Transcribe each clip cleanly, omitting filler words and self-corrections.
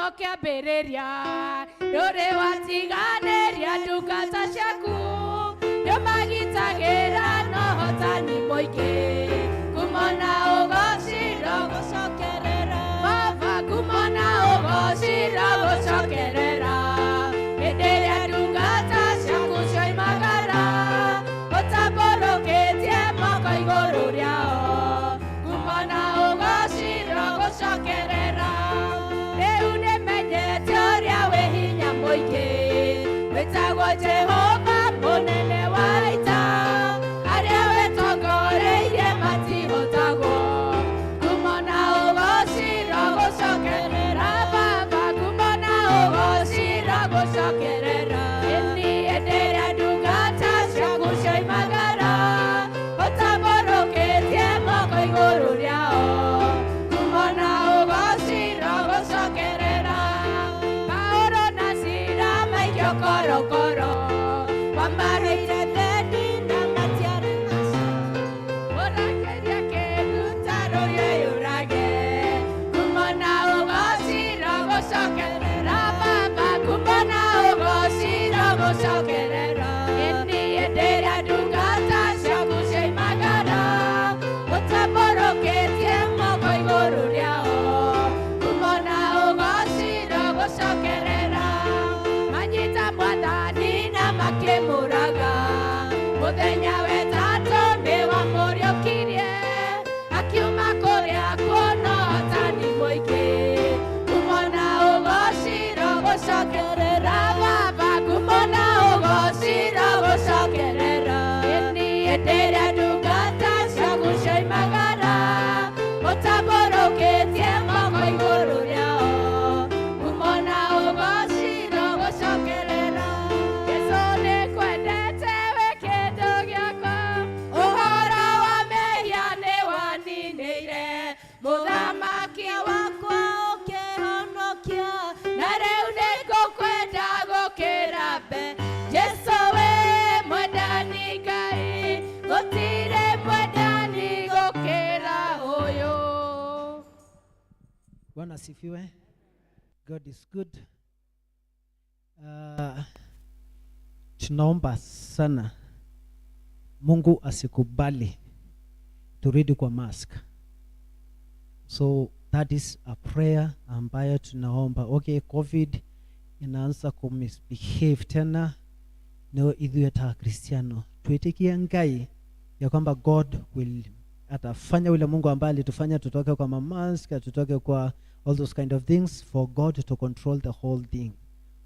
Kuma kĩambĩrĩria ndũrĩ watiganĩria ndungata ciaku, nĩũmagitagĩra na ũhotani mũingĩ. Ngumo na ũgoci rogũcokerera Baba, ngumo na ũgoci rogũcokerera. Hĩndĩ ĩrĩa ndungata ciaku cioimagara, ũtambũrũkĩtie moko igũrũ rĩao. Ngumo na ũgoci rogũcokerera. Rĩu nĩmenyete ũrĩa wĩ hinya mũingĩ, wĩtagwo Jehova mũnene wa ita. Arĩa wĩtongoreirie matihotagwo. Ngumo na ũgoci rogũcokerera Baba, ngumo na ũgoci rogũcokerera. Ĩni hĩndĩ ĩrĩa ndungata ciaku cioimagara, ũtambũrũkĩtie moko igũrũ rĩao. Ngumo na ũgoci rogũcokerera. Paulo na Sila maikio korokoro, wamarũire thendi na matiarĩ ũrageria kĩruta rũrĩa yũrage. Ngumo na ũgoci rogũcokerera Baba, ngumo na ũgoci rogũcokerera. Ĩni hĩndĩ ĩrĩa ndungata ciaku cioimagara, ũtambũrũkĩtie moko igũrũ rĩao. Ngumo na ũgoci rogũcokerera. Manyita mwathani na makĩmũraga, mũthenya wetatũ nĩwamũriũkirie, akiuma kũrĩa kuona ũhotani mũingĩ. Ngumo na ũgoci rogũcokerera Baba, ngumo na ũgoci rogũcokerera. Ĩni hĩndĩ ĩrĩa ndungata ciaku cioimagara, ũtambũrũkĩtie moko igũrũ rĩao. Ngumo na ũgoci rogũcokerera. Jesũ nĩngwendete wĩ kĩndũ gĩakwa, ũhoro wa mehia nĩwaninĩire. Mũthamaki wakwa ũkĩhonokia, na rĩu nĩngũkwenda gũkĩra mbere. Jesũ wĩ mwendani Ngai, gũtirĩ mwendani gũkĩra ũyũ. Bwana asifiwe. God is good. Tunaomba sana Mungu asikubali turudi kwa mask. So that is a prayer ambayo tunaomba. Okay, COVID inaanza kumisbehave tena, no ithuĩ ta Kristiano tuitikie Ngai ya kwamba God will atafanya ule Mungu ambaye alitufanya tutoke kwa mamask, tutoke kwa all those kind of things, for God to control the whole thing.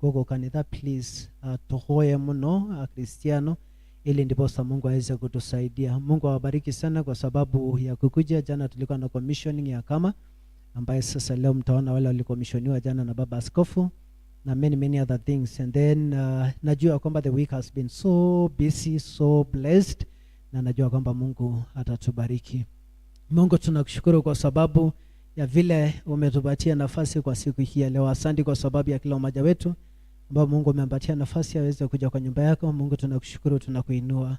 Gogo kanitha, please, tuhoye muno Kristiano ili ndiposa Mungu aweze kutusaidia. Mungu awabariki sana kwa sababu ya kukuja. Jana tulikuwa na commissioning ya kama ambaye sasa leo mtaona wale walikomishoniwa jana na baba askofu na many many other things. And then najua kwamba the week has been so busy, so blessed, na najua kwamba Mungu atatubariki. Mungu, tunakushukuru kwa sababu ya vile umetupatia nafasi kwa siku hii ya leo. Asante kwa sababu ya kila mmoja wetu ambao Mungu umempatia nafasi aweze kuja kwa nyumba yako. Mungu, tunakushukuru, tunakuinua.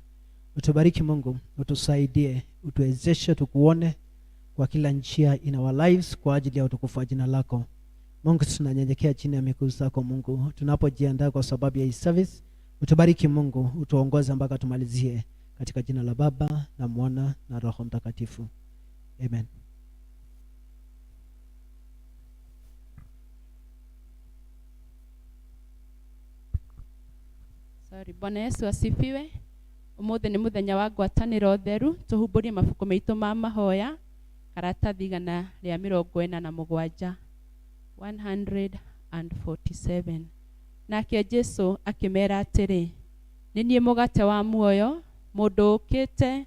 Utubariki Mungu, utusaidie, utuwezeshe tukuone kwa kila njia in our lives kwa ajili ya utukufu wa jina lako. Mungu, tunanyenyekea chini ya miguu zako Mungu, tunapojiandaa kwa sababu ya hii service. Utubariki Mungu, utuongoze mpaka tumalizie, katika jina la Baba na Mwana na Roho Mtakatifu. Amen. Sorry. Bwana Yesu asifiwe. Umuthi nĩ mũthenya wa ngwatanĩro theru, tũhumbũrie mabuku maitũ ma mahoya, karatathi 147, 147. Nake Jesu akĩmera atĩrĩ, nĩ niĩ mũgate wa muoyo, mũndũ ũkĩte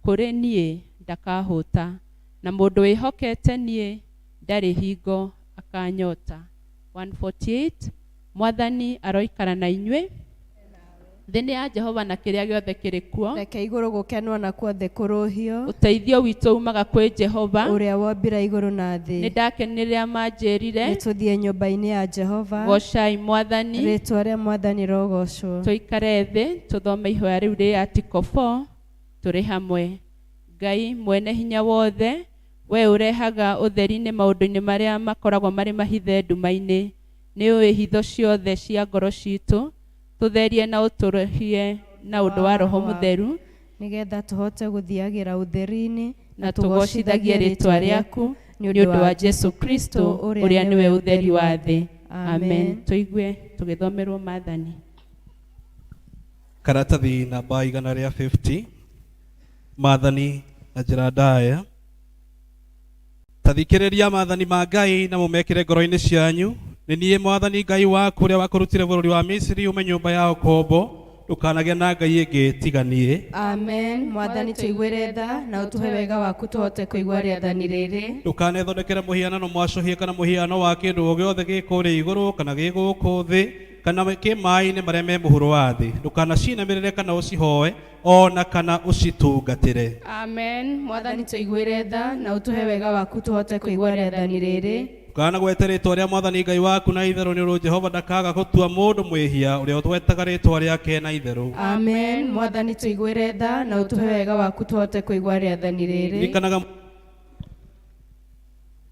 kũrĩ niĩ ndakahũta, na mũndũ wĩhokete niĩ ndarĩ hingo akanyota. 148. Mwathani aroikara na inyuĩ. Thĩ nĩ ya Jehova na kĩrĩa gĩothe kĩrĩ kuo. Reke igũrũ gũkenwo na kuo thĩ kũrũhio. Ũteithio witũ umaga kwĩ Jehova, ũrĩa wombire igũrũ na thĩ. Nĩ ndakenire rĩrĩa manjĩrire, nĩ tũthiĩ nyũmba-inĩ ya Jehova. Gocai Mwathani. Rĩtwa rĩa Mwathani rogocwo. Tũikare thĩ tũthome ihoya rĩu rĩ article 4 tũrĩ hamwe. Ngai mwene hinya wothe, We ũrehaga ũtheri-inĩ maũndũ-inĩ marĩa makoragwo marĩ mahithe nduma-inĩ, nĩ ũĩ hitho ciothe cia ngoro citũ, tũtherie na ũtũrũhie na ũndũ wa Roho Mũtheru, nĩgetha tũhote gũthiagĩra ũtheri-inĩ na tũgoocithagie rĩĩtwa rĩaku nĩ ũndũ wa Jesu Kristo ũrĩa nĩwe ũtheri wa thĩ. Amen. Tũigue tũgĩthomerwo maathani. Karatathi namba 150, maathani na njĩra ndaya. Ta thikĩrĩria maathani ma Ngai na mũmekĩre ngoro-inĩ cianyu. Nĩ niĩ Mwathani Ngai waku ũrĩa wakũrutire bũrũri wa Misiri ume nyũmba ya ũkombo. Ndũkanagĩe na ngai ĩngĩ tiga niĩ. Amen. Mwathani tũiguĩre tha na ũtũhe wega waku tũhote kũigua rĩathani rĩrĩ. Ndũkanethondekere mũhianano mwacũhie kana mũhiano wa kĩndũ o gĩothe gĩ kũrĩa igũrũ kana gĩ gũkũ thĩ kana kĩ maĩ-inĩ marĩa me mũhuro wa thĩ. Ndũkanacinamĩrĩre kana ũcihoe o na kana ũcitungatĩre. Amen. Mwathani tũiguĩre tha na ũtũhe wega waku tũhote kũigua rĩathani rĩrĩ. Ndũkanagwete rĩĩtwa rĩa Mwathani Ngai waku na itherũ, nĩ ũndũ Jehova ndakaga gũtua mũndũ mwĩhia ũrĩa ũgwetaga rĩĩtwa rĩake na itherũ. Amen. Mwathani tũiguĩre tha na ũtũhe wega waku tũhote kũigua rĩathani rĩrĩ. Ririkanaga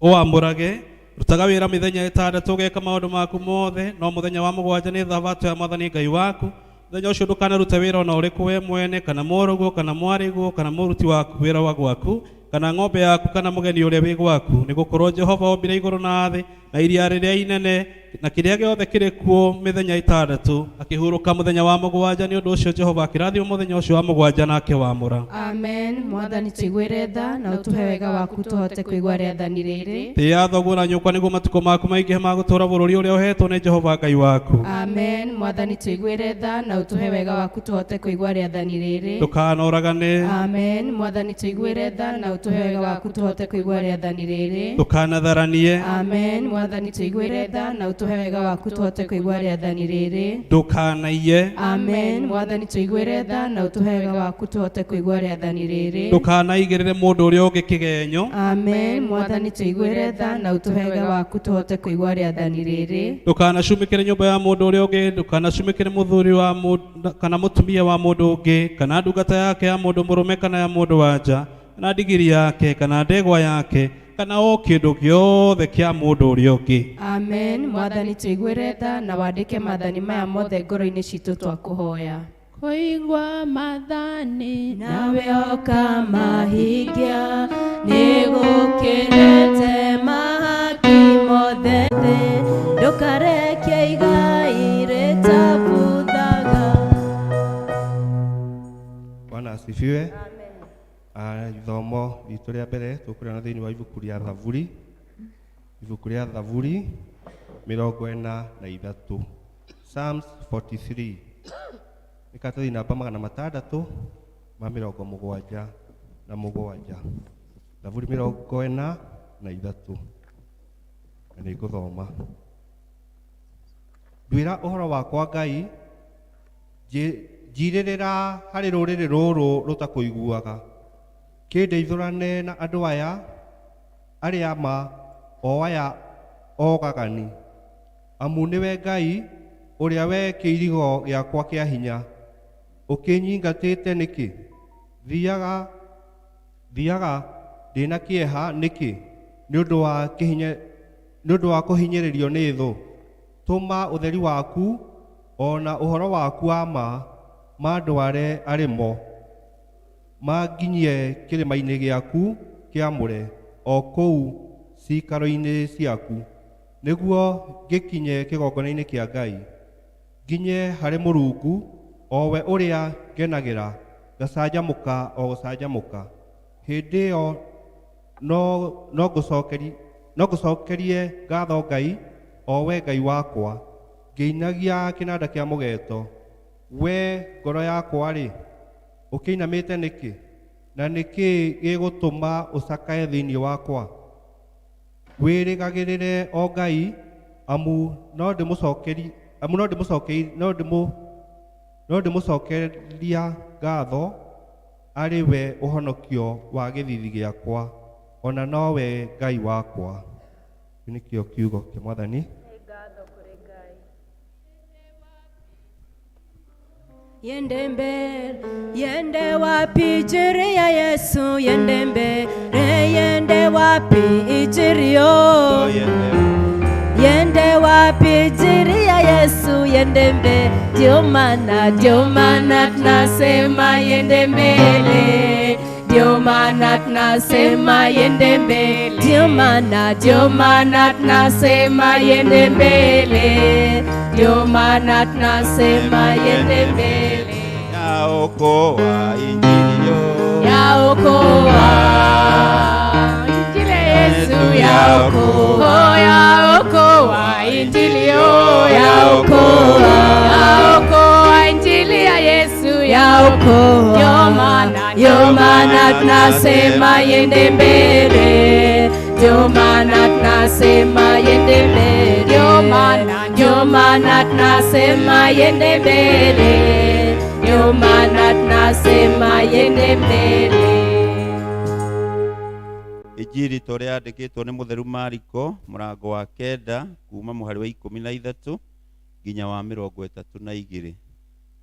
ũwamũrage, rutaga wĩra mĩthenya ĩtandatũ ũgeka maũndũ maku mothe, no mũthenya wa mũgwanja nĩ thabatũ ya Mwathani Ngai waku. Mũthenya ũcio ndũkanarute wĩra ona ũrĩkũ we mwene, kana mũrũguo, kana mwarĩguo, kana mũruti wa wĩra wa gwaku, kana ng'ombe yaku, kana mũgeni ũrĩa wĩ gwaku, nĩ gũkorwo Jehova ombire igũrũ na thĩ na iria rĩrĩa inene na kĩrĩa gĩothe kĩrĩ kuo mĩthenya ĩtandatũ, akĩhurũka mũthenya wa mũgwanja. Nĩ ũndũ ũcio Jehova akĩrathima mũthenya ũcio wa mũgwanja na akĩwamũra. Amen. Mwathani tũiguĩre tha na ũtũhe wega waku tũhote kũigua rĩathani rĩrĩ. Tĩĩa thoguo na nyũkwa nĩguo matukũ maku maingĩhe ma gũtũũra bũrũri ũrĩa ũheetwo nĩ Jehova Ngai waku. Amen. Mwathani tũiguĩre tha na ũtũhe wega waku tũhote kũigua rĩathani rĩrĩ. Ndũkanoragane. Amen. Mwathani tũiguĩre tha na ũtũhe wega waku tũhote kũigua rĩathani rĩrĩ. Ndũkanatharanie. Amen. Mwathani tũiguĩre tha na ũtũhe wega waku tũhote kũigua rĩathani rĩrĩ. Ndũkanaiye. Amen. Mwathani tũiguĩre tha na ũtũhe wega waku tũhote kũigua rĩathani rĩrĩ. Ndũkanaigĩrĩre mũndũ ũrĩa ũngĩ kĩgenyo. Amen. Mwathani tũiguĩre tha na ũtũhe wega waku tũhote kũigua rĩathani rĩrĩ. Ndũkanacumĩkĩre nyũmba ya mũndũ ũrĩa ũngĩ. Ndũkanacumĩkĩre mũthuri wa mũndũ kana mũtumia wa mũndũ ũngĩ, kana ndungata yake ya mũndũ mũrũme kana ya mũndũ wa nja, kana ndigiri yake kana ndegwa yake, kana o kĩndũ gĩothe kĩa mũndũ ũrĩa ũngĩ. Amen. Mwathani tũiguĩre tha na wandĩke maathani maya mothe ngoro-inĩ citũ twakũhoya. Kũigua maathani nawe ũkamahingia nĩgũkĩrĩte mahaki mothe thĩ, ndũkareke igai rĩtabuthaga. Bwana asifiwe. Ithomo ritũ rĩa mbere tũkũrĩona thĩinĩ wa ibuku rĩa Thaburi, ibuku rĩa Thaburi 43, Psalms 43, nĩ karatathi namba 677, Thaburi 43, na nĩ ngũthoma. Nduĩra ũhoro wakwa Ngai, njirĩrĩra harĩ rũrĩrĩ rũrũ rũtakũiguaga, kĩndeithũrane na andũ aya arĩa ma o aya ogagani, amu nĩwe Ngai ũrĩa we kĩirigo gĩakwa kĩa hinya. Ũkĩnyingatĩte nĩkĩ? Thiaga thiaga ndĩna kĩeha nĩkĩ nĩ ũndũ wa kĩhinya, nĩ ũndũ wa kũhinyĩrĩrio nĩ thũ? Tũma ũtheri waku o na ũhoro waku wa ma mandware arĩ mo, manginyie kĩrĩma-inĩ gĩaku kĩamũre, o kũu ciikaro-inĩ ciaku, nĩguo ngĩkinye kĩgongona-inĩ kĩa Ngai, nginye harĩ Mũrungu o we ũrĩa ngenagĩra, ngacanjamũka o gũcanjamũka. Hĩndĩ ĩyo no ngũcokerie ngatho Ngai, o we Ngai wakwa, ngĩinagia kĩnanda kĩa mũgeeto. We ngoro yakwa-rĩ, ũkĩinamĩte nĩkĩ? Na nĩkĩ gĩgũtũma ũcakae thĩinĩ wakwa? Wĩrĩgagĩrĩre o Ngai, amu no ndĩmũcokeri amu no ndĩmũcokei no ndĩmũ no ndĩmũcokeria ngatho, arĩ we ũhonokio wa gĩthithi gĩakwa, ona nowe Ngai wakwa. Kĩu nĩkĩo kiugo kĩa Mwathani. Yende mbele, yende wapi injili ya Yesu, yende mbele, yende wapi injili yo. Yende wapi injili ya Yesu, yende mbele, ndio maana, ndio maana tunasema yende mbele. Ndio maana tunasema yende mbele, ndio maana, ndio maana tunasema yende mbele, ndio maana tunasema yende mbele. Yaokoa injili yo. Yaokoa injili ya Yesu, yaokoa, yaokoa injili yo, yaokoa, yaokoa injili ya Yesu, yaokoa. Ndio maana, ndio maana tunasema yende mbele, ndio maana tunasema yende mbele, ndio maana, ndio maana tunasema yende mbele, ndio maana tunasema yende mbele. Injiri ta ũrĩa yandĩkĩtwo nĩ mũtheru Mariko mũrango wa kenda kuma mũhari wa 13 nginya wa 32.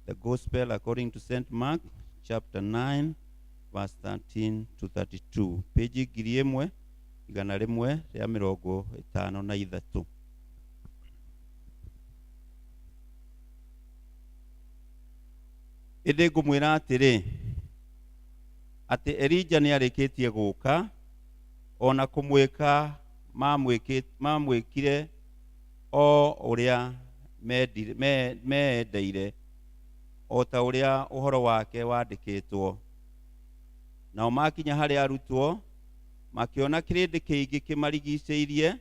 The Gospel according to St. Mark chapter 9 verse 13 to 32. Page 1153. Ĩndĩ ngũmwĩra atĩrĩ atĩ Elija nĩarĩkĩtie gũũka ona kũmwĩka mamwĩkire o ũrĩa meendeire o ta ũrĩa ũhoro wake wandĩkĩtwo. Nao makinya harĩ arutwo makĩona kĩrĩndĩ kĩingĩ kĩmarigicĩirie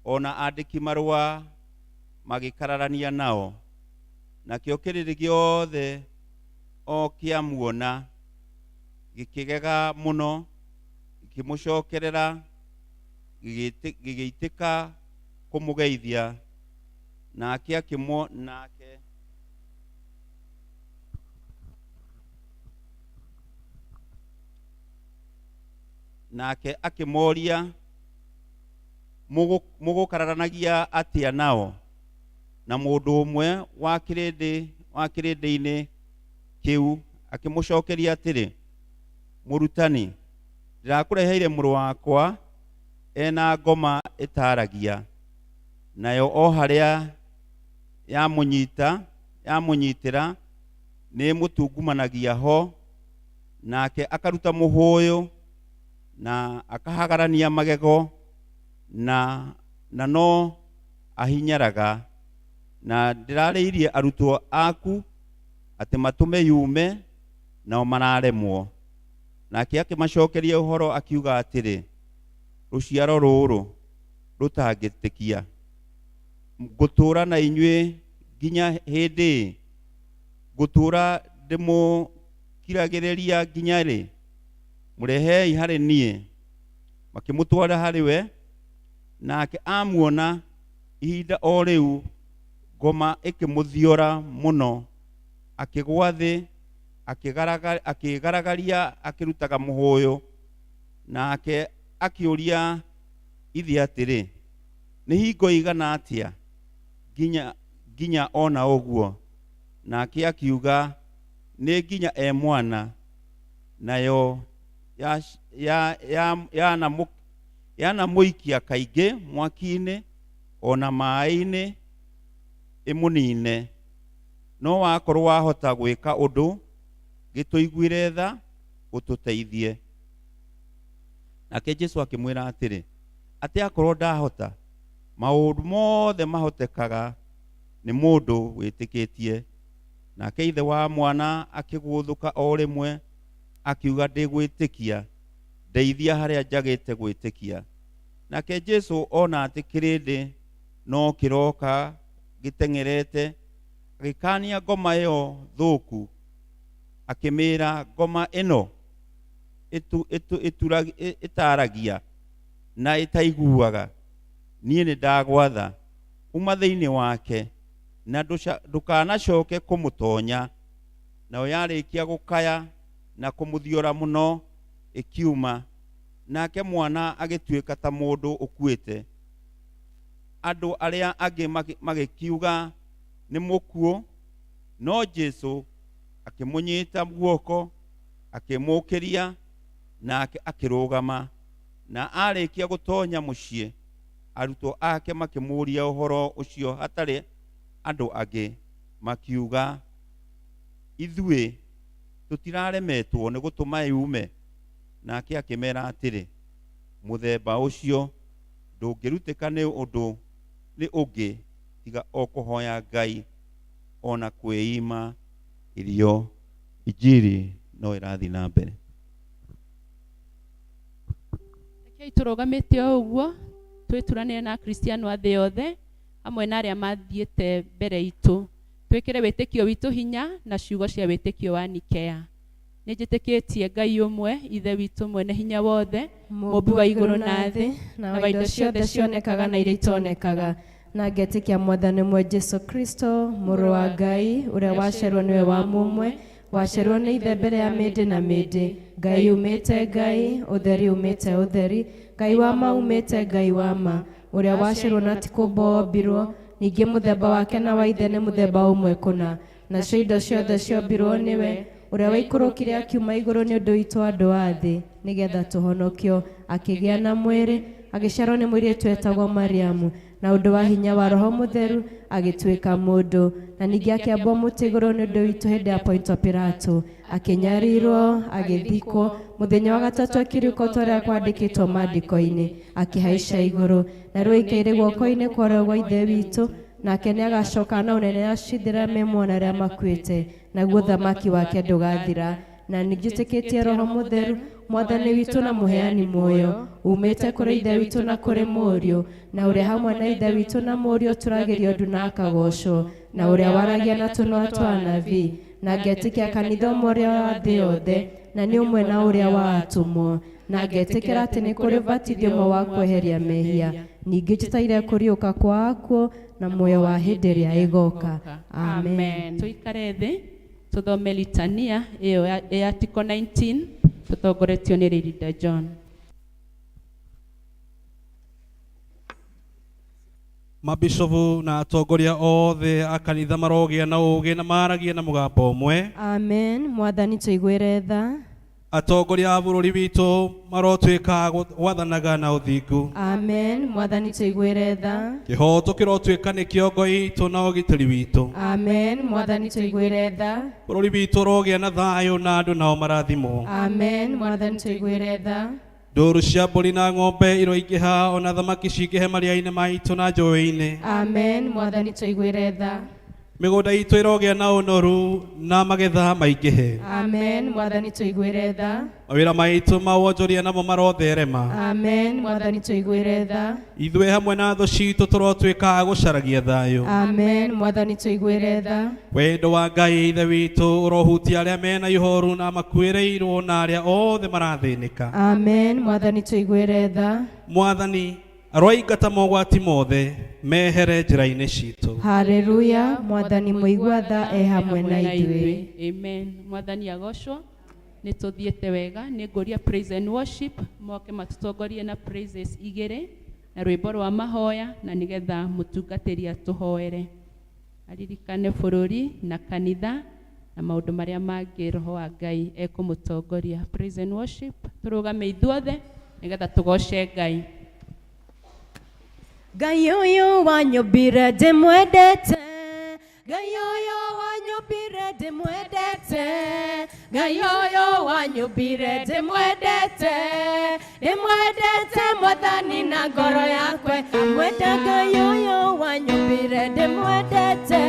ona andĩki marũa magĩkararania nao. Nakĩo kĩrĩndĩ gĩothe o kĩamuona gĩkĩgega mũno, gĩkĩmũcokerera, gĩgĩitĩka kũmũgeithia. Nake nake nake akĩmoria, mũgũkararanagia atĩa nao? Na mũndũ ũmwe wa kĩrĩndĩ-inĩ kĩu akĩmũcokeria atĩrĩ, mũrutani, ndĩrakũreheire mũrũ wakwa ena ngoma ĩtaragia, nayo o harĩa yamũnyitĩra nĩĩmũtungumanagia ho, nake akaruta mũhũyũ na akahagarania magego na no ahinyaraga. Na ndĩrarĩirie arutwo aku atĩ matũme yume, nao mararemwo. Nake akĩmacokeria ũhoro akiuga atĩrĩ, rũciaro rũrũ rũtangĩtĩkia, ngũtũũra na inyuĩ nginya hĩndĩ ĩ? Ngũtũũra ndĩmũkiragĩrĩria nginya rĩ? Mũrehei harĩ niĩ. Makĩmũtwara harĩ we, nake amuona ihinda o rĩu ngoma ĩkĩmũthiora mũno, akĩgwa thĩ, akĩgaragaria akĩrutaga mũhũyũ. Nake akĩũria ithe atĩrĩ, nĩ hingo igana atĩa nginya ona ũguo? Nake akiuga, nĩ nginya e mwana, nayo yanamũikia kaingĩ mwaki-inĩ ona maaĩ-inĩ ĩmũnine. No wakorwo wahota gwĩka ũndũ, gĩtũiguĩre tha ũtũteithie. Nake Jesũ akĩmwĩra atĩrĩ, atĩ akorwo ndahota, maũndũ mothe mahotekaga nĩ mũndũ wĩtĩkĩtie. Nake ithe wa mwana akĩgũthũka o rĩmwe akiuga, ndĩgwĩtĩkia, ndeithia harĩa njagĩte gwĩtĩkia. Nake Jesũ ona atĩ kĩrĩndĩ no kĩroka gĩteng'erete, agĩkania ngoma ĩyo thũku, akĩmĩĩra, ngoma ĩno ĩtaragia na ĩtaiguaga, niĩ nĩndagwatha uma thĩinĩ wake na ndũkanacoke kũmũtonya. Nayo yarĩkia gũkaya na kũmũthiora mũno ĩkiuma, nake mwana agĩtuĩka ta mũndũ ũkuĩte. Andũ arĩa angĩ magĩkiuga nĩ mũkuũ, no Jesũ Akĩmũnyita guoko, akĩmũũkĩria, nake akĩrũgama. Na arĩkia gũtonya mũciĩ, arutwo ake makĩmũũria ũhoro ũcio hatarĩ andũ angĩ, makiuga, ithuĩ tũtiraremetwo nĩ gũtũma yume. Nake akĩmera atĩrĩ, mũthemba ũcio ndũngĩrutĩka nĩ ũndũ nĩ ũngĩ tiga o kũhoya Ngai ona kwĩima irio. Injiri no ĩrathiĩ na mbere. Rekei tũrũgamĩte o ũguo twĩturanĩre na Akristiano a thĩ yothe hamwe na arĩa mathiĩte mbere itũ, twĩkĩre wĩtĩkio witũ hinya na ciugo cia wĩtĩkio wa Nikea. Nĩ njĩtĩkĩtie Ngai ũmwe, Ithe witũ mwene hinya wothe, mũmbi wa igũrũ na thĩ, na wa indo ciothe cionekaga na iria itonekaga, na ngetĩkia Mwathani ũmwe Jesu Kristo, mũrũ wa Ngai, ũrĩa waciarirwo nĩwe wa mũmwe, waciarirwo nĩ Ithe mbere ya mĩndĩ na mĩndĩ, Ngai umĩte Ngai, ũtheri umĩte ũtheri, Ngai wa ma umĩte Ngai wa ma, ũrĩa waciarirwo na ti kũũmbwo ombirwo, ningĩ mũthemba wake na wa Ithe nĩ mũthemba ũmwe kũna, nacio indo ciothe ciombirwo nĩwe, ũrĩa waikũrũkire akiuma igũrũ nĩ ũndũ witũ andũ a thĩ, nĩgetha tũhonokio, akĩgĩa na mwĩrĩ, agĩciarwo nĩ mũirĩtu etagwo Mariamu, na ũndũ wa hinya wa Roho Mũtheru agĩtuĩka mũndũ, na ningĩ akĩambwo mũtĩ igũrũ nĩ ũndũ witũ hĩndĩ ya Pontio Pilato, akĩnyarirwo, agĩthikwo, mũthenya wa gatatũ akĩriũka ta ũrĩa kwandĩkĩtwo maandĩko-inĩ, akĩhaica igũrũ, na rĩu aikaire guoko-inĩ kwa ũrĩo gwa Ithe witũ, nake nĩagacoka na ũnene acithĩra me muoyo arĩa makuĩte, naguo ũthamaki wake ndũgathira. Na nĩnjĩtĩkĩtie Roho Mũtheru, Mwathani witũ na mũheani muoyo, umĩte kũrĩ Ithe witũ na kũrĩ Mũriũ, na ũrĩa hamwe na Ithe witũ na Mũriũ tũragĩrio ndu na akagocwo, na ũrĩa waragia na tũnua twa anabii, na ngetĩkia kanitha ũmwe ũrĩa wa thĩ yothe, na nĩ ũmwe na ũrĩa wa atũmwo, na ngetĩkĩra atĩ nĩ kũrĩ ũbatithio ũmwe wa kweheria mehia, ningĩ njĩtaire kũriũka kwa akuũ na muoyo wa hĩndĩ ĩrĩa ĩgoka. Amen. Tũikare thĩ tũthome litania ĩyo ya Article 19 tũtongoretio nĩ Leader John. Mabishovu na atongoria othe a kanitha marogĩa na ũũgĩ na maragie na mũgambo ũmwe. Amen. Mwathani tũiguĩre tha. Atongoria a bũrũri witũ marotuĩka gwathanaga na ũthingu. Amen. Mwathani tũiguĩre tha. Kĩhoto kĩrotuĩka nĩ kĩongo itũ na ũgitĩri witũ. Amen. Mwathani tũiguĩre tha. Bũrũri witũ ũrogĩa na thayũ na andũ nao marathimwo. Amen. Mwathani tũiguĩre tha. Ndũru cia mbũri na ng'ombe iroingĩha ona thamaki cingĩhe maria-inĩ maitũ na njũĩ-inĩ. Amen. Mwathani tũiguĩre tha. Mĩgũnda itũ ĩrogĩa na ũnoru na magetha maingĩhe. Amen. Mwathani tũiguĩre tha. Mawĩra maitũ ma wonjoria namo marotherema. Amen. Mwathani tũiguĩre tha. Ithuĩ hamwe na thũ citũ tũrotuĩka a gũcaragia thayũ. Amen. Mwathani tũiguĩre tha. Wendo wa Ngai Ithe witũ ũrohutia arĩa mena ihoru na makuĩrĩirwo na arĩa othe marathĩnĩka. Amen. Mwathani tũiguĩre tha. Mwathani aroingata mogwati mothe mehere njĩra-inĩ citũ. Haleluya. Mwathani mũigua tha e hamwe na ithuĩ. Amen. Mwathani agocwo. Nĩ tũthiĩte wega. Nĩ ngũria praise and worship moke matũtongorie na praises igĩrĩ na rwĩmbo rwa mahoya, na nĩgetha mũtungatĩri atũhoere, aririkane bũrũri na kanitha na maũndũ marĩa mangĩ Roho wa Ngai ekũmũtongoria. Praise and worship, tũrũgame ithuothe nĩgetha tũgoce Ngai. Ngai ũyũ wanyũmbire ndĩmwendete, Ngai ũyũ wanyũmbire ndĩmwendete, Ngai ũyũ wanyũmbire ndĩmwendete, ndĩmwendete Mwathani na ngoro yakwe, mwenda Ngai ũyũ wanyũmbire ndĩmwendete,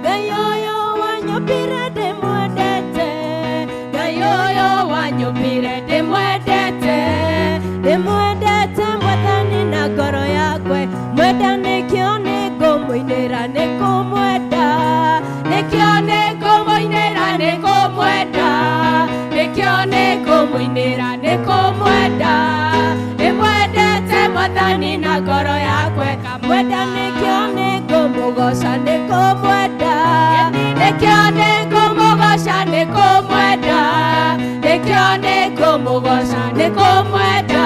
Ngai ũyũ wanyũmbire ndĩmwendete, Ngai ũyũ wanyũmbire ndĩmwendete, ndĩmwendete Mwathani na ngoro yakwe, mwenda nĩkĩo nĩngũmũinĩra nĩngũmwenda, nĩkĩo nĩngũmũinĩra nĩngũmwenda, nĩkĩo nĩngũmũinĩra nĩngũmwenda, ndĩmwendete Mwathani na ngoro yakwe, mwenda nĩkĩo nĩngũmũgoca nĩngũmwenda, nĩkĩo nĩngũmũgoca nĩngũmwenda, nĩkĩo nĩngũmũgoca nĩngũmwenda,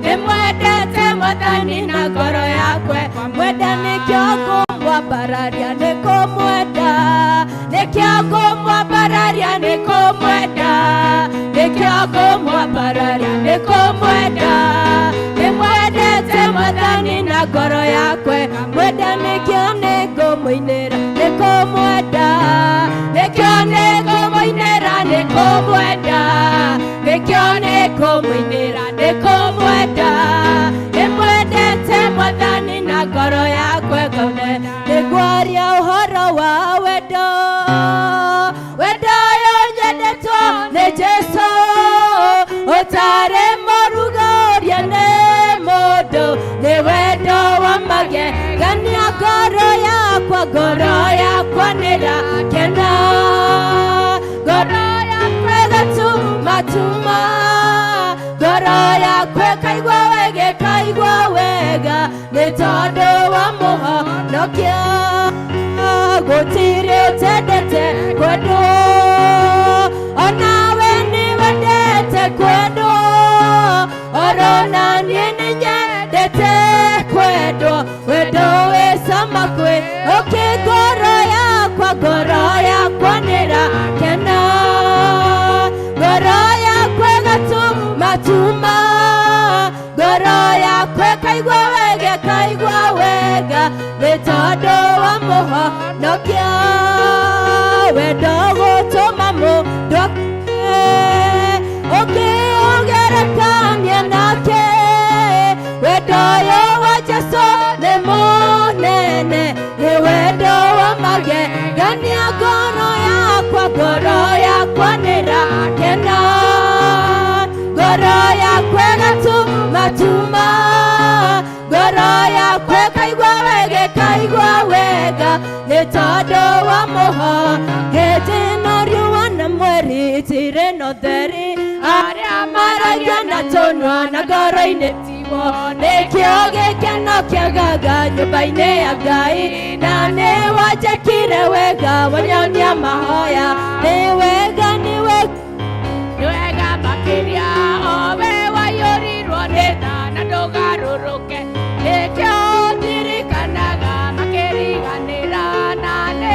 ndĩmwendete Mwathani na ngoro yakwe, mwenda nĩkĩo ngũmwambararia nĩngũmwenda, nĩkĩo ngũmwambararia nĩ kũmwenda nĩkĩo ngũmwambararia nĩ kũmwenda nĩmwendete Mwathani na ngoro yakwa mwenda nĩkĩo nĩngũmũinĩra nĩ kũmwenda nĩkĩo nĩngũmũinĩra nĩ kũmwenda nĩkĩo nĩngũmũinĩra nĩ kũmwenda nĩmwendete Mwathani na ngoro yakwa ngomwenda nĩngwaria ũhoro wa wendo wendo ũyũ nyendetwo nĩ Jesũ ũtarĩ mũrugũrie nĩ mũndũ nĩ wendo wa magegania ngoro yakwa nĩrakena ngoro yakwa ĩgatumatuma ngoro yakwa ĩkaigua wega ĩkaigua wega nĩ tondũ wa mũhonokia gũtirĩ ũtendete kwendwo onawe nĩwendete kwendwo orona niĩ nĩnyendete kwendwo wendo wĩ cama kwĩ ũkĩ ngoro yakwa nĩrakena ngoro yakwa ĩgatumatuma ngoro yakwa ĩkaigua wega ĩkaigua wega nĩ tondũ wa mũhonokia wendo gũtũma mũndũ akue ũkĩũgerekania nake wendo ũyũ wa Jesũ nĩ mũnene nĩ wendo wa magegania ngoro yakwa nĩrakena ngoro yakwa ĩgatumatuma ngoro yakwa ĩkaigua wega ĩkaigua wega nĩ tondũ wa mũho hĩndĩ ĩno riũa na mweri itirĩ na ũtheri arĩa maragia na tũnua na ngoro-inĩ tiwo nĩkĩo gĩkeno kĩagaga nyũmba-inĩ ya Ngai na nĩ wanjĩkire wega wanyonia mahoya nĩ wega nĩ wega nĩ wega makĩria owe waiyũrirwo nĩ tha na ndũgarũrũke nĩkĩo ndirikanaga makĩriganĩra na nĩ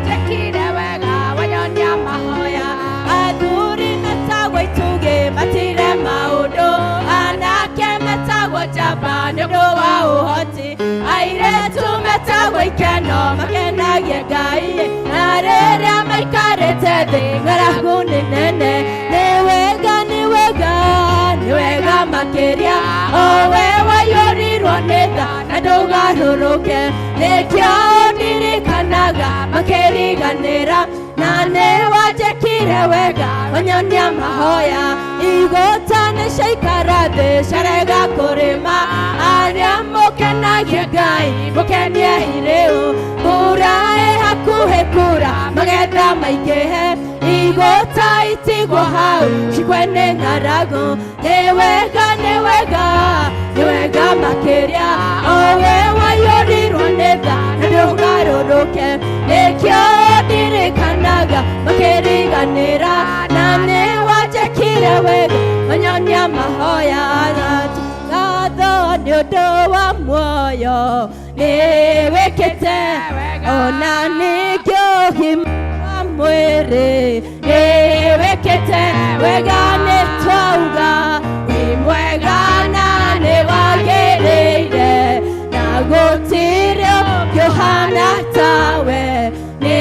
njĩkire wega wanyonia mahoya athuri metagwo itugĩ matire maũndũ anake metagwo njamba nĩ ũndũ wa ũhoti airĩtu metagwo ikeno makenagie Ngai na rĩrĩa maikarĩte thĩ ng'aragu nĩ nene nĩ wega nĩ wega nĩ wega makĩria owe waiyũrirwo nĩ tha na ndũgarũrũke nĩkĩo ndirikanaga makĩriganĩra na nĩ wanjĩkire wega wanyonia mahoya igũta nĩ ciaikara thĩ ciarega kũrĩma arĩa mũkenagie Ngai mũkenie rĩu mbura ĩ hakuhĩ kura magetha maingĩhe igũta itigwo hau cikwe nĩ ng'aragu nĩ wega nĩ wega nĩ wega makĩria owe waiyũrirwo nĩ tha na ndũgarũrũke nĩkĩo ndirikanaga makĩriganĩra na nĩ wanjĩkire wega wanyonia mahoya ngatho nĩ ũndũ wa muoyo nĩ wĩkĩte ona ningĩ ũgima wa mwĩrĩ nĩ wĩkĩte wega nĩ twauga wĩ mwega na nĩ wagĩrĩire na gũtirĩ ũngĩ ũhana tawe nĩ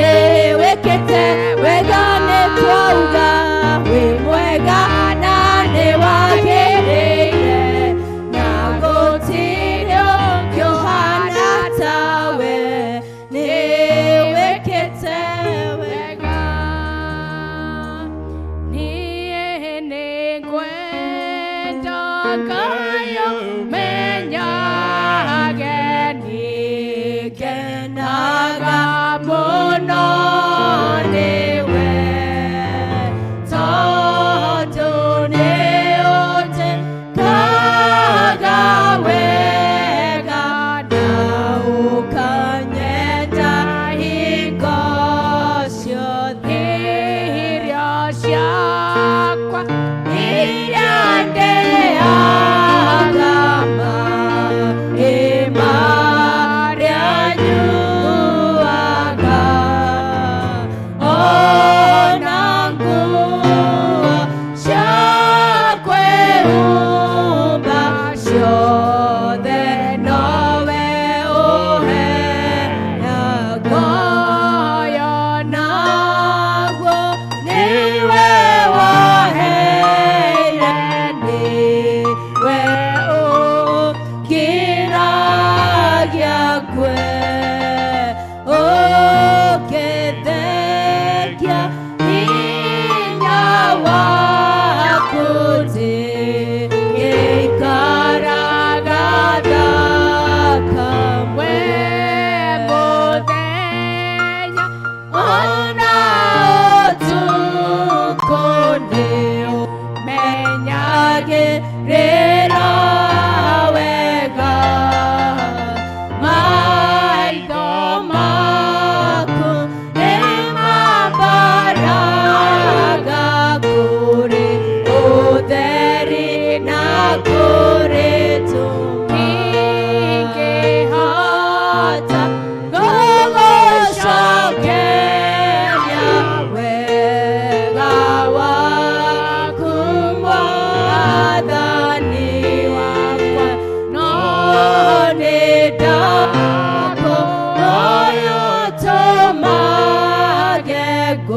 wĩkĩte wega nĩ twauga wĩ mwega na nĩ wagĩrĩire na gũtirĩ ũngĩ ũhana tawe nĩ wĩkĩte wega niĩ nĩngwenda Ngai ũmenyage nĩngenaga mũno nĩwe tondũ nĩ ũnjĩkaga wega na ũkanyenda hingo ciothe irio ciakwa iria ndĩaga maĩ marĩa nyuaga o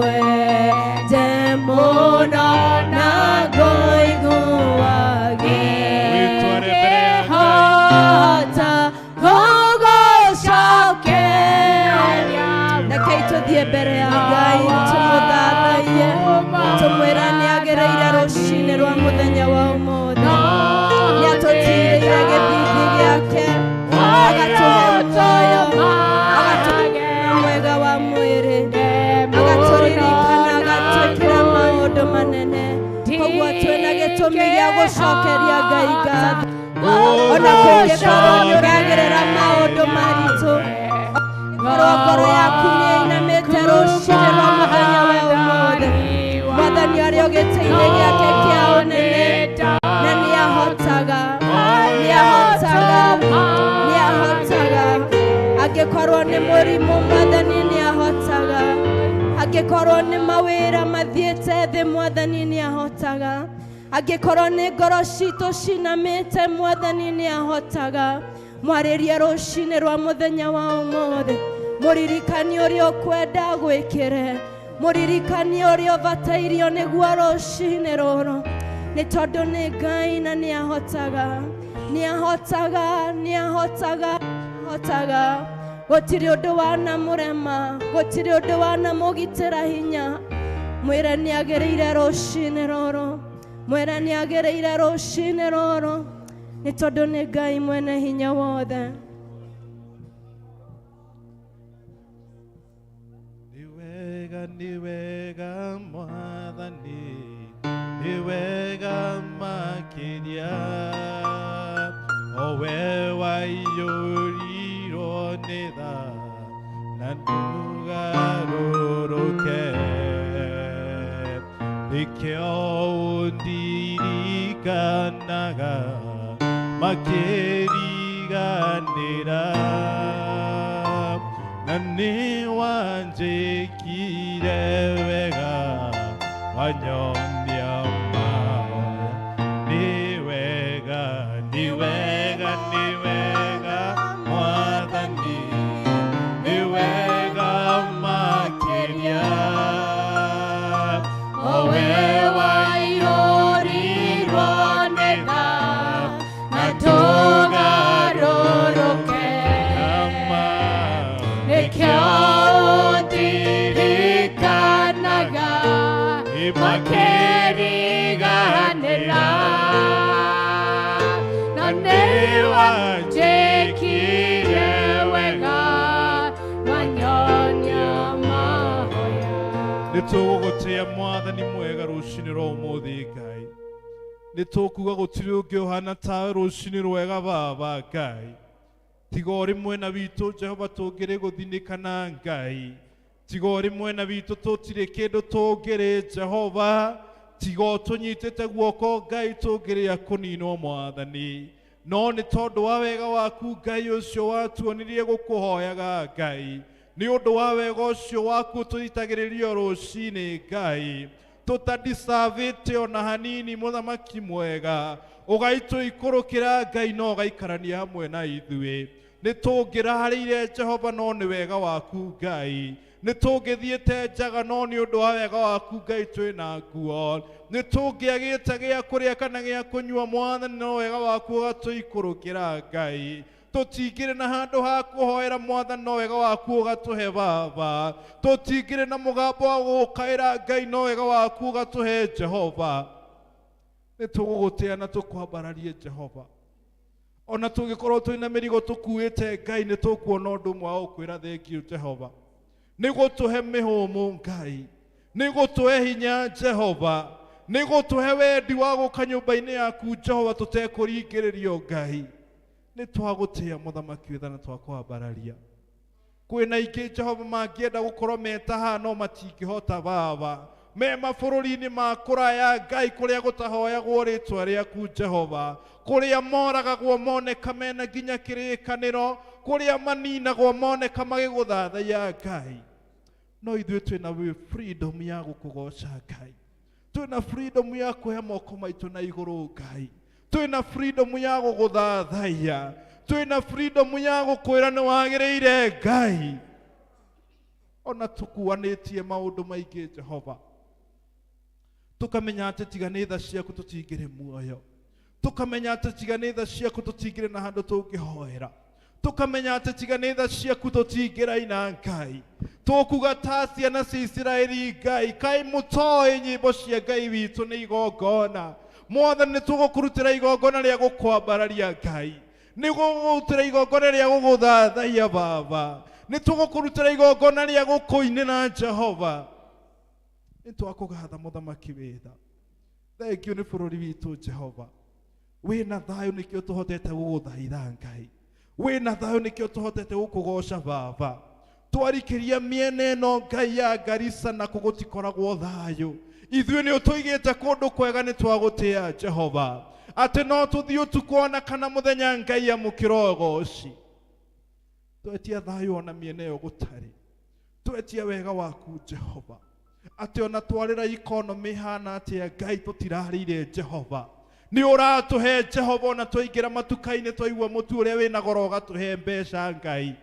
Ngwende mũno na ngũiguage. Wĩtware mbere ya Ngai. Ngĩhota gũgũcokeria. Rekei tũthiĩ mbere ya Ngai tũmũthathaiye, tũmwĩra nĩ agereire rũcinĩ rwa mũthenya wa ũmũthĩ, nĩ atũtirĩire gĩthithi gĩake, agatũhe muoyo, agatũhe mwega wa mwĩrĩ, agatũririkana, agatwĩkĩra maũndũ manene. Koguo twĩna gĩtũmi gĩa gũcokeria Ngai ngatho, ona kũngĩkorwo nĩ ũragerera maũndũ maritũ, korwo ngoro yaku nĩ ĩinamĩte rũcinĩ rwa mũthenya wa ũmũthĩ, Mwathani arĩ o gĩtĩ-inĩ gĩake kĩa ũnene, na nĩ ahotaga, nĩ ahotaga, nĩ ahotaga. Angĩkorwo nĩ mũrimũ, Mwathani nĩ ahotaga. Angĩkorwo nĩ mawĩra mathiĩte thĩ, Mwathani nĩ ahotaga. Angĩkorwo nĩ ngoro citũ cinamĩte, Mwathani nĩ ahotaga. Mwarĩrie rũcinĩ rwa mũthenya wa ũmũthĩ, mũririkanie ũrĩa ũkwenda gwĩkĩre, mũririkanie ũrĩa ũbatairio nĩguo rũcinĩ rũrũ, nĩ tondũ nĩ Ngai na nĩ ahotaga, nĩ ahotaga, nĩ ahotaga, ahotaga. Gũtirĩ ũndũ wanamũrema, gũtirĩ ũndũ wanamũgitĩra hinya. Mwĩre nĩ agĩrĩire rũcinĩ rũrũ, mwĩre nĩ agĩrĩire rũcinĩ rũrũ, nĩ tondũ nĩ Ngai mwene hinya wothe. Nĩ wega, nĩ wega Mwathani, nĩ wega makĩria, o we waiyũrirwo nĩ tha na ndũgarũrũke, nĩkĩo ũndirikanaga makĩriganĩra, na nĩ wanjĩkire wega, wanyonia mahoya. Nĩ wega, nĩ wega, nĩ wega Mwathani, nĩ wega makĩria, o we waiyũrirwo nĩ tha na ndũgarũrũke, nĩkĩo ũndirikanaga makĩriganĩra, na nĩ wanjĩkire wega, wanyonia mahoya. Nĩ tũgũgũtĩa Mwathani mwega rũcinĩ rwa ũmũthĩ. Ngai, nĩ tũkuga gũtirĩ ũngĩ ũhana tawe rũcinĩ rwega. Baba Ngai, tiga ũrĩ mwena witũ, Jehova, tũngĩrĩ gũthinĩkana. Ngai, tiga ũrĩ mwena witũ, tũtirĩ kĩndũ tũngĩrĩ. Jehova, tiga ũtũnyitĩte guoko, Ngai, tũngĩrĩa kũninwo. Mwathani, no nĩ tondũ wa wega waku, Ngai, ũcio watuonirie gũkũhoyaga, Ngai, nĩ ũndũ wa wega ũcio waku tũitagĩrĩrio rũcinĩ, Ngai, tũtadisavĩte ona hanini. Mũthamaki mwega, ũgaitũikũrũkĩra, Ngai, no ũgaikarania hamwe na ithuĩ. Nĩ tũngĩraharĩire, Jehova, no nĩ wega waku, Ngai. Nĩ tũngĩthiĩte njaga, no nĩ ũndũ wa wega waku, Ngai, twĩna nguo. Nĩ tũngĩagĩte gĩa kũrĩa kana gĩa kũnyua, Mwathani, no wega waku ũgatũikũrũkĩra. Ngai, tũtingĩrĩ na handũ ha kũhoera, Mwathani, no wega waku ũgatũhe. Baba, tũtingĩrĩ na mũgambo wa gũgũkaĩra, Ngai, no wega waku ũgatũhe. Jehova, nĩ tũgũgũtĩa na tũkwambararie. Jehova, ona tũngĩkorwo twĩna mĩrigo tũkuĩte, Ngai, nĩ tũkuona ũndũ ũmwe wa gũkwĩra thengiũ. Jehova, nĩ gũtũhe mĩhũmũ. Ngai, nĩ gũtũhe hinya. Jehova, nĩ gũtũhe wendi wa gũka nyũmba-inĩ yaku, Jehova, tũtekũringĩrĩrio. Ngai, nĩ twagũtĩa, Mũthamaki wĩtha, na twakwambararia. Kwĩna ingĩ, Jehova, mangĩenda gũkorwo meta haha no matingĩhota. Baba, me mabũrũri-inĩ ma kũraya, Ngai, kũrĩa gũtahoyagwo rĩtwa rĩaku, Jehova, kũrĩa moragagwo moneka mena nginya kĩrĩkanĩro, kũrĩa maninagwo moneka magĩgũthathaiya, Ngai, no ithuĩ twĩna freedom ya gũkũgoca. Ngai, twĩna freedom ya kuoya moko maitũ na igũrũ. Ngai, twĩna freedom ya gũgũthathaiya, twĩna freedom ya gũkwĩra nĩ wagĩrĩire. Ngai, Ona tũkuanĩtie maũndũ maingĩ Jehova, tũkamenya atĩ tiga nĩ tha ciaku tũtingĩrĩ muoyo, tũkamenya atĩ tiga nĩ tha ciaku tũtingĩrĩ na handũ tũngĩhoera, tũkamenya atĩ tiga nĩ tha ciaku tũtingĩraina Ngai. Tũkuga ta ciana cia Isiraeli Ngai, kaĩ mũtoĩ nyĩmbo cia Ngai witũ nĩ igongona. Mwathani, nĩ tũgũkũrutĩra igongona rĩa gũkwambararia Ngai, nĩ gũgũrutĩra igongona rĩa gũgũthathaiya Baba, nĩ tũgũkũrutĩra igongona rĩa gũkũinĩra Jehova. Nĩ twakũgatha mũthamaki wĩ tha. Thengiũ nĩ bũrũri witũ Jehova, wĩna thayũ nĩkĩo tũhotete gũgũthaitha Ngai, wĩna thayũ nĩkĩo tũhotete gũkũgoca Baba. Twarikĩria mĩena ĩno Ngai ya Garissa na kũgũtikoragwo thayũ, ithuĩ nĩ ũtũigĩte kũndũ kwega, nĩ twagũtĩa Jehova, atĩ no tũthiĩ ũtukũ ona kana mũthenya Ngai amũkĩra ũgoci. Twetia thayũ ona mĩena ĩyo gũtarĩ, twetia wega waku Jehova, atĩ ona twarĩra ikonomĩ ĩhana atĩa Ngai tũtirarĩire Jehova. Nĩ ũratũhe Jehova, ona twaingĩra matuka-inĩ twaigua mũtu ũrĩa wĩna goro ũgatũhe mbeca Ngai.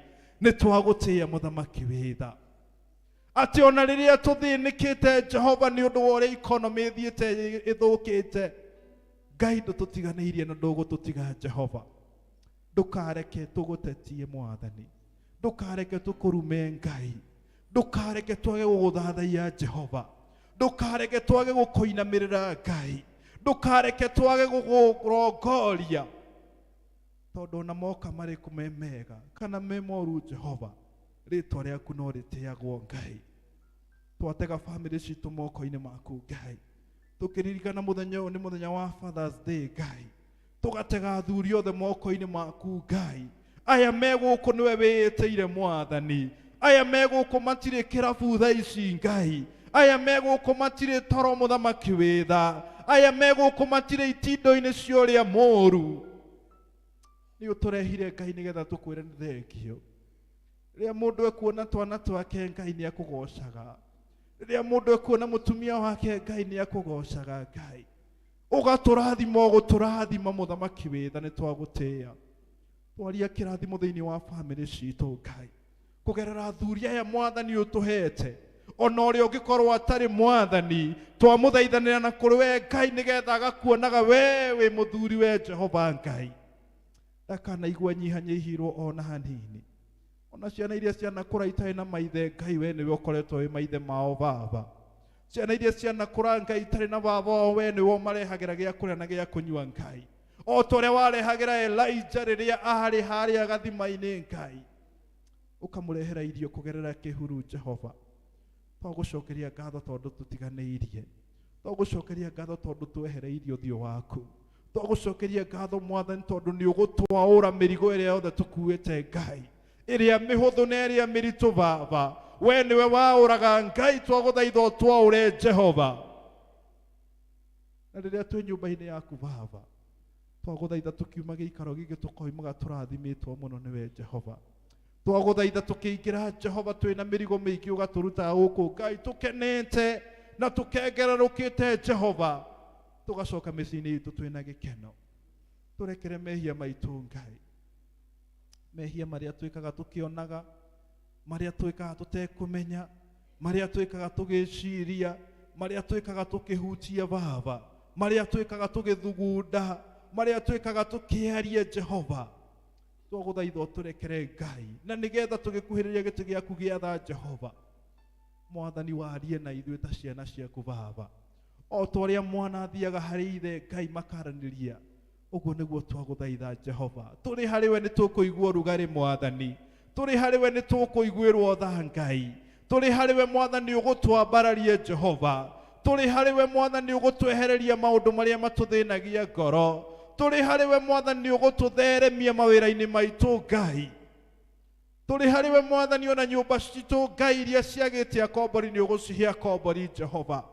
Nĩ twagũtĩa mũthamaki wĩ tha, atĩ ona rĩrĩa tũthĩnĩkĩte Jehova nĩ ũndũ wa ũrĩa ikonomĩ ĩthiĩte ĩthũkĩte, Ngai ndũtũtiganĩirie na ndũgũtũtiga Jehova. Ndũkareke tũgũtetie Mwathani, ndũkareke tũkũrume Ngai, ndũkareke twage gũgũthathaiya Jehova, ndũkareke twage gũkũinamĩrĩra Ngai, ndũkareke twage gũgũrongoria, tondũ ona moka marĩkũ me mega kana me moru Jehova, rĩtwa rĩaku no rĩtĩagwo Ngai. Twatega bamĩrĩ citũ moko-inĩ maku Ngai, tũkĩririkana mũthenya ũyũ nĩ mũthenya wa Father's Day Ngai, tũgatega athuri othe moko-inĩ maku Ngai. Aya me gũkũ nĩwe wĩĩtĩire Mwathani, aya me gũkũ matirĩ kĩrabu thaa ici Ngai, aya me gũkũ matirĩ toro mũthamaki wĩ tha, aya me gũkũ matirĩ itindo-inĩ cia ũrĩa mũũru. Nĩ ũtũrehire Ngai nĩgetha tũkwĩre nĩ thengio. Rĩrĩa mũndũ ekuona twana twake Ngai nĩ akũgocaga, rĩrĩa mũndũ ekuona mũtumia wake Ngai nĩ akũgocaga Ngai, ũgatũrathima ũgũtũrathima mũthamaki wĩ tha, nĩ twagũtĩa. Twaria kĩrathimo thĩinĩ wa bamĩrĩ citũ Ngai, kũgerera athuri aya Mwathani ũtũhete, ona ũrĩa ũngĩkorwo atarĩ Mwathani, twamũthaithanĩra na kũrĩ we Ngai nĩgetha agakuonaga we wĩ mũthuri we Jehova Ngai. Ndakanaigua nyihanyihirwo ona hanini. Ona ciana iria cianakũra itarĩ na maithe Ngai, we nĩwe ũkoretwo wĩ maithe mao Baba. Ciana iria cianakũra Ngai itarĩ na baba wao, we nĩwe ũmarehagĩra gĩa kũrĩa na gĩa kũnyua Ngai, o ta ũrĩa warehagĩra Elijah rĩrĩa arĩ harĩa gathima-inĩ Ngai, ũkamũrehera irio kũgerera kĩhuru Jehova. Twagũcokeria ngatho tondũ tũtiganĩirie, twagũcokeria ngatho tondũ twehereirie ũthiũ waku, twagũcokeria ngatho Mwathani tondũ nĩ ũgũtwaũra mĩrigo ĩrĩa yothe tũkuĩte Ngai, ĩrĩa mĩhũthũ na ĩrĩa mĩritũ Baba, we nĩwe waũraga Ngai, twagũthaitha ũtwaũre Jehova. Na rĩrĩa twĩ nyũmba-inĩ yaku Baba, twagũthaitha tũkiuma gĩikaro gĩkĩ tũkoimaga tũrathimĩtwo mũno nĩwe Jehova. Twagũthaitha tũkĩingĩra Jehova twĩna mĩrigo mĩingĩ ũgatũruta gũkũ Ngai tũkenete na tũkengererũkĩte Jehova, tũgacoka mĩciĩ-inĩ itũ twĩna gĩkeno. Tũrekere mehia maitũ Ngai, mehia marĩa twĩkaga tũkĩonaga, marĩa twĩkaga tũtekũmenya, marĩa twĩkaga tũgĩciria, marĩa twĩkaga tũkĩhutia Baba, marĩa twĩkaga tũgĩthugunda, marĩa twĩkaga tũkĩaria Jehova. Twagũthaitha ũtũrekere Ngai, na nĩgetha tũgĩkuhĩrĩria gĩtĩ gĩaku gĩa tha Jehova, Mwathani warie na ithuĩ ta ciana ciaku Baba, o ta ũrĩa mwana athiaga harĩ ithe Ngai makaranĩria, ũguo nĩguo twagũthaitha Jehova. Tũrĩ harĩ we nĩ tũkũigua ũrugarĩ Mwathani, tũrĩ harĩ we nĩ tũkũiguĩrwo tha Ngai, tũrĩ harĩ we Mwathani ũgũtwambararie Jehova, tũrĩ harĩ we Mwathani ũgũtwehereria maũndũ marĩa matũthĩnagia ngoro, tũrĩ harĩ we Mwathani ũgũtũtheremia mawĩra-inĩ maitũ Ngai, tũrĩ harĩ we Mwathani ona nyũmba citũ Ngai iria ciagĩte akombori nĩ ũgũcihe akombori Jehova,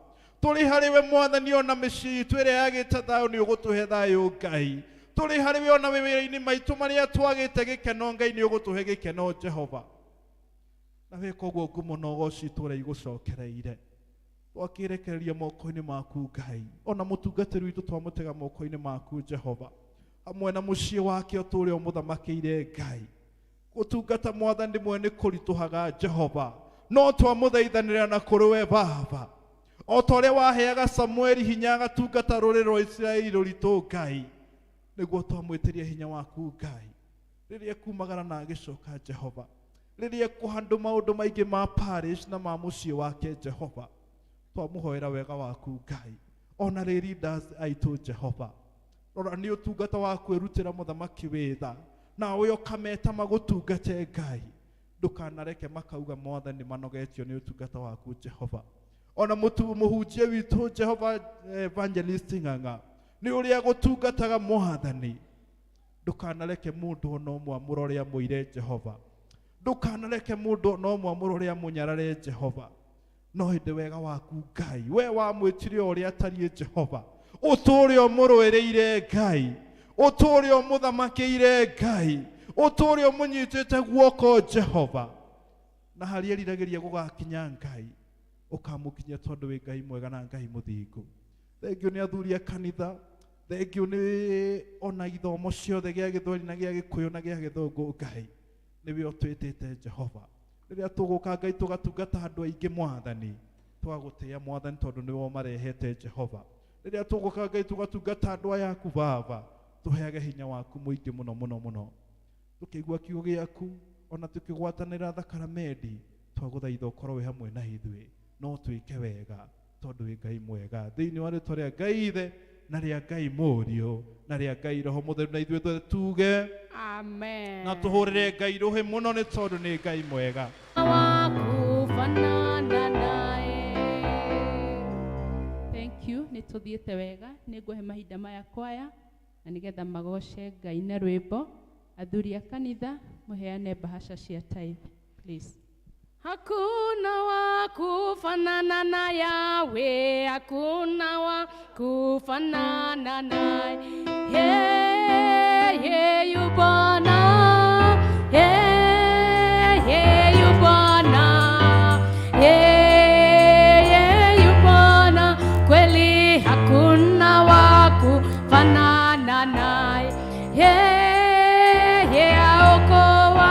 tũrĩ harĩ we Mwathani ona mĩciĩ itũ ĩrĩa yagĩte thayũ nĩ ũgũtũhe thayũ Ngai, tũrĩ harĩ we ona mawĩra-inĩ maitũ marĩa twagĩte gĩkeno Ngai nĩ ũgũtũhe gĩkeno Jehova. Na weka ũguo ngumo na ũgoci itũũra igũcokereire. Twakĩrekereria moko-inĩ maku Ngai, ona mũtungatĩri witũ twamũtega moko-inĩ maku Jehova, hamwe na mũciĩ wake ũtũũre ũmũthamakĩire Ngai. Gũtungata Mwathani rĩmwe nĩ kũritũhaga Jehova, No twamũthaithanĩra na kũrĩ we Baba, o ta ũrĩa waheaga Samueli hinya agatungata rũrĩrĩ rwa Isiraeli rũritũ Ngai, nĩguo twamwĩtĩria hinya waku Ngai rĩrĩa kumagara na agĩcoka Jehova, rĩrĩa kũhandũ maũndũ maingĩ ma parish na ma mũciĩ wake Jehova, twamũhoera wega waku Ngai, ona rĩ leaders aitũ Jehova, rora nĩ ũtungata wa kwĩrutĩra mũthamaki wĩtha nawe ũkameta magũtungate Ngai, ndũkanareke makauga Mwathani manogetio nĩ ũtungata waku Jehova. Ona mũhunjia witũ Jehova Evangelist Ng'ang'a nĩ ũrĩa gũtungataga Mwathani, ndũkanareke mũndũ ona ũmwe amũrore amũire Jehova, ndũkanareke mũndũ ona ũmwe amũrore amũnyarare Jehova, no hĩndĩ wega waku Ngai, we wamwĩtire o ũrĩa atariĩ Jehova, ũtũũre ũmũrũĩrĩire Ngai, ũtũũre ũmũthamakĩire Ngai, ũtũũre ũmũnyitĩte guoko Jehova, na harĩa eriragĩria gũgakinya Ngai ũkamũkinyia tondũ wĩ Ngai mwega na Ngai mũthingu. Thengiũ nĩ athuri a kanitha, thengiũ nĩ ona ithomo ciothe gĩa Gĩthweri na gĩa Gĩkũyũ na gĩa Gĩthũngũ Ngai, nĩwe ũtwĩtĩte Jehova. Rĩrĩa tũgũka Ngai tũgatungata andũ aingĩ Mwathani, twagũtĩĩa Mwathani tondũ nĩwe ũmarehete Jehova. Rĩrĩa tũgũka Ngai tũgatungata andũ aya aku Baba, tũheage hinya waku mũingĩ mũno mũno mũno, tũkĩigua kiugo gĩaku ona tũkĩgwatanĩra thakaramendi, twagũthaitha ũkorwo wĩ hamwe na ithuĩ, no twĩke wega tondũ wĩ Ngai mwega. Thĩinĩ wa rĩtwa rĩa Ngai Ithe na rĩa Ngai Mũriũ na rĩa Ngai Roho Mũtheru, na ithuĩ twothe tuge Amen. na tũhũrĩre Ngai rũhĩ mũno nĩ tondũ nĩ Ngai mwega. Wakufanana naye. Thank you, nĩ tũthiĩte wega, nĩ ngũhe mahinda maya kwaya na nĩgetha magoce Ngai na rwĩmbo. Athuri a kanitha mũheane bahasha cia tithe please. Hakuna wa kufanana na Yahweh, hakuna wa kufanana naye. Yeye yu Bwana, yeye yu Bwana, yeye yu Bwana, kweli hakuna wa kufanana naye. Yeye aokoa,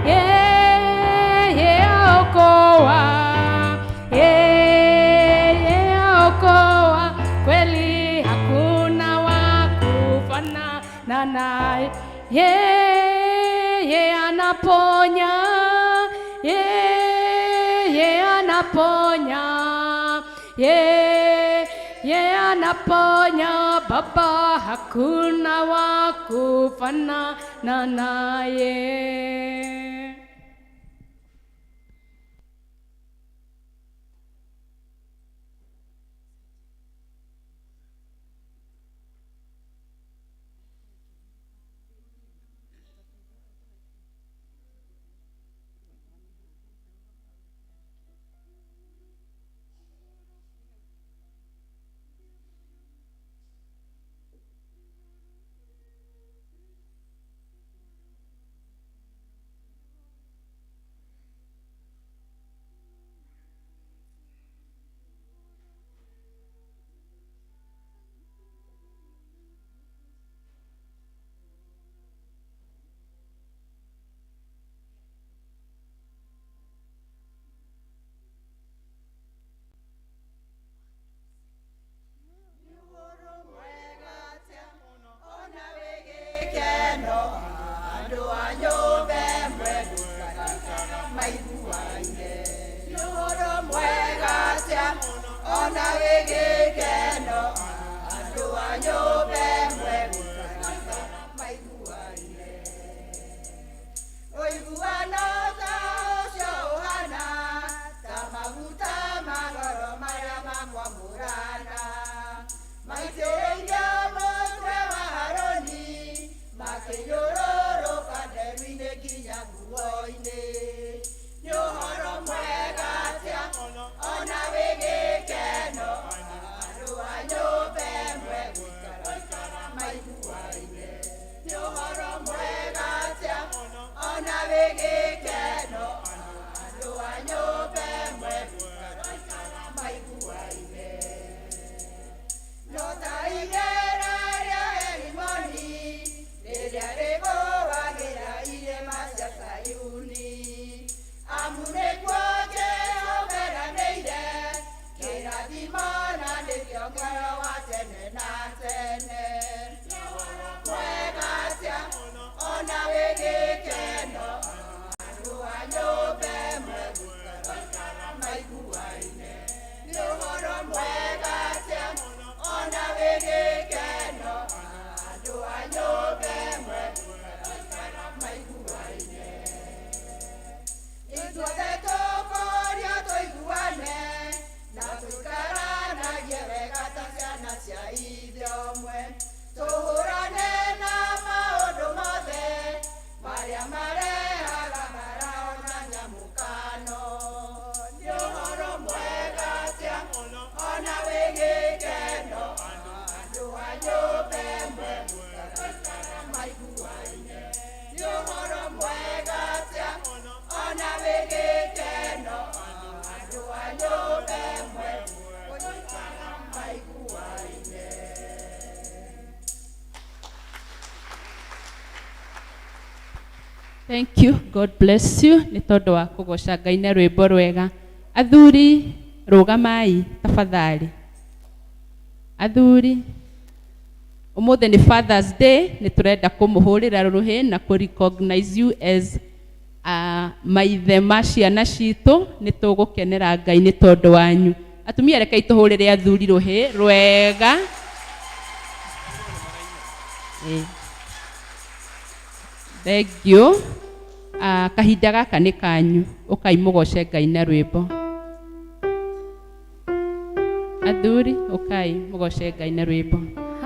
yeye aokoa, yeye aokoa, kweli hakuna wa kufanana naye. Yeye anaponya, yeye anaponya, yeye anaponya, Baba hakuna wa kufanana naye. No. Muoyo wa tene na tene. Mwega atĩa ona wĩ gĩkeno, andũ a nyũmba ĩmwe gũikara maiguaine. Nĩ ũhoro mwega atĩa ona wĩ gĩkeno, andũ a nyũmba ĩmwe gũikara maiguaine. Ithuothe tũkũria tũiguane na tũikaranagie wega ta ciana cia ithe ũmwe. Tũhũrane na maũndũ mothe marĩa marehaga mbara ona nyamũkano. Nĩ ũhoro mwega atĩa ona wĩ gĩkeno, andũ a nyũmba ĩmwe gũikara maiguaine. Nĩ ũhoro mwega atĩa ona wĩ gĩkeno, andũ a nyũmba ĩmwe gũikara maiguaine. Thank you. God bless you. Nĩ tondũ wa kũgoca Ngai na rwĩmbo rwega. Athuri rũgamai tafadhali. Athuri, ũmũthĩ nĩ Father's Day, nĩ tũrenda kũmũhũrĩra rũhĩ na kũ recognize you as maithe ma ciana citũ. Nĩ tũgũkenera Ngai nĩ tondũ wanyu. Atumia rekei tũhũrĩre athuri rũhĩ rwega. Thank you. Kahinda gaka nĩ kanyu, ũkai mũgoce Ngai na rwĩmbo. Athuri, ũkai mũgoce Ngai na rwĩmbo.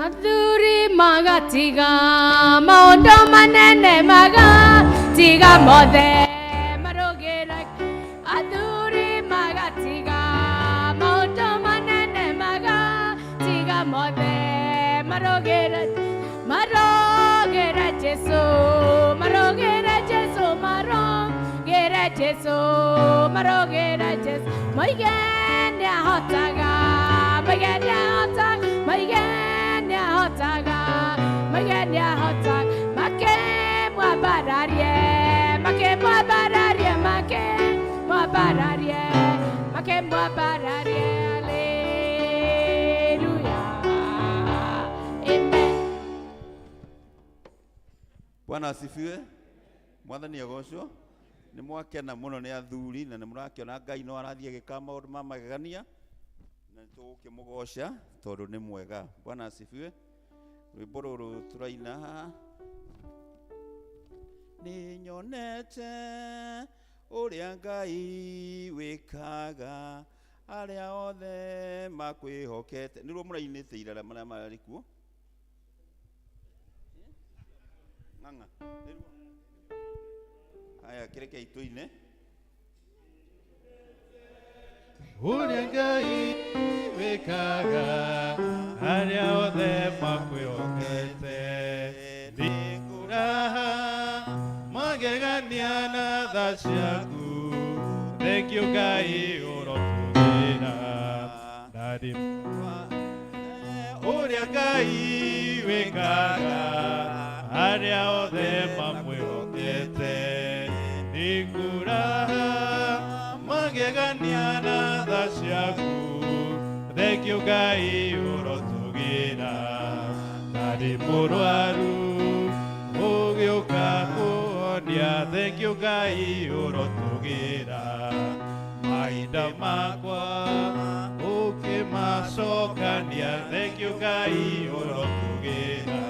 Athuri magatiga maũndũ manene, magatiga mothe marũgĩra. Athuri magatiga maũndũ manene, magatiga mothe marũgĩra. Marũgĩra Jesu, marũgĩra Jesu, marũgĩra Jesu, marũgĩra Jesu. Moige nĩahotaga, moige nĩahotaga, moige nĩahotaga, moige nĩahotaga. Makĩmwambararie, makĩmwambararie, makĩmwambararie, makĩmwambararie. Haleluya. Amen. Bwana asifiwe. Mwathani agocwo. Nĩ mwakena mũno nĩ athuri na nĩ mũrakĩona Ngai no arathiĩ agĩka maũndũ ma magegania na nĩ tũgũkĩmũgoca tondũ nĩ mwega. Bwana asifiwe. Rwĩmbo rũrũ tũraina haha. Nĩ nyonete ũrĩa Ngai wĩkaga arĩa othe makwĩhokete. Nĩruo mũrainĩte irara marĩa marĩ kuo. Ng'ang'a. Nĩruo. Haya, kĩrekei tũine. Ũrĩa Ngai wĩkaga arĩa othe makwĩhokete. Nĩngũraha magegania na tha ciaku. Thank you Ngai ũrotũgĩra. Ndarĩ ũrĩa Ngai wĩkaga arĩa othe mamwĩhokete. Nĩngũraha magegania na tha ciaku. Thank you Ngai ũrotũgĩra. Ndarĩ mũrwaru ũgĩũka kũhonia. Thank you Ngai ũrotũgĩra. Mahinda makwa ũkĩmacokania. Thank you Ngai ũrotũgĩra.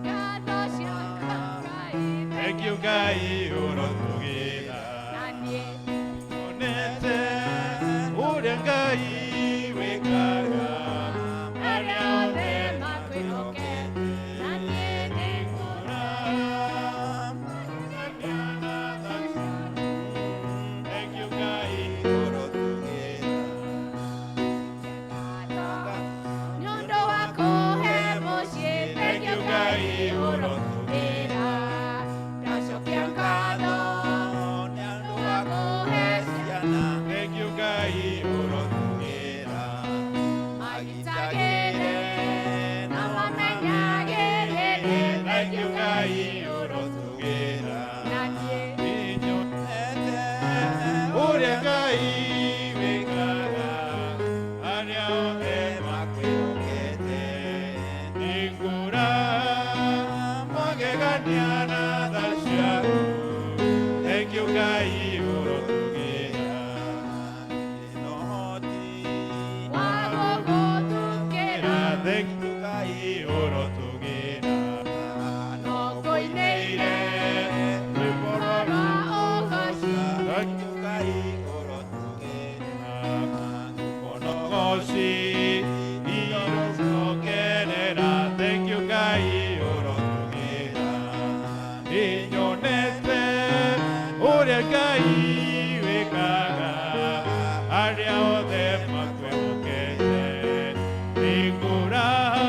Ngatho ciakwa Ngai. Thank you Ngai ũrotũgĩra. Na niĩ Onete ũrĩa Ngai wĩkaga arĩa othe makwĩhokete, na niĩ nĩngũraha. Thank you Ngai Nĩ ũndũ wa kũhe mũciĩ. Thank you Ngai ũrotũgĩra. Ndacokia ngatho nĩ ũndũ wa kũhe ciana. Thank you Ngai ũrotũgĩra. Magitagĩre na mamenyagĩrĩre. Thank you Ngai ũrotũgĩra. Na niĩ Ũrĩa Ngai wĩkaga Ũgoci irũcokerera. Thank you Ngai ũrotũgĩra. Nĩnyonete ũrĩa Ngai wĩkaga arĩa othe makwĩhokete. Nĩngũraha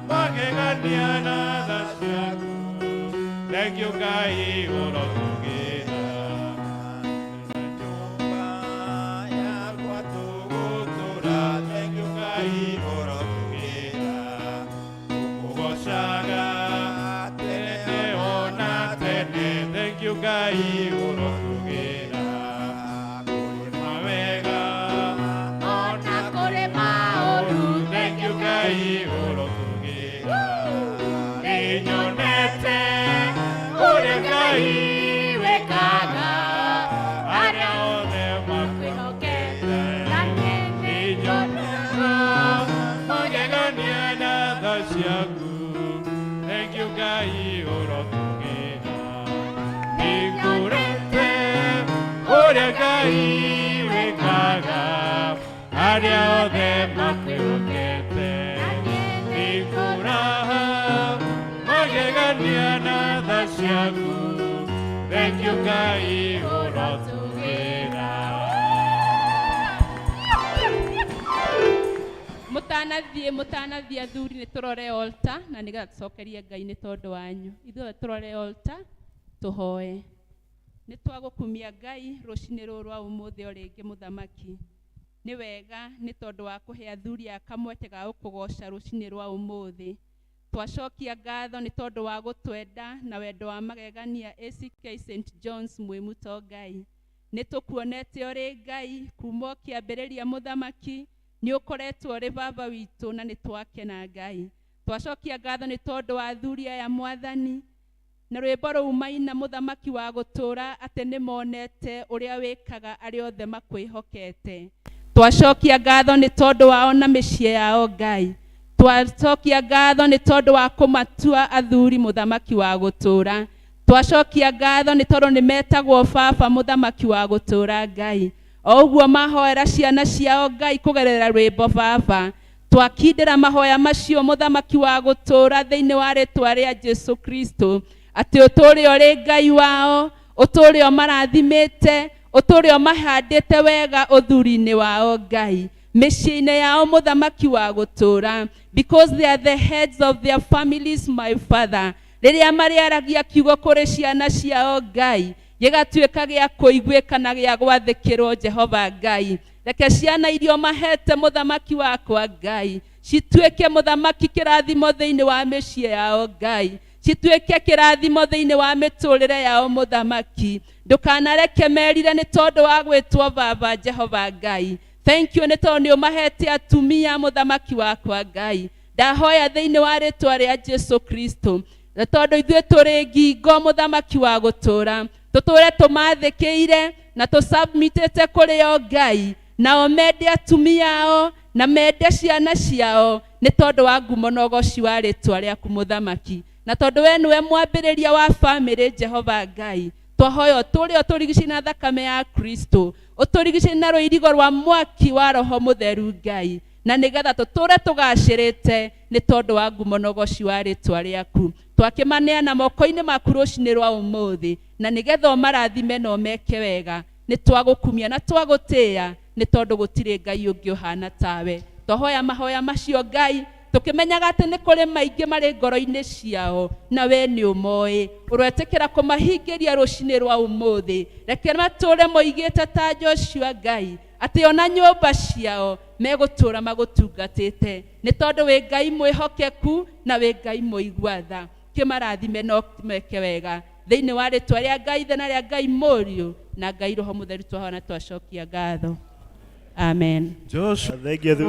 magegania na tha ciaku. Thank you Ngai ũrotũgĩra. Nyũmba yakwa tũgũtũra. Thank you Ngai ũrotũgĩra. Tũkũgocaga tene ona tene. Thank you Ngai ũrotũgĩra. Kũrĩ mawega Ona kũrĩ maũru. Thank you Ngai ũrotũgĩra. Nĩnyonete ũrĩa Ngai wĩkaga arĩa othe makwĩhokete. Na Nĩnyonete magegania na tha ciaku. Thank you Ngai ũrotũgĩra. Nĩngũrete ũrĩa Ngai wĩkaga arĩa othe makwĩhokete. Nĩngũraha magegania na tha ciaku. Thank you Ngai ũrotũgĩra. Mutanathiĩ athuri nĩ tũrore altar na nĩgetha tũcokerie Ngai nĩ tondũ wanyu. Ithuothe tũrore altar tũhoe. Nĩ twagũkumia Ngai rũcinĩ rũrũ rwa ũmũthĩ o rĩngĩ mũthamaki. Nĩ wega nĩ tondũ wa kũhe athuri aya kamweke ga gũkũgoca rũcinĩ rwa ũmũthĩ. Twacokia ngatho nĩ tondũ wa gũtwenda na wendo wa magegania ACK St John's Mwĩmuto Ngai. Nĩ tũkuonete ũrĩ Ngai kuma o kĩambĩrĩria mũthamaki, nĩ ũkoretwo ũrĩ baba witũ na nĩ twakena Ngai. Twacokia ngatho nĩ tondũ wa athuri aya mwathani na rwĩmbo rũu maina mũthamaki wa gũtũũra atĩ nĩ monete ũrĩa wĩkaga arĩa othe makwĩhokete. Twacokia ngatho nĩ tondũ wao na mĩciĩ yao Ngai. Twacokia ngatho nĩ tondũ wa kũmatua athuri mũthamaki wa gũtũũra. Twacokia ngatho nĩ tondũ nĩ metagwo baba mũthamaki wa gũtũũra Ngai. O ũguo mahoera ciana ciao Ngai kũgerera rwĩmbo baba. Twakindĩra mahoya macio mũthamaki wa gũtũũra thĩinĩ wa rĩtwa rĩa Jesu Kristo, atĩ ũtũũre ũrĩ Ngai wao, ũtũũre ũmarathimĩte, ũtũũre ũmahandĩte wega ũthuri-inĩ wao Ngai, mĩciĩ-inĩ yao mũthamaki wa gũtũũra, because they are the heads of their families my father. Rĩrĩa marĩaragia kiugo kũrĩ ciana ciao Ngai, gĩgatuĩka gĩa kũiguĩka na gĩa gwathĩkĩrwo Jehova Ngai. Reke ciana iria ũmahete mũthamaki wakwa Ngai cituĩke mũthamaki kĩrathimo thĩinĩ wa mĩciĩ yao Ngai, cituĩke kĩrathimo thĩinĩ wa mĩtũrĩre yao mũthamaki. Ndũkanareke merire nĩ tondũ wa gwĩtwo baba Jehova Ngai. Thank you nĩ tondũ nĩ ũmahete atumia mũthamaki wakwa Ngai. Ndahoya thĩinĩ wa rĩtwa rĩa Jesu Kristo, na tondũ ithuĩ tũrĩ ngingo mũthamaki wa gũtũũra, tũtũũre tũmathĩkĩire na tũsubmitĩte kũrĩ o Ngai, nao mende atumia ao na mende ciana ciao nĩ tondũ wa ngumo na ũgoci wa rĩtwa rĩaku mũthamaki, na tondũ we nĩwe mwambĩrĩria wa bamĩrĩ Jehova Ngai. Twahoya ũtũũre ũtũrigicĩrie na thakame ya Kristo, ũtũrigicĩrie na rũirigo rwa mwaki wa Roho Mũtheru Ngai, na nĩgetha tũtũũre tũgacĩrĩte nĩ tondũ wa ngumo na ũgoci wa rĩtwa rĩaku. Twakĩmaneana moko-inĩ maku rũcinĩ rwa ũmũthĩ, na nĩgetha ũmarathime na ũmeke wega. Nĩ twagũkumia na twagũtĩĩa nĩ tondũ gũtirĩ Ngai ũngĩ ũhana tawe. Twahoya mahoya macio Ngai, tũkĩmenyaga atĩ nĩ kũrĩ maingĩ marĩ ngoro-inĩ ciao na we nĩ ũmoĩ. Ũretĩkĩra kũmahingĩria rũcinĩ rwa ũmũthĩ. Reke matũũre moigĩte ta Joshua Ngai, atĩ ona nyũmba ciao megũtũũra magũtungatĩte, nĩ tondũ wĩ Ngai mwĩhokeku na wĩ Ngai mũigua tha. Kĩmarathime na ũmeke wega thĩinĩ wa rĩtwa rĩa Ngai Ithe na rĩa Ngai Mũriũ na Ngai Roho Mũtheru twahoya na twacokia ngatho. Amen. Thengia athuri.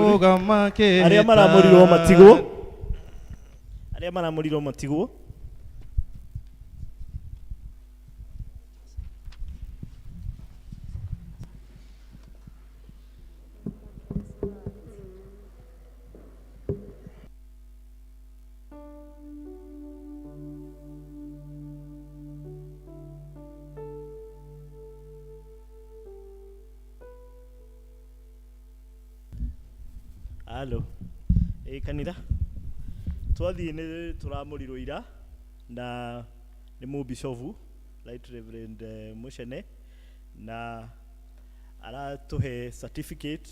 Arĩa maramũrirwo matigwo. Arĩa maramũrirwo matigwo. Halo. Ĩ kanitha twathiĩ nĩ tũramũrirwo ira na nĩ mũbishovu Right Reverend Muchene na aratũhe certificate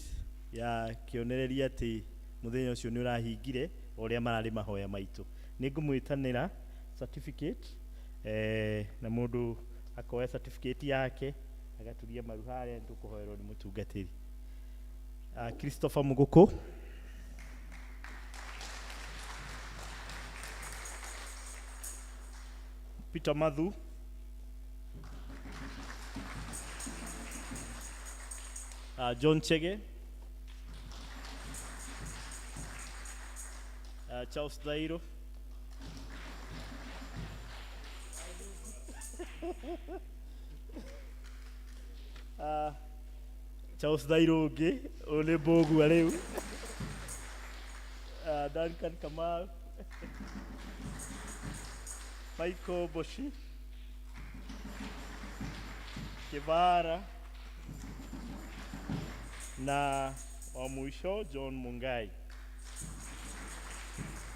ya kĩonereria atĩ mũthenya ũcio nĩ ũrahingire o ũrĩa mararĩ mahoya maitũ. Nĩ ngũmwĩtanĩra certificate na mũndũ akoya certificate yake agaturia maru harĩa nĩ tũkũhoerwo nĩ mũtungatĩri. Christopher Muguku. Peter Madhu. John Chege. Charles Dairo. Charles Dairo ũngĩ ũyũ nĩ mbũgua rĩu. Duncan Kamau. Michael Boshi. Kivara na wa mwisho John Mungai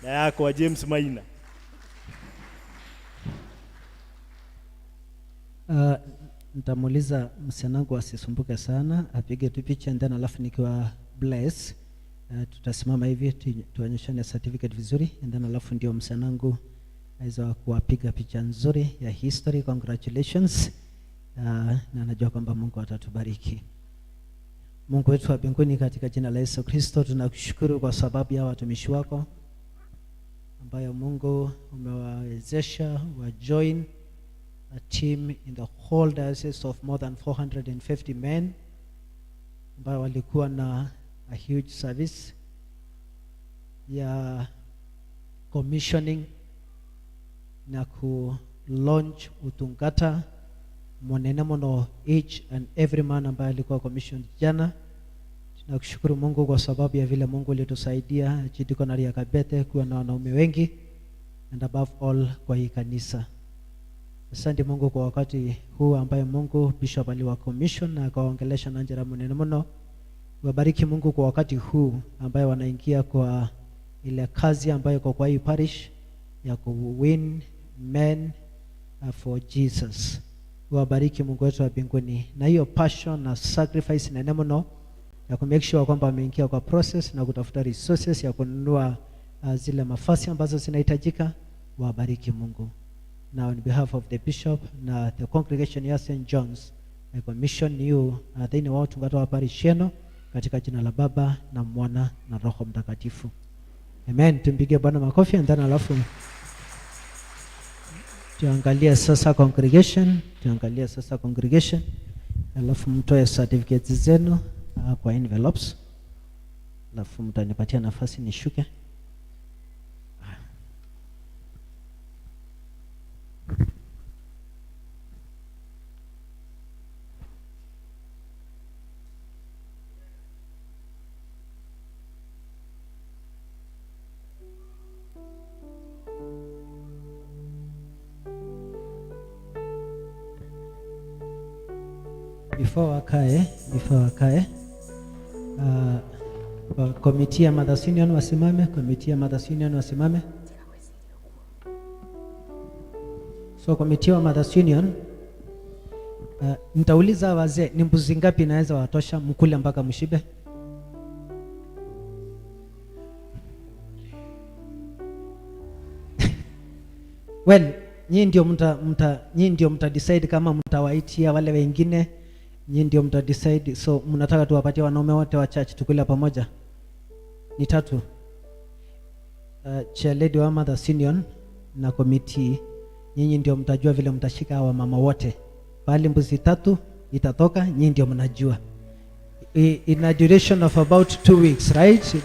na yakwa James Maina. Nitamuuliza msichana asisumbuke sana, apige tu picha and then alafu nikiwa bless tutasimama hivi tuonyeshane certificate vizuri and then alafu ndio msichana aweza kuwapiga picha nzuri ya history. Congratulations. Na najua kwamba Mungu atatubariki. Mungu wetu wa mbinguni, katika jina la Yesu Kristo tunakushukuru kwa sababu ya watumishi wako ambayo Mungu umewawezesha wa join a team in the whole diocese of more than 450 men ambayo walikuwa na a huge service ya commissioning na ku launch utungata munene muno each and every man ambaye alikuwa commissioned jana. Tunakushukuru Mungu kwa sababu ya vile Mungu ulitusaidia Archdeaconry ya Kabete kuwa na wanaume wengi and above all kwa hii kanisa. Asante Mungu kwa wakati huu ambaye Mungu Bishop aliwa commission na akawaongelesha na njira munene muno. Wabariki Mungu kwa wakati huu ambaye wanaingia kwa ile kazi ambayo iko kwa hii parish ya ku win men for Jesus. Wabariki Mungu wetu wa mbinguni na hiyo passion na sacrifice nene muno ya ku make sure kwamba wameingia kwa process na kutafuta resources ya kununua zile mafasi ambazo zinahitajika. Wabariki Mungu. Now on behalf of the bishop na the congregation ya St. John's, I commission you thĩinĩ wa ũtungata wa parish yenu katika jina la Baba na Mwana na Roho Mtakatifu. Amen. Tumpigie Bwana makofi and then alafu tuangalie sasa congregation, tuangalie sasa congregation, alafu mtoe certificates zenu kwa envelopes, alafu mtanipatia nafasi nishuke. Before wakae, committee ya Mothers Union wasimame, committee ya Mothers Union wasimame. So committee wa Mothers Union, nitauliza wazee ni mbuzi ngapi inaweza watosha mkule mpaka mshibe? Well, nyinyi ndio mta decide kama mtawaitia wale wengine, nyinyi ndio mta decide. So mnataka tuwapatie wanaume wote wa church tukule pamoja? Ni tatu. Chair lady wa Mothers Union na committee, nyinyi ndio mtajua vile mtashika hawa mama wote. Bali mbuzi tatu itatoka, nyinyi ndio mnajua. In a duration of about 2 weeks, right?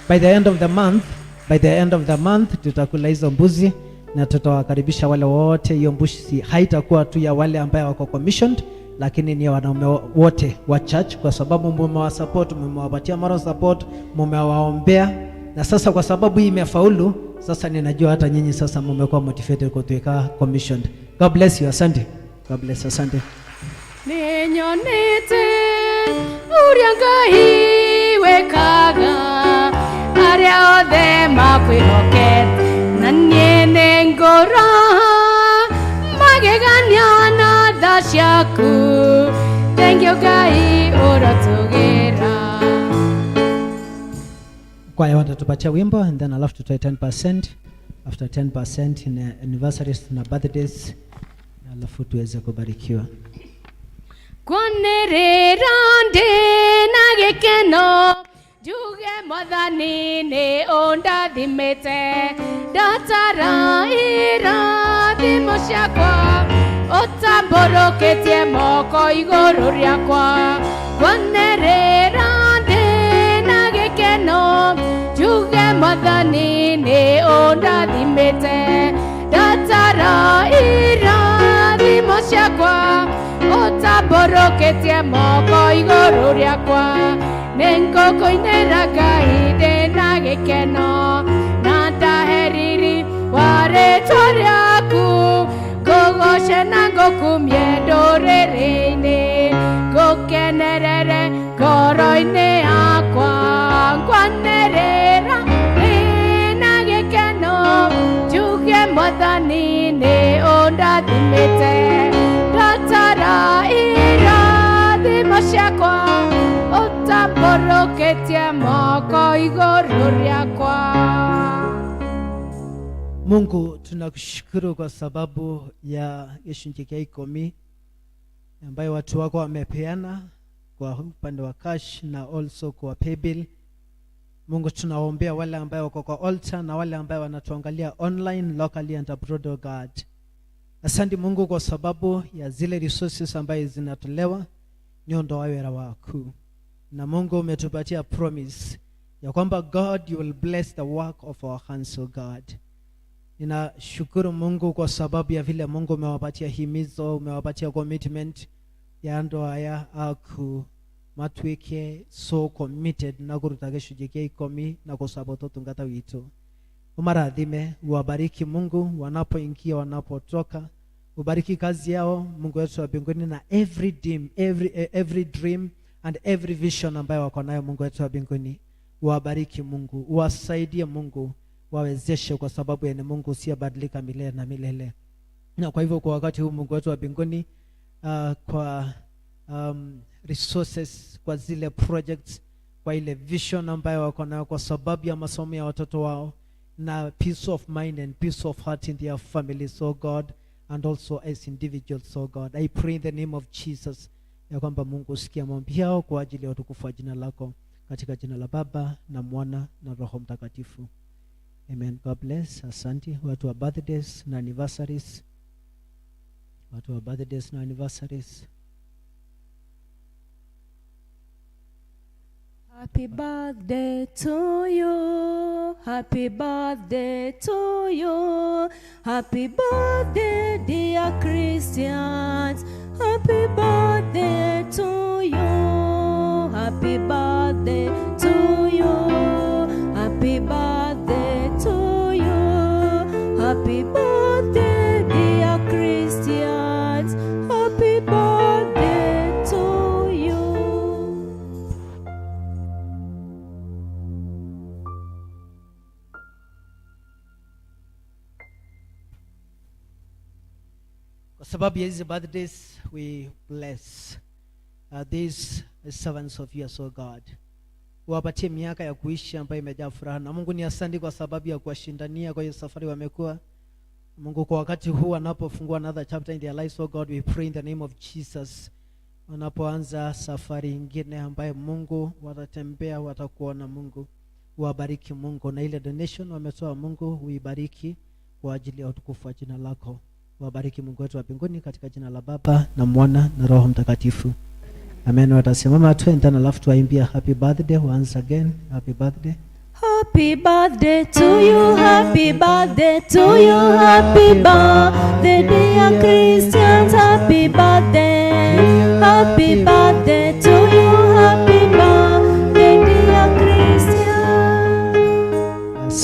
By the end of the month, by the end of the month tutakula hizo mbuzi na tutawakaribisha wale wote. Hiyo mbuzi haitakuwa tu ya wale ambaye wako commissioned, lakini ni ya wanaume wote wa church, kwa sababu mumewasupport, mumewapatia moral support, mumewaombea, na sasa kwa sababu hii imefaulu, sasa ninajua hata nyinyi sasa mumekuwa motivated kutuweka commissioned. God bless you, asante. God bless, asante. Nĩnyonete ũrĩa Ngai wekaga. Makwĩhokete na niĩ nĩngũra magegania na tha ciaku. Thank you Ngai ũrotũgĩra. Kwaya watatupatia wimbo and then alafu tutoe 10%. After 10% in anniversaries na birthdays, alafu tuweze kubarikiwa. Kwanĩrĩra ndĩ na gĩkeno njuge Mwathani nĩ ũndathimĩte, ndatara irathimo ciakwa ũtambũrũkĩtie moko igũrũ rĩakwa. Kwanĩrĩra ndĩ na gĩkeno njuge Mwathani nĩ ũndathimĩte, ndatara irathimo ciakwa ũtambũrũkĩtie moko igũrũ rĩakwa. Nĩngũkũinĩra Ngai ndĩ na gĩkeno na ndahe riri wa rĩtwa rĩaku, ngũgooce na ngũkumie ndũrĩrĩ-inĩ, ngũkenerere ngoro-inĩ yakwa. Ngwanĩrĩra ndĩ na gĩkeno njuge Mwathani nĩ ũndathimĩte, ndatara irathimo ciakwa ũtambũrũkĩtie moko igũrũ rĩakwa. Mungu, tunakushukuru kwa sababu ya gĩcunjĩ kĩa ikũmi ambayo watu wako wamepeana kwa upande wa cash na also kwa paybill. Mungu, tunaombea wale ambayo wako kwa altar na wale ambayo wanatuangalia online, locally and abroad, oh God. Asante Mungu kwa sababu ya zile resources ambayo zinatolewa ni ũndũ wa wĩra waku. Na Mungu umetupatia promise ya kwamba God, you will bless the work of our hands, oh God. Ninashukuru Mungu kwa sababu ya vile Mungu umewapatia himizo, umewapatia commitment ya andũ aya aku matuĩke so committed na kũruta gĩcunjĩ kĩa ikũmi na gũsupport ũtungata witũ. Umarathime, uwabariki Mungu wanapoingia, wanapotoka. Ubariki kazi yao Mungu wetu wa mbinguni, na every dream, every dream and every vision ambayo wako nayo Mungu wetu wa mbinguni. Uwabariki Mungu, uwasaidie Mungu, wawezeshe, kwa sababu ni Mungu usiyebadilika milele na milele. Na kwa hivyo kwa wakati huu Mungu wetu wa mbinguni, kwa resources, kwa zile projects, kwa ile vision ambayo wako nayo, kwa sababu ya masomo ya watoto wao na peace of mind and peace of heart in their families, oh God, and also as individuals, oh God. I pray in the name of Jesus ya kwamba Mungu usikie maombi yao kwa ajili ya utukufu wa jina lako, katika jina la Baba na Mwana na Roho Mtakatifu. Amen. God bless. Asante watu wa birthdays na anniversaries. Watu wa birthdays na anniversaries. Happy birthday to you. Happy birthday to you. Happy birthday, dear Christians. Happy birthday to you. Happy birthday to you. Happy birthday to you. Happy birthday, dear Christians. Happy birthday to you. Kwa sababu ya hizi birthdays, we bless these servants of yours, oh God. Wapatie miaka ya kuishi ambayo imejaa furaha. Na Mungu ni asante kwa sababu ya kuwashindania kwa hiyo safari wamekuwa. Mungu, kwa wakati huu wanapofungua another chapter in their lives, oh God, we pray in the name of Jesus. Wanapoanza safari ingine ambayo Mungu watatembea, watakuona Mungu. Wabariki Mungu, na ile donation wametoa Mungu uibariki kwa ajili ya utukufu wa jina lako. Wabariki Mungu wetu wa mbinguni, katika jina la Baba na Mwana na Roho Mtakatifu. Amen. Watasimama tu and then alafu tuwaimbia happy birthday once again. Happy birthday. Happy birthday to you, happy birthday to you, happy birthday dear Christians, happy birthday, happy birthday to you, happy birthday dear Christians.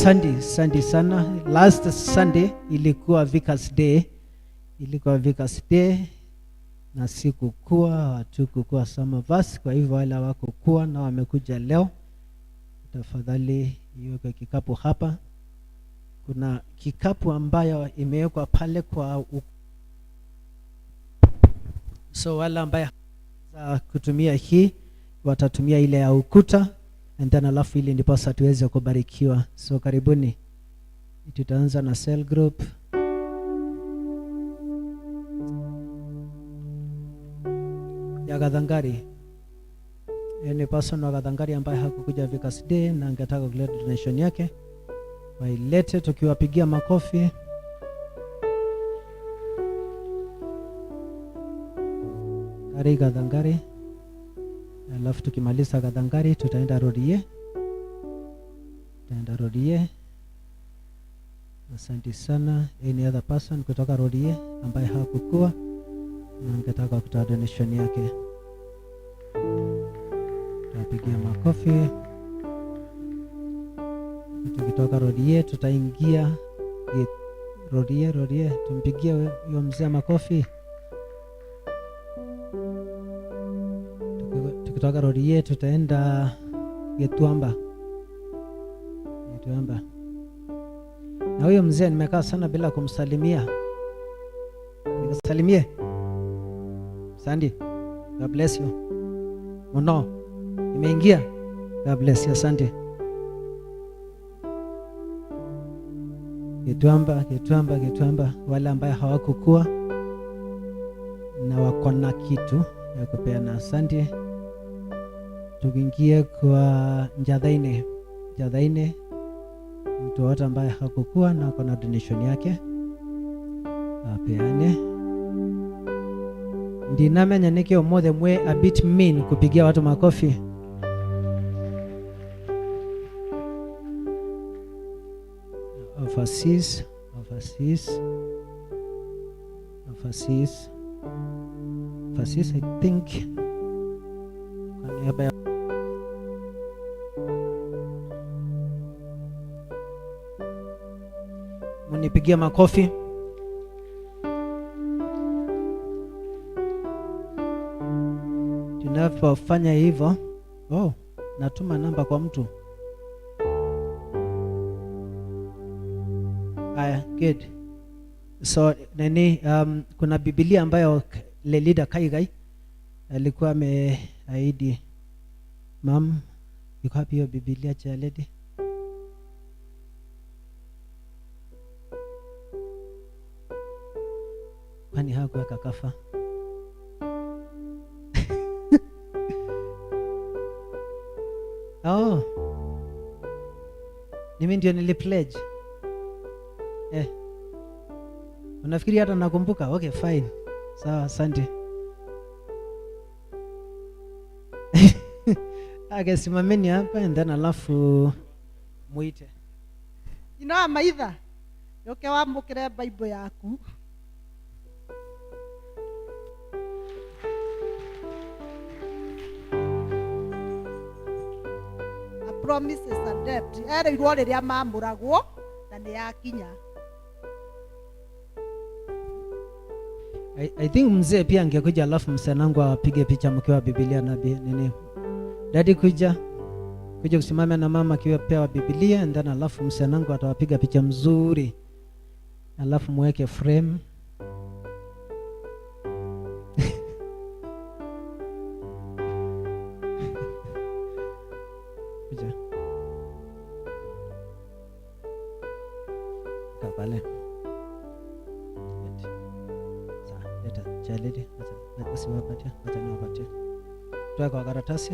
Sunday, Sunday sana. Last Sunday ilikuwa Vicar's Day. Ilikuwa Vicar's Day na sikukuwa, hatukukuwa some of us, kwa hivyo wale hawakukuwa na wamekuja leo. Tafadhali iwekwe kikapu hapa. Kuna kikapu ambayo imewekwa pale kwa so wale ambaye za kutumia hii watatumia ile ya ukuta and then alafu ili ndiposa tuweze kubarikiwa. So karibuni, tutaanza na cell group ya Gathangari. Any person wa Gathangari ambaye hakukuja Vickers Day na angetaka kuleta donation yake, wailete tukiwapigia makofi. Gari Gathangari, alafu tukimaliza Gathangari tutaenda Rodie, tutaenda Rodie. Asante sana. Any other person kutoka Rodie ambaye hakukua na angetaka kutoa donation yake, tutapigia makofi. Tukitoka Rodie tutaingia Rodie, Rodie, tumpigie huyo mzee makofi. Tukitoka Rodie tutaenda Gituamba. Gituamba. Na huyo mzee nimekaa sana bila kumsalimia. Nikusalimie. Sandy, God bless you. Muno. Imeingia. God bless you, asante. Gituamba, Gituamba, Gituamba, wale ambaye hawakukua na wako na kitu ya kupeana, asante. Tukiingie kwa Njathaine. Njathaine, mtu wote ambaye hakukua na ako na donation yake apeane. Ndinamenya niki umothe mwe a bit mean kupigia watu makofi. Overseas, overseas, overseas, overseas, I think kwa niaba ya munipigia makofi. Tunapofanya hivyo, oh, natuma namba kwa mtu. Aya, good. So nini, kuna Biblia ambayo Lelida Kaigai alikuwa ameahidi. Mam, iko wapi hiyo Biblia cha Lady? Kwani hakuweka kafa? Oh. Mimi ndio nilipledge. Unafikiri hata nakumbuka? Okay, fine. Sawa, asante. Okay, simameni hapa and then alafu muite. Ino maitha. Yoke wamukire Bible yaku. A promise is a debt. Ereirwo riria mamuragwo na ni yakinya. I think mzee pia angekuja alafu msanangu apige picha mkiwa Biblia na nini. Daddy kuja kusimama na mama akiwa pewa Biblia and then alafu msanangu atawapiga picha mzuri. Alafu muweke frame. Kuja. Kaa pale. Chalidi, acha usiwapatie, acha niwapatie. Toa kwa karatasi.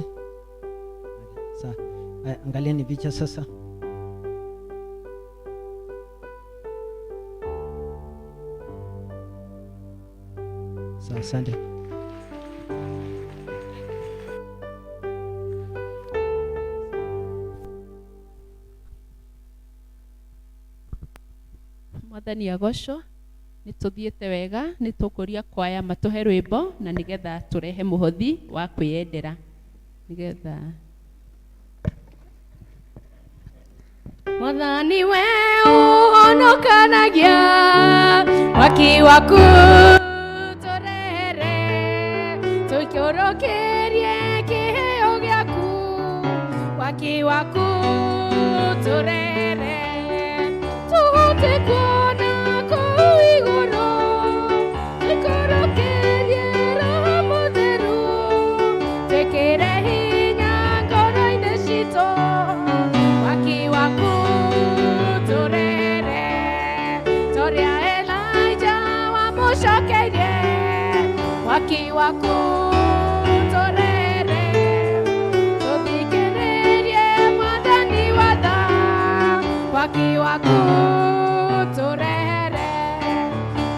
Sawa. Angalieni picha sasa. Sawa, asante. Mwathani agocwo. Nituthiete wega, nitukuria kwaya matuhe rwimbo na nigetha turehe muhothi wa kwiyendera nigetha Mwathani we uhonokanagia mwaki waku turere tukiurukirie kiheo giaku. Mwaki waku tũrehere tũhote kuona kũu igũrũ tũikũrũkĩrie Roho Mũtheru twĩkĩre hinya ngoro-inĩ citũ mwaki waku tũrehere torĩa Elijah wamũcokeirie mwaki waku tũrehere tũthikĩrĩrie mwathani wa tha mwaki waku tũrehere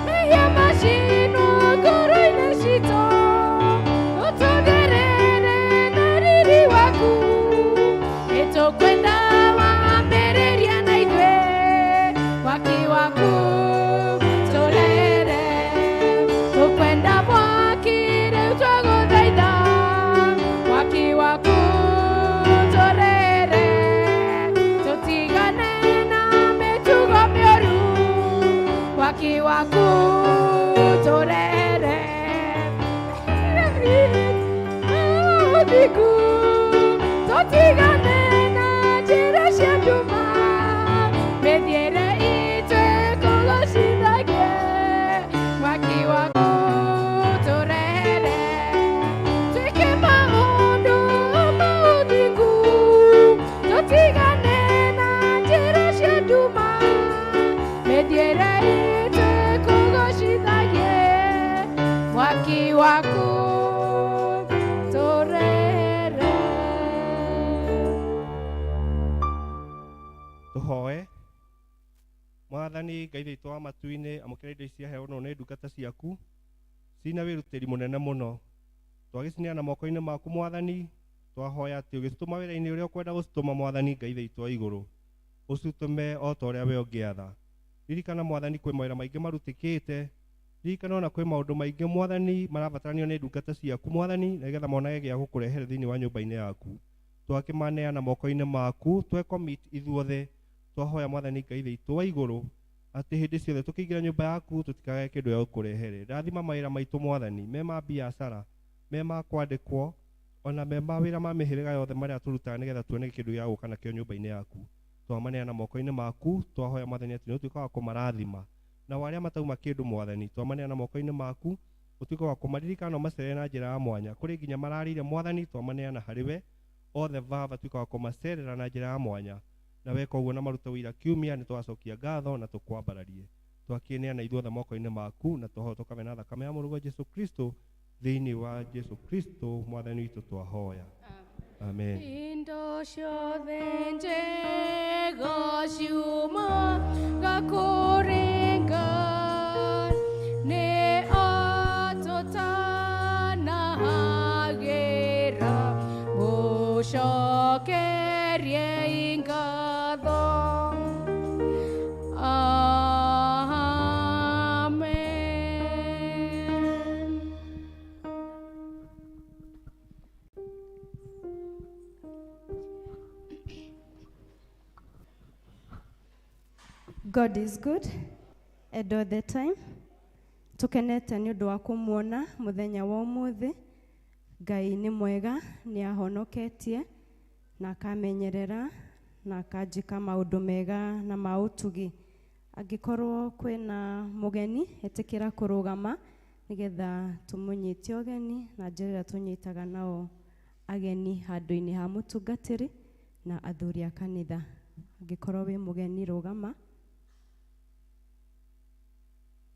mehia macinwo ngoro-inĩ citũ ũtũtherere na riri waku nĩtũkwenda wambĩrĩria na ithuĩ mwaki waku tũrehere tũkwenda mwaki rĩu twagũthaitha mwaki waku tũrehere tũtigane na mĩtugo mĩũru mwaki waku tũrehere ũthingu tũtigane na njĩra cia nduma mĩthiĩre itũ ĩkũgocithagie mwaki waku tũrehere twĩke maũndũ ma ũthingu tũtigane na njĩra cia nduma mĩthiĩre itũ ĩkũgocithagie mwaki waku tũrehere. Tũhoe. Mwathani Ngai witũ wa matu-inĩ, amũkĩra indo ici ciaheanwo nĩ ndungata ciaku cina wĩrutĩri mũnene mũno. Twagĩcineana moko-inĩ maku Mwathani, twahoya atĩ ũgĩcitũma wĩra-inĩ ũrĩa ũkwenda gũcitũma Mwathani Ngai witũ wa igũrũ, ũcitũme o ta ũrĩa we ũngĩatha. Ririkana Mwathani kwĩ mawĩra maingĩ marutĩkĩte, ririkana ona kwĩ maũndũ maingĩ Mwathani marabataranio nĩ ndungata ciaku Mwathani, nĩgetha monage gĩa gũkũrehere thĩinĩ wa nyũmba-inĩ yaku. Twakĩmaneana moko-inĩ maku, twecommit ithuothe, twahoya Mwathani Ngai witũ wa igũrũ atĩ hĩndĩ ciothe tũkĩingĩra nyũmba yaku tũtikagage kĩndũ gĩa gũkũrehere. Rathima mawĩra maitũ Mwathani, me ma biacara, me ma kwandĩkwo, ona me mawĩra ma mĩhĩrĩga yothe marĩa tũrutaga nĩgetha tuone kĩndũ gĩa gũka nakĩo nyũmba-inĩ yaku. Twamaneana moko-inĩ maku, twahoya Mwathani atĩ nĩũtuĩka wa kũmarathima. Nao arĩa matauma kĩndũ Mwathani, twamaneana moko-inĩ maku, ũtuĩke wa kũmaririkana na ũmacerere na njĩra ya mwanya. Kũrĩ nginya mararĩire Mwathani, twamaneana harĩ we othe Baba, tuĩka wa kũmacerera na njĩra ya mwanya. Na weka ũguo na marute ũira kiumia, nĩ tũgacokia ngatho na tũkwambararie. Twakĩneana ithuothe moko-inĩ maku na twahoya tũkame na thakame ya mũrũguo Jesũ Kristo, thĩinĩ wa Jesũ Kristo Mwathani witũ twahoya. Amen. Indo ciothe njega ciumaga kũrĩ Ngai, nĩ atũtanahagĩra, mũcokeriei ngatho. Amen. God is good and all the time. Tukenete nĩ ũndũ wa kũmuona mũthenya wa ũmũthĩ. Ngai nĩ mwega, nĩ ahonoketie na akamenyerera na akanjĩka maũndũ mega na ma ũtugi. Angĩkorwo kwĩna mũgeni, ĩtĩkĩra kũrũgama nĩgetha tũmũnyite ũgeni na njĩra ĩrĩa tũnyitaga nao ageni handũ-inĩ ha mũtungatĩri na athuri a kanitha. Angĩkorwo wĩ mũgeni rũgama.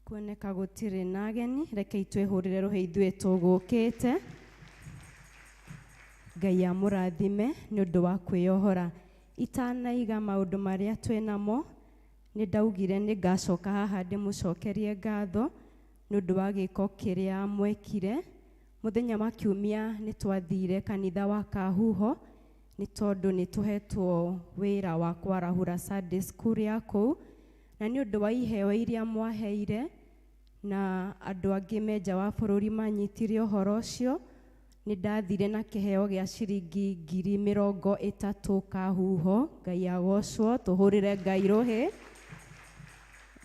Kuoneka gũtirĩ na ageni, rekei twĩhũrĩre rũhĩ ithuĩ tũgũkĩte. Ngai amũrathime nĩ ũndũ wa kwĩyohora. Itanaiga maũndũ marĩa twĩ namo, nĩ ndaugire nĩ ngacoka haha ndĩmũcokerie ngatho nĩ ũndũ wa gĩko kĩrĩa mwekire. Mũthenya wa kiumia nĩ twathire kanitha wa Kahuho nĩ tondũ nĩ tũhetwo wĩra wa kwarahũra Sunday school ya kũu, na nĩ ũndũ wa iheo iria mwaheire na andũ angĩ me nja wa bũrũri manyitire ũhoro ũcio, nĩ ndathire na kĩheo gĩa ciringi 30,000 Kahuho. Ngai agocwo, tũhũrĩre Ngai rũhĩ.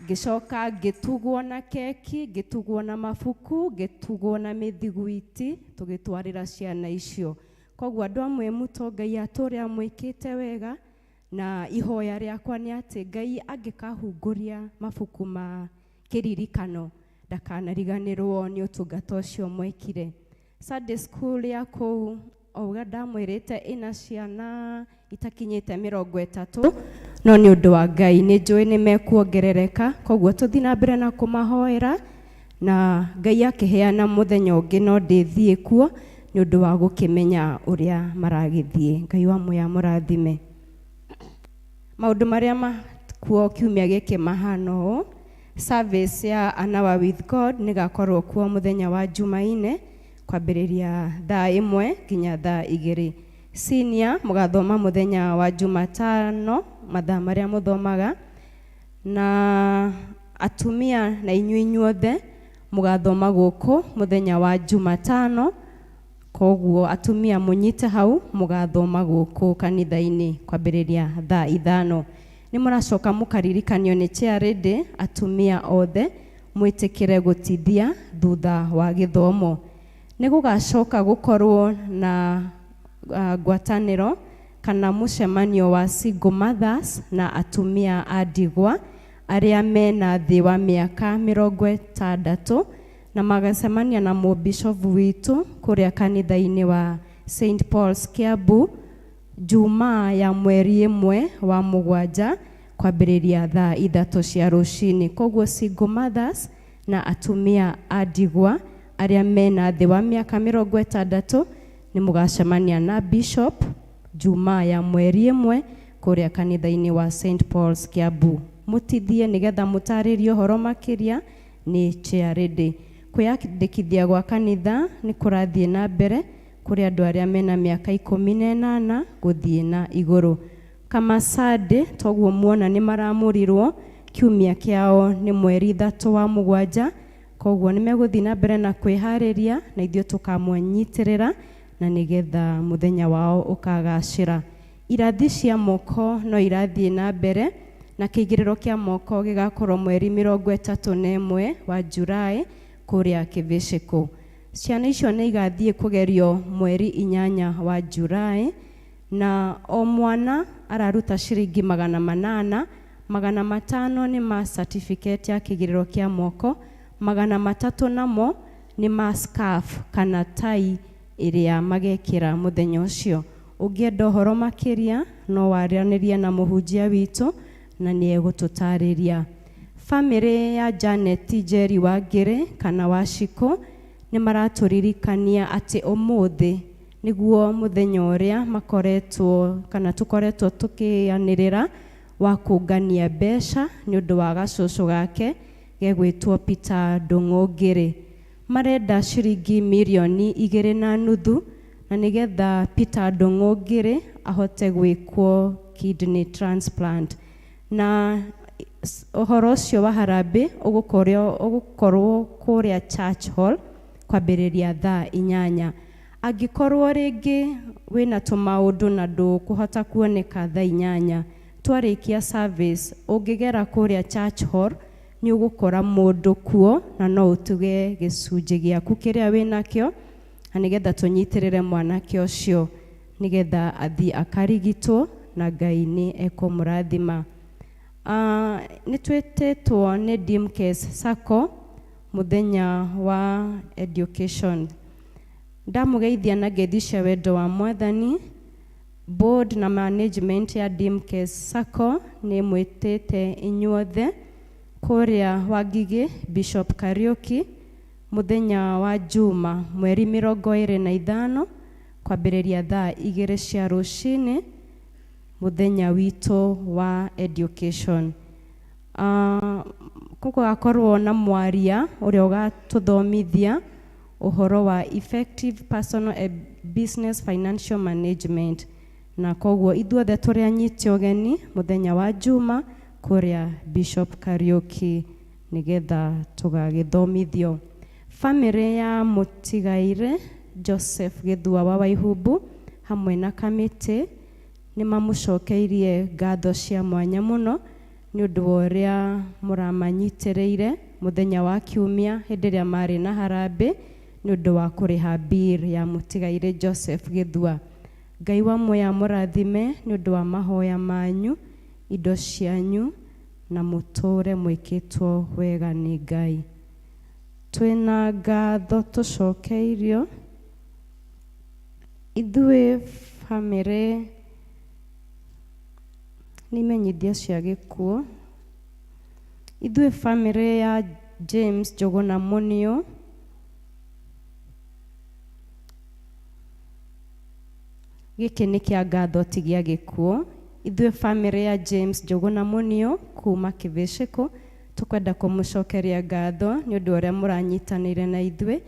Ngĩcoka ngĩtugwo na keki, ngĩtugwo na mabuku, ngĩtugwo na mĩthiguiti, tũgĩtwarĩra ciana icio. Koguo andũ amwe muto Ngai atũre amwĩkĩte wega, na ihoya rĩakwa nĩ atĩ Ngai angĩkahungũria mabuku ma kĩririkano ndakanariganĩrwo nĩ ũtungata ũcio mwekire. Sunday school ya kũu o ũrĩa ndamwĩrĩte ĩna ciana itakinyĩte 30, no nĩ ũndũ wa Ngai nĩ njũĩ nĩ mekuongerereka, koguo tũthiĩ na mbere na kũmahoera, na Ngai akĩheana mũthenya ũngĩ no ndĩthiĩ kuo nĩ ũndũ wa gũkĩmenya ũrĩa maragĩthiĩ. Ngai wa muoyo amũrathime. Maũndũ marĩa makuo kiumia gĩkĩ mahana ũũ: service ya An Hour with God nĩ gakorwo kuo mũthenya wa Jumaine kwambĩrĩria thaa 1 nginya thaa 2. Senior mũgathoma mũthenya wa Jumatano mathaa marĩa mũthomaga, na atumia na inyuĩ inyuothe mũgathoma gũkũ mũthenya wa Jumatano. Koguo atumia mũnyite hau mũgathoma gũkũ kanitha-inĩ kwambĩrĩria thaa 5. Nĩ mũracoka mũkaririkanio nĩ chairlady atumia othe mwĩtĩkĩre gũtithia thutha wa gĩthomo. Nĩ gũgacoka gũkorwo na ngwatanĩro kana mũcemanio wa single mothers na atumia a ndigwa arĩa mena thĩ wa mĩaka 60, na magacemania na mũbishofu witũ kũrĩa kanitha-inĩ wa St Paul's Kiambu Jumaa ya mweri 1 wa 7 kwambĩrĩria thaa 3 cia rũcinĩ. Koguo single mothers na atumia a ndigwa arĩa mena thĩ wa mĩaka 60 nĩ mũgacemania na bishop Jumaa ya mweri 1 kũrĩa kanitha-inĩ wa St Paul's Kiambu. Mũtithie nĩgetha mũtarĩrie ũhoro makĩria nĩ chairlady. Kwĩyandĩkithia gwa kanitha nĩ kũrathiĩ na mbere kũrĩ andũ arĩa mena mĩaka 18 gũthiĩ na igũrũ. Kamasande toguo muona nĩ maramũrirwo, kiumia kĩao nĩ mweri 3 wa 7, koguo nĩ megũthiĩ na mbere na kwĩharĩria na ithuĩ tũkamũnyitĩrĩra na nĩgetha mũthenya wao ũkagacĩra. Irathi cia moko no irathiĩ na mbere, na kĩigĩrĩro kĩa moko gĩgakorwo mweri 31 wa Julai kũrĩa Kĩbĩcĩkũ. Ciana icio nĩ igathiĩ kũgerio mweri 8 wa Julai, na o mwana araruta ciringi 800, 500 nĩ ma certificate ya kĩgĩrĩro kĩa moko, 300 namo nĩ ma scarf kana tai ĩrĩa magekĩra mũthenya ũcio. Ũngĩenda ũhoro makĩria no waranĩrie na mũhunjia witũ na nĩ egũtũtarĩria. Famĩlĩ ya Janet Njeri Wangĩrĩ kana Wacikũ nĩ maratũririkania atĩ ũmũthĩ nĩguo mũthenya ũrĩa makoretwo kana tũkoretwo tũkĩanĩrĩra wa kũngania mbeca nĩ ũndũ wa gacũcũ gake gegwĩtwo Peter Ndung'u Ngĩrĩ. Marenda ciringi mirioni 2.5 na nĩgetha Peter Ndung'u Ngĩrĩ ahote gwĩkwo kidney transplant. Na ũhoro ũcio wa harambĩ ũgũkorwo kũrĩa Church Hall kwambĩrĩria thaa 8. Angĩkorwo rĩngĩ wĩna tũmaũndũ na ndũkũhota kuoneka thaa 8, twarĩkia service ũngĩgera kũrĩa Church Hall nĩ ũgũkora mũndũ kuo na no ũtuge gĩcunjĩ gĩaku kĩrĩa wĩnakĩo, na nĩgetha tũnyitĩrĩre mwanake ũcio nĩgetha athiĩ akarigitwo na Ngai nĩ ekũmũrathima. Nĩ twĩtĩtwo nĩ Dimcase Sacco mũthenya wa education. Ndamũgeithia na ngeithi cia wendo wa Mwathani. Board na management ya Dimcase Sacco nĩ mwĩtĩte inyuothe kũrĩa Wangigĩ Bishop Kariuki mũthenya wa Juma mweri 25 kwambĩrĩria thaa 2 cia rũcinĩ, mũthenya witũ wa education. Gũgakorwo na mwaria ũrĩa ũgatũthomithia ũhoro wa effective personal and business financial management, na koguo ithuothe tũrĩ anyite ũgeni mũthenya wa Juma kũrĩa Bishop Kariuki nĩgetha tũgagĩthomithio. Famĩlĩ ya mũtigaire Joseph Gĩthua wa Waihumbu hamwe na kamĩtĩ nĩ mamũcokeirie ngatho cia mwanya mũno nĩ ũndũ wa ũrĩa mũramanyitĩrĩire mũthenya wa kiumia hĩndĩ ĩrĩa marĩ na harambĩ. Nĩ ũndũ wa kũrĩha bill ya mũtigairĩ Joseph Gĩthua. Ngai wa muoyo amũrathime nĩ ũndũ wa mahoya manyu, indo cianyu, na mũtũre mwĩkĩtwo wega nĩ Ngai. Twĩna ngatho tũcokeirio ithuĩ bamĩrĩ nĩ imenyithia cia gĩkuũ. Ithuĩ bamĩrĩ ya James Njũgũna Muniu gĩkĩ nĩ kĩa ngatho ti gĩa gĩkuũ. Ithuĩ bamĩrĩ ya James Njũgũna Muniu kuma Kĩbĩcĩkũ tũkwenda kũmũcokeria ngatho nĩ ũndũ ũrĩa mũranyitanĩire na ithuĩ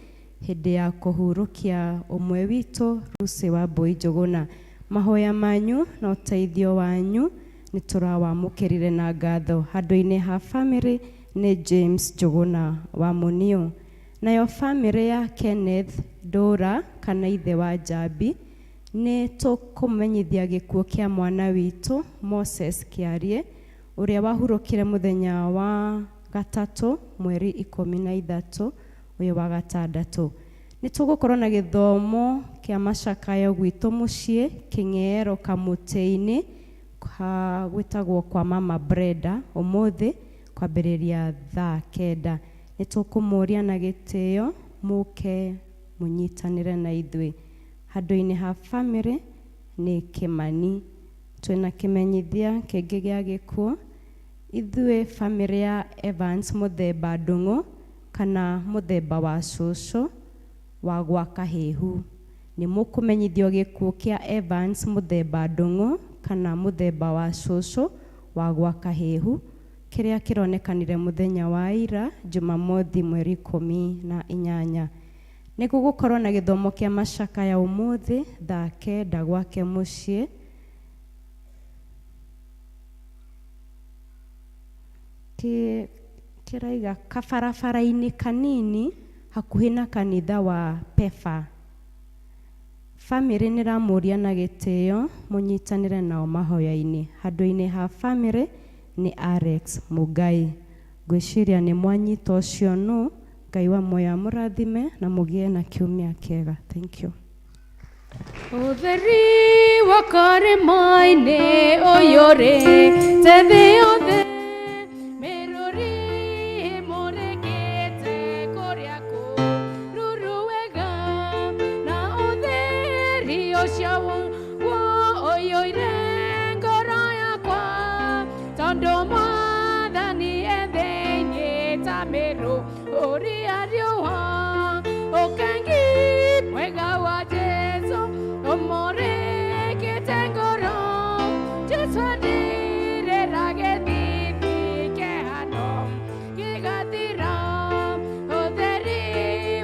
hĩndĩ ya kũhurũkia ũmwe witũ Lucy Wambui Njũgũna. Mahoya manyu na ũteithio wanyu nĩ tũrawamũkĩrire na ngatho. Handũ-inĩ ha bamĩrĩ nĩ James Njũgũna wa Muniu. Nayo bamĩrĩ ya Kenneth Ndũra kana ithe wa Njambi nĩ tũkũmenyithia gĩkuũ kĩa mwana witũ Moses Kĩarie ũrĩa wahurũkire mũthenya wa gatatũ mweri 13 ũyũ wa gatandatũ. Nĩ tũgũkorwo na gĩthomo kĩa macakayo gwitũ mũciĩ Kĩng'ero Kamũtĩ-inĩ gwĩtagwo kwa Mama Brenda ũmũthĩ kwambĩrĩria thaa 9. Nĩ tũkũmũria na gĩtĩo mũke mũnyitanĩre na ithuĩ. Handũ-inĩ ha bamĩrĩ nĩ Kĩmani. Twĩna kĩmenyithia kĩngĩ gĩa gĩkuũ. Ithuĩ bamĩrĩ ya Evans mũthemba Ndung'u kana mũthemba wa cũcũ wa gwa Kahĩhu. Nĩ mũkũmenyithio gĩkuũ kĩa Evans mũthemba Ndung'u kana mũthemba wa cũcũ wa gwa Kahĩhu kĩrĩa kĩronekanire mũthenya wa ira Jumamothi mweri 18. Nĩ gũgũkorwo na gĩthomo kĩa macakaya ũmũthĩ thaa 9 gwake mũciĩ. Kĩraiga kabarabara-inĩ kanini hakuhĩ na kanitha wa Pefa. Bamĩrĩ nĩ ĩramũria na gĩtĩo mũnyitanĩre nao mahoya-inĩ. Handũ-inĩ ha bamĩrĩ nĩ Alex Mũngai. Ngwĩciria nĩ mwanyita ũcio nũ. Ngai wa muoyo amũrathime na mũgĩe na kiumia kĩega. Thank you. Ũtheri wa karĩma-inĩ ũiyũrĩte thĩ yothe, mĩrũri ĩmũrĩkĩte kũrĩa kũruru wega, na ũtheri ũcio guo ũiyũire ngoro yakwa, tondũ Mwathani e thĩinĩ ta mĩrũri ya riũa. Ũkengi mwega wa Jesũ ũmũrĩkĩte ngoro, Jesũ andirĩra gĩthithi kĩhano gĩgathira. Ũtheri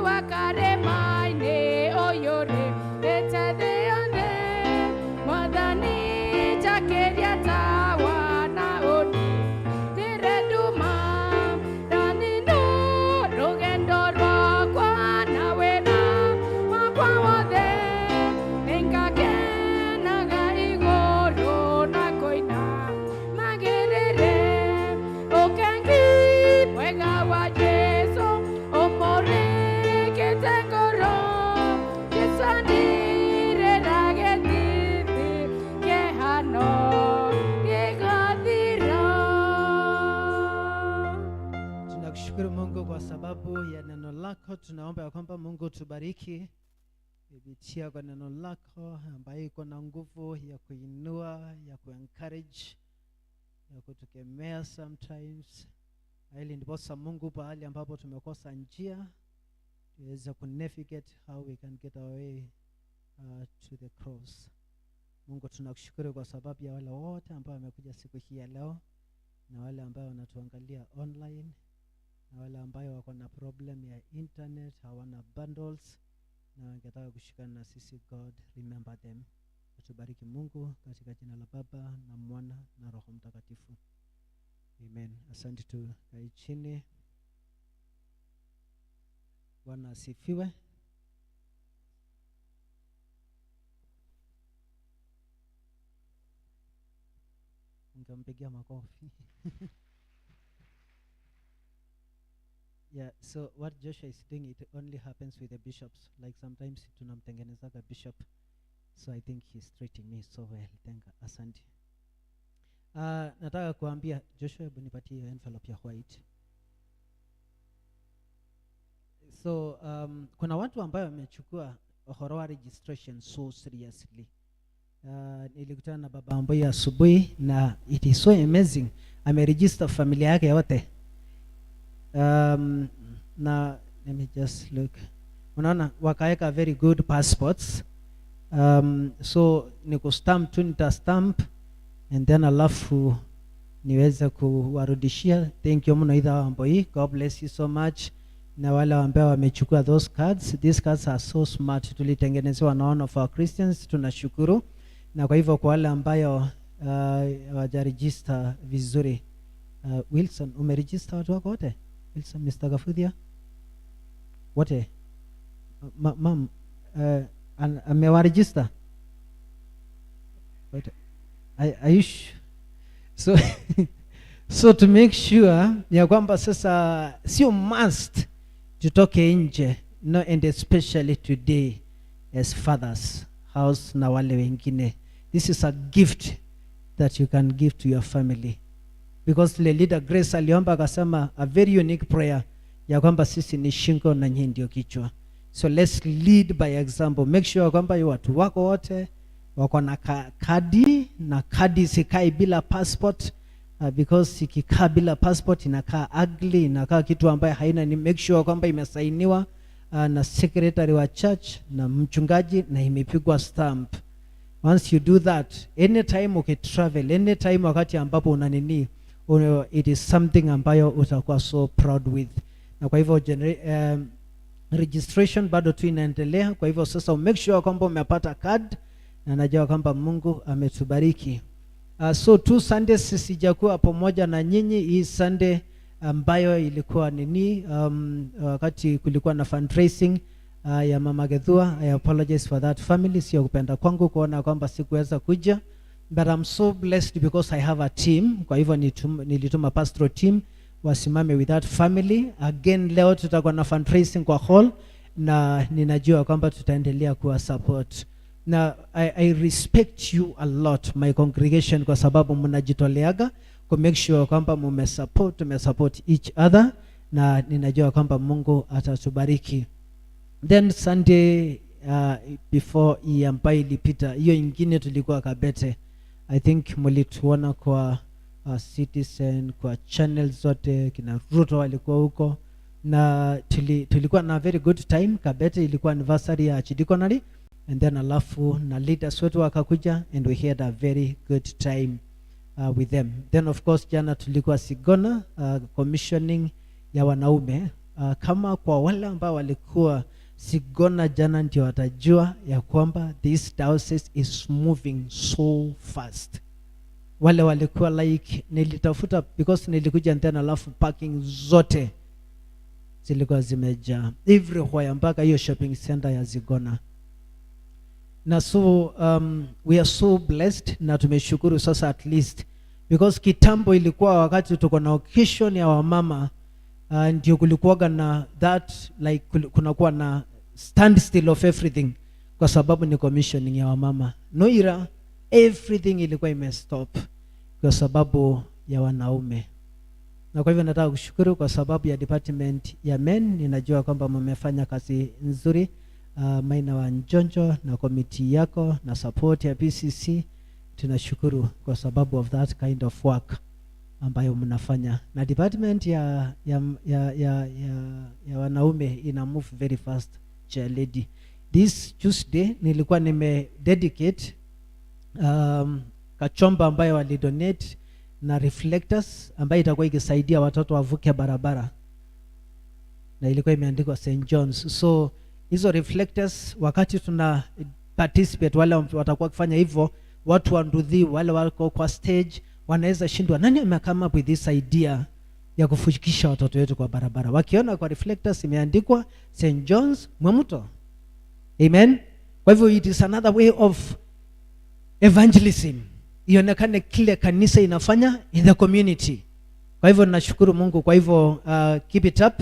wa karĩma-inĩ ũiyũrĩte thĩ yothe, Mwathani njakĩria tawa na ũnditĩre nduma, ndanina rũgendo rwakwa na wĩra wakwa wothe, nĩngakenaga igũrũ na kũina magĩrĩre. Ũkengi mwega wa Jesũ ũmũrĩkĩte ngoro, Jesũ andirĩra gĩthithi kĩhano gĩgathira. Tunakushukuru Mungu kwa sababu ya neno lako. Tunaomba ya kwamba Mungu tubariki kupitia kwa neno lako ambayo iko na nguvu ya kuinua, ya kuencourage, ya kutukemea sometimes, ili ndiposa Mungu pahali ambapo tumekosa njia tuweze kunavigate how we can get our way to the cross. Mungu tunakushukuru kwa sababu ya wale wote ambao wamekuja siku hii ya leo na wale ambao wanatuangalia online na wale ambao wako na problem ya internet, hawana bundles na wangetaka kushikana na sisi. God remember them. Utubariki Mungu katika jina la Baba na Mwana na Roho Mtakatifu. Amen. Asante, tukae chini. Bwana asifiwe. Ungempigia makofi. Yeah, so what Joshua is doing, it only happens with the bishops. Like sometimes tunamtengenezaga bishop. So I think he's treating me so well. Thank you. Asante. Nataka kuambia Joshua, hebu nipatie hiyo envelope ya white. So kuna watu ambayo wamechukua ũhoro wa registration so seriously. Nilikutana na baba ambaye asubuhi na it is so amazing. Ameregister familia yake yote. Na let me just look. Unaona wakaweka very good passports. So ni kustamp tu, nita stamp and then alafu niweze kuwarudishia. Thank you mno itha Wambui. God bless you so much. Na wale ambao wamechukua those cards, these cards are so smart. Tulitengenezewa na one of our Christians, tunashukuru. Na kwa hivyo kwa wale ambayo hawajaregister vizuri, Wilson, umeregister watu wako wote? Wilson, Mr. Gafuthia? Wote? Ma'am, amewaregister? Wote? Are you so to make sure ya kwamba sasa sio must tutoke nje, no, and especially today as fathers house na wale wengine, this is a gift that you can give to your family, because le leader Grace aliomba akasema a very unique prayer ya kwamba sisi ni shingo na nyinyi ndio kichwa. So let's lead by example. Make sure kwamba watu wako wote wako na kadi, na kadi sikai bila passport, because ikikaa bila passport inakaa ugly, inakaa kitu ambayo haina ni. Make sure kwamba imesainiwa na secretary wa church na mchungaji na imepigwa stamp. Once you do that, anytime ukitravel, anytime wakati ambapo una nini, it is something ambayo utakuwa so proud with. Na kwa hivyo registration bado tu inaendelea. Kwa hivyo sasa make sure kwamba umepata card, na najua kwamba Mungu ametubariki. So 2 Sundays sijakuwa pamoja na nyinyi. Hii Sunday ambayo ilikuwa nini, wakati kulikuwa na fundraising ya Mama Gethua, I apologize for that family. Sio kupenda kwangu kuona kwamba sikuweza kuja, but I'm so blessed because I have a team. Kwa hivyo nilituma pastoral team wasimame with that family. Again leo tutakuwa na fundraising kwa hall, na ninajua kwamba tutaendelea kuwa support. Na I respect you a lot, my congregation, kwa sababu mnajitoleaga ku make sure kwamba mumesupport, tumesupport each other, na ninajua kwamba Mungu atatubariki. Then Sunday before hii ambayo ilipita, hiyo ingine tulikuwa Kabete. I think mlituona kwa Citizen, kwa channel zote, kina Ruto walikuwa huko, na tulikuwa na very good time Kabete. Ilikuwa anniversary ya Archdeaconry, and then alafu na leaders wetu wakakuja, and we had a very good time with them. Then of course jana tulikuwa Sigona, commissioning ya wanaume. Kama kwa wale ambao walikuwa Sigona jana ndio watajua ya kwamba this diocese is moving so fast. Wale walikuwa like, nilitafuta because nilikuja tena, alafu parking zote zilikuwa zimejaa everywhere mpaka hiyo shopping center ya Sigona. Na so we are so blessed na tumeshukuru sasa at least, because kitambo ilikuwa wakati tuko na occasion ya wamama, ndio kulikuwaga na that like kunakuwa na standstill of everything kwa sababu ni commissioning ya wamama. Noira everything ilikuwa imestop kwa sababu ya wanaume. Na kwa hivyo nataka kushukuru kwa sababu ya department ya men. Ninajua kwamba mmefanya kazi nzuri, Maina wa Njonjo na committee yako na support ya PCC. Tunashukuru kwa sababu of that kind of work ambayo mnafanya. Na department ya wanaume ina move very fast. Chair lady, this Tuesday nilikuwa nime dedicate kachomba ambayo walidonate na reflectors ambayo itakuwa ikisaidia watoto wavuke barabara, na ilikuwa imeandikwa St John's. So hizo reflectors, wakati tuna participate, wale watakuwa wakifanya hivyo, watu wa nduthi wale wako kwa stage wanaweza shindwa nani ame come up with this idea ya kufikisha watoto wetu kwa barabara, wakiona kwa reflectors imeandikwa St John's Mwemuto. Amen. Kwa hivyo it is another way of evangelism, ionekane kile kanisa inafanya in the community. Kwa hivyo nashukuru Mungu. Kwa hivyo keep it up.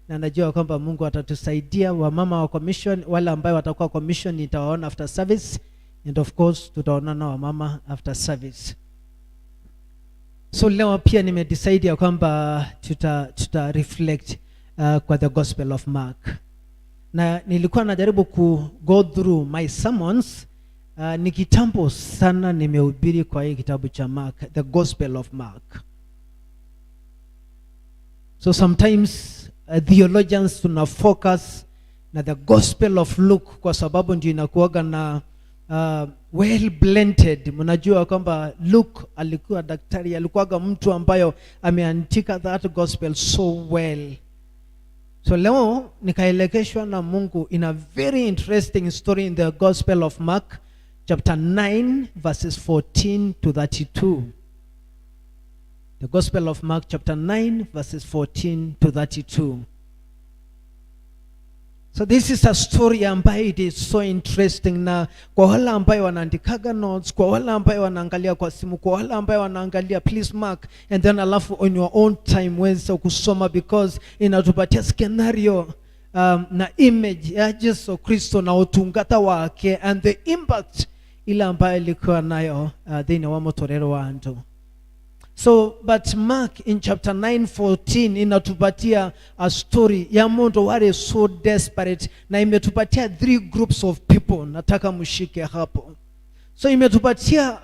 Na najua kwamba Mungu atatusaidia. Wamama wa commission, wale ambayo watakuwa commission nitawaona after service, and of course tutaonana wamama after service. So leo pia nimedecide ya kwamba tuta reflect kwa the Gospel of Mark. Na nilikuwa najaribu ku go through my sermons. Ni kitambo sana nimehubiri kwa hii kitabu cha Mark, the Gospel of Mark. So sometimes theologians tuna focus na the Gospel of Luke kwa sababu ndio inakuwaga na well blended. Mnajua kwamba Luke alikuwa daktari, alikuwaga mtu ambayo ameandika that gospel so well. So leo nikaelekeshwa na Mungu in a very interesting story in the Gospel of Mark chapter 9 verses 14 to 32. The Gospel of Mark chapter 9 verses 14 to 32. So this is a story ambayo it is so interesting, na kwa wale ambayo wanaandikaga notes, kwa wale ambayo wanaangalia kwa simu, kwa wale ambayo wanaangalia, please mark and then alafu on your own time weze kusoma, because inatupatia scenario na image ya Yesu Kristo na utungata wake and the impact ile ambayo ilikuwa nayo thĩinĩ wa mũtũrĩre wa andũ. So, but Mark in chapter 9:14 inatupatia a story ya mundu wale so desperate, na imetupatia three groups of people. Nataka mshike hapo. So imetupatia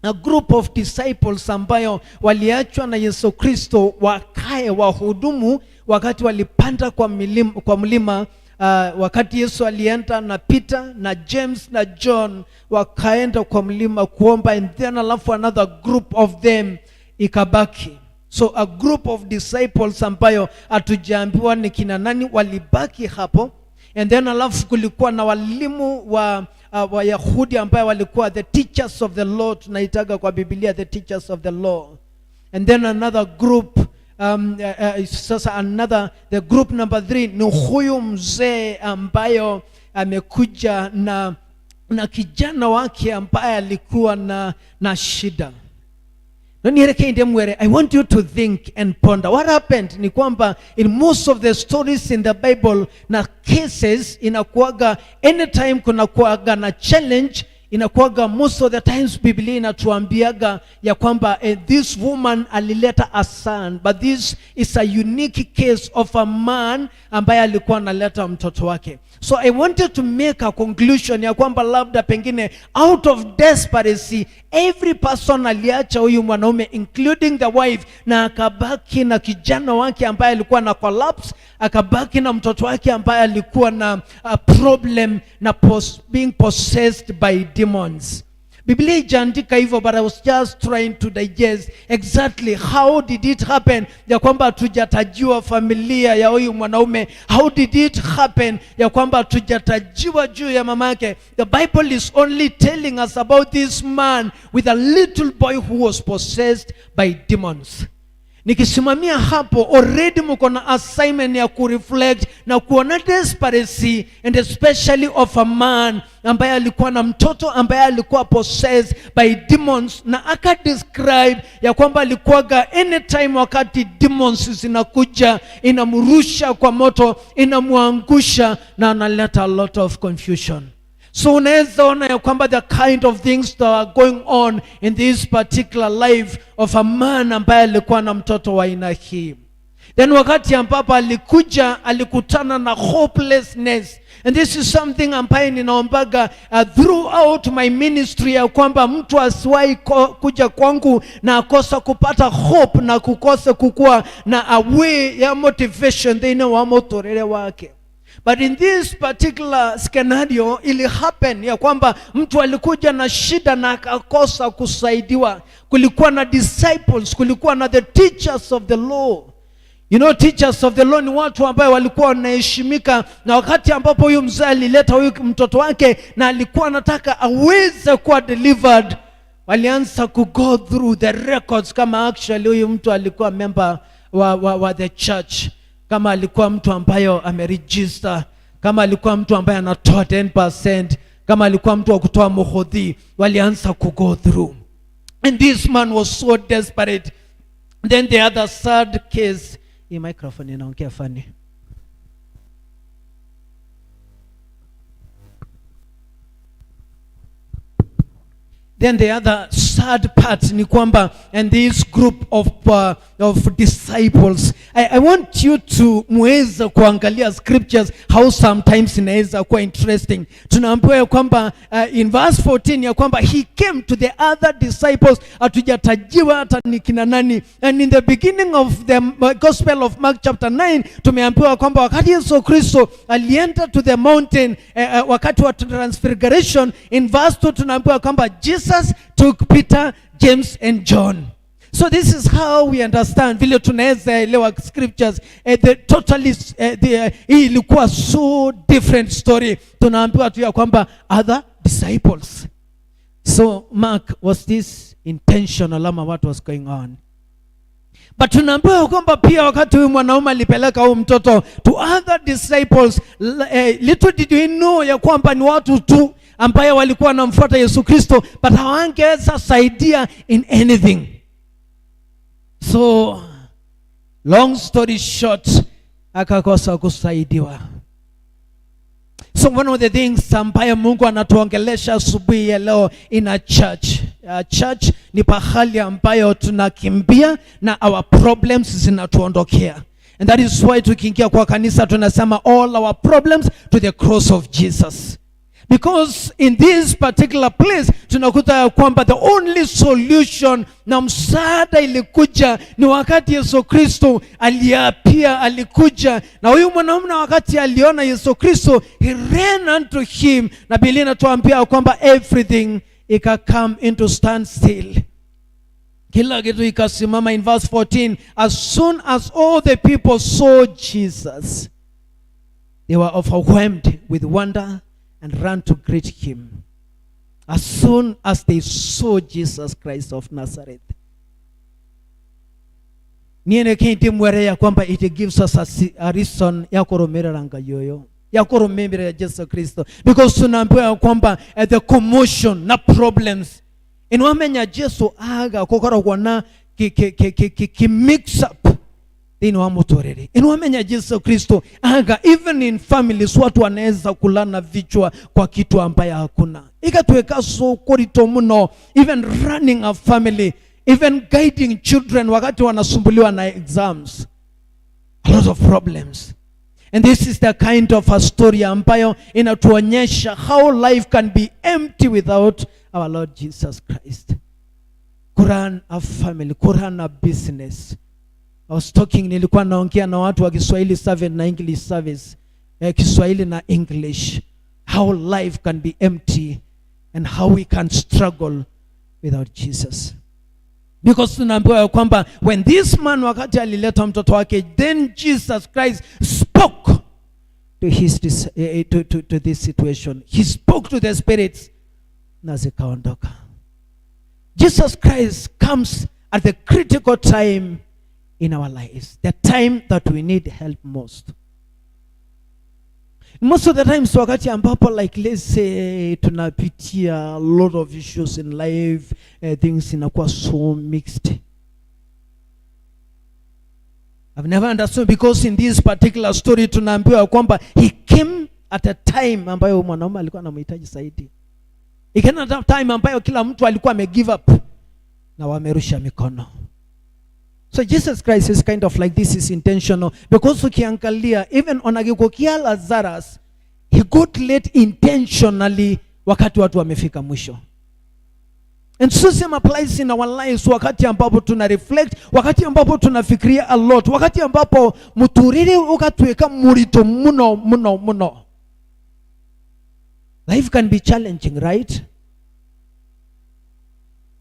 a group of disciples ambayo waliachwa na Yesu Kristo wakae wahudumu wakati walipanda kwa mlima. Wakati Yesu alienda na Peter na James na John wakaenda kwa mlima kuomba, and then alafu another group of them ikabaki. So a group of disciples ambayo hatujaambiwa ni kina nani walibaki hapo, and then alafu kulikuwa na walimu wa Wayahudi ambayo walikuwa the teachers of the law, tunaitaga kwa Biblia the teachers of the law. And then another group, sasa another, the group number 3 ni huyu mzee ambayo amekuja na kijana wake ambaye alikuwa na shida. I want you to think and ponder. What happened ni kwamba in most of the stories in the Bible na cases inakuaga anytime kuna kuaga na challenge, inakuaga most of the times Biblia inatuambiaga ya kwamba this woman alileta a son, but this is a unique case of a man ambaye alikuwa analeta mtoto wake. So I wanted to make a conclusion ya kwamba labda pengine out of desperation every person aliacha huyu mwanaume including the wife, na akabaki na kijana wake ambaye alikuwa na collapse, akabaki na mtoto wake ambaye alikuwa na problem na being possessed by demons. Biblia haijaandika hivyo, but I was just trying to digest exactly how did it happen ya kwamba hatujatajiwa familia ya huyu mwanaume. How did it happen ya kwamba hatujatajiwa juu ya mamake. The Bible is only telling us about this man with a little boy who was possessed by demons. Nikisimamia hapo, already mko na assignment ya kureflect na kuona desperation, and especially of a man ambaye alikuwa na mtoto ambaye alikuwa possessed by demons, na aka describe ya kwamba alikuwaga anytime wakati demons zinakuja inamrusha kwa moto, inamwangusha na analeta a lot of confusion. So unaweza ona ya kwamba the kind of things that are going on in this particular life of a man ambaye alikuwa na mtoto wa aina hii. Then wakati ambapo alikuja alikutana na hopelessness. And this is something ambaye ninaombaga throughout my ministry ya kwamba mtu asiwahi kuja kwangu na akosa kupata hope na kukosa kukua na a way ya motivation thĩinĩ wa mũtũrĩre wake. But in this particular scenario ili happen ya kwamba mtu alikuja na shida na akakosa kusaidiwa. Kulikuwa na disciples, kulikuwa na the teachers of the law. You know, teachers of the law ni watu ambao walikuwa wanaheshimika, na wakati ambapo huyu mzee alileta huyu mtoto wake na alikuwa anataka aweze kuwa delivered, walianza ku go through the records kama actually huyu mtu alikuwa member wa the church, kama alikuwa mtu ambayo ameregister, kama alikuwa mtu ambaye anatoa 10%, kama alikuwa mtu wa kutoa muhodhi. Walianza ku go through. And this man was so desperate. Then the other third case Hii microphone inaongea funny. Then the other sad part ni kwamba, and this group of disciples, I want you to muweze kuangalia scriptures how sometimes inaweza kuwa interesting. Tunaambiwa ya kwamba in verse 14 ya kwamba he came to the other disciples, hatujatajiwa hata ni kina nani. And in the beginning of the Gospel of Mark chapter 9 tumeambiwa kwamba wakati Yesu Kristo alienda to the mountain, wakati wa transfiguration, in verse 2 tunaambiwa kwamba Jesus took Peter, James and John. So this is how we understand vile tunaweza elewa scriptures. The totally hii ilikuwa so different story. Tunaambiwa tu ya kwamba other disciples. So Mark, was this intentional ama what was going on? But tunaambiwa kwamba pia wakati huyu mwanaume alipeleka huyu mtoto to other disciples, little did we know ya kwamba ni watu tu ambaye walikuwa wanamfuata Yesu Kristo, but hawangeweza saidia in anything. So long story short, akakosa kusaidiwa. So one of the things ambaye Mungu anatuongelesha asubuhi ya leo in a church. A church ni pahali ambayo tunakimbia na our problems zinatuondokea. And that is why tukiingia kwa kanisa tunasema all our problems to the cross of Jesus. Because in this particular place tunakuta ya kwamba the only solution na msaada ilikuja ni wakati Yesu Kristo aliapia, alikuja. Na huyu mwanaume wakati aliona Yesu Kristo, he ran unto him. Na Biblia inatuambia kwamba everything ika come into standstill. Kila kitu ikasimama. In verse 14, as soon as all the people saw Jesus, they were overwhelmed with wonder and ran to greet him. As soon as they saw Jesus Christ of Nazareth. Niene kinti mwere ya kwamba it gives us a reason ya kurumirira Ngai uyu, ya kurumirira Yesu Kristo, because tunaambiwa ya kwamba the commotion na problems inwamenya Yesu aga kukoragwo na ki mix up thĩinĩ wa mũtũrĩre. Inwamenya Yesu Kristo aga even in families watu wanaweza kulana vichwa kwa kitu ambaye hakuna, ikatuweka so kurito muno, even running a family, even guiding children wakati wanasumbuliwa na exams, a lot of problems. And this is the kind of a story ambayo inatuonyesha how life can be empty without our Lord Jesus Christ. Kurun a family, kurun a business. I was talking, nilikuwa naongea na watu wa Kiswahili service na English service, Kiswahili na English, how life can be empty and how we can struggle without Jesus. Because tunaambiwa ya kwamba when this man wakati alileta mtoto wake, then Jesus Christ spoke to his to this situation. He spoke to the spirits na zikaondoka. Jesus Christ comes at the critical time in our lives, the time that we need help most. Most of the times wakati ambapo like let's say tunapitia a lot of issues in life, things inakuwa so mixed. I've never understood, because in this particular story tunaambiwa kwamba he came at a time ambayo mwanaume alikuwa anamhitaji zaidi. He came at a time ambayo kila mtu alikuwa ame give up na wamerusha mikono. So Jesus Christ is kind of like this is intentional, because ukiangalia even on agikukia Lazarus, he got late intentionally wakati watu wamefika mwisho. And so same applies in our lives, wakati ambapo tuna reflect, wakati ambapo tunafikiria a lot, wakati ambapo muturire ukatweka murito muno muno muno. Life can be challenging, right?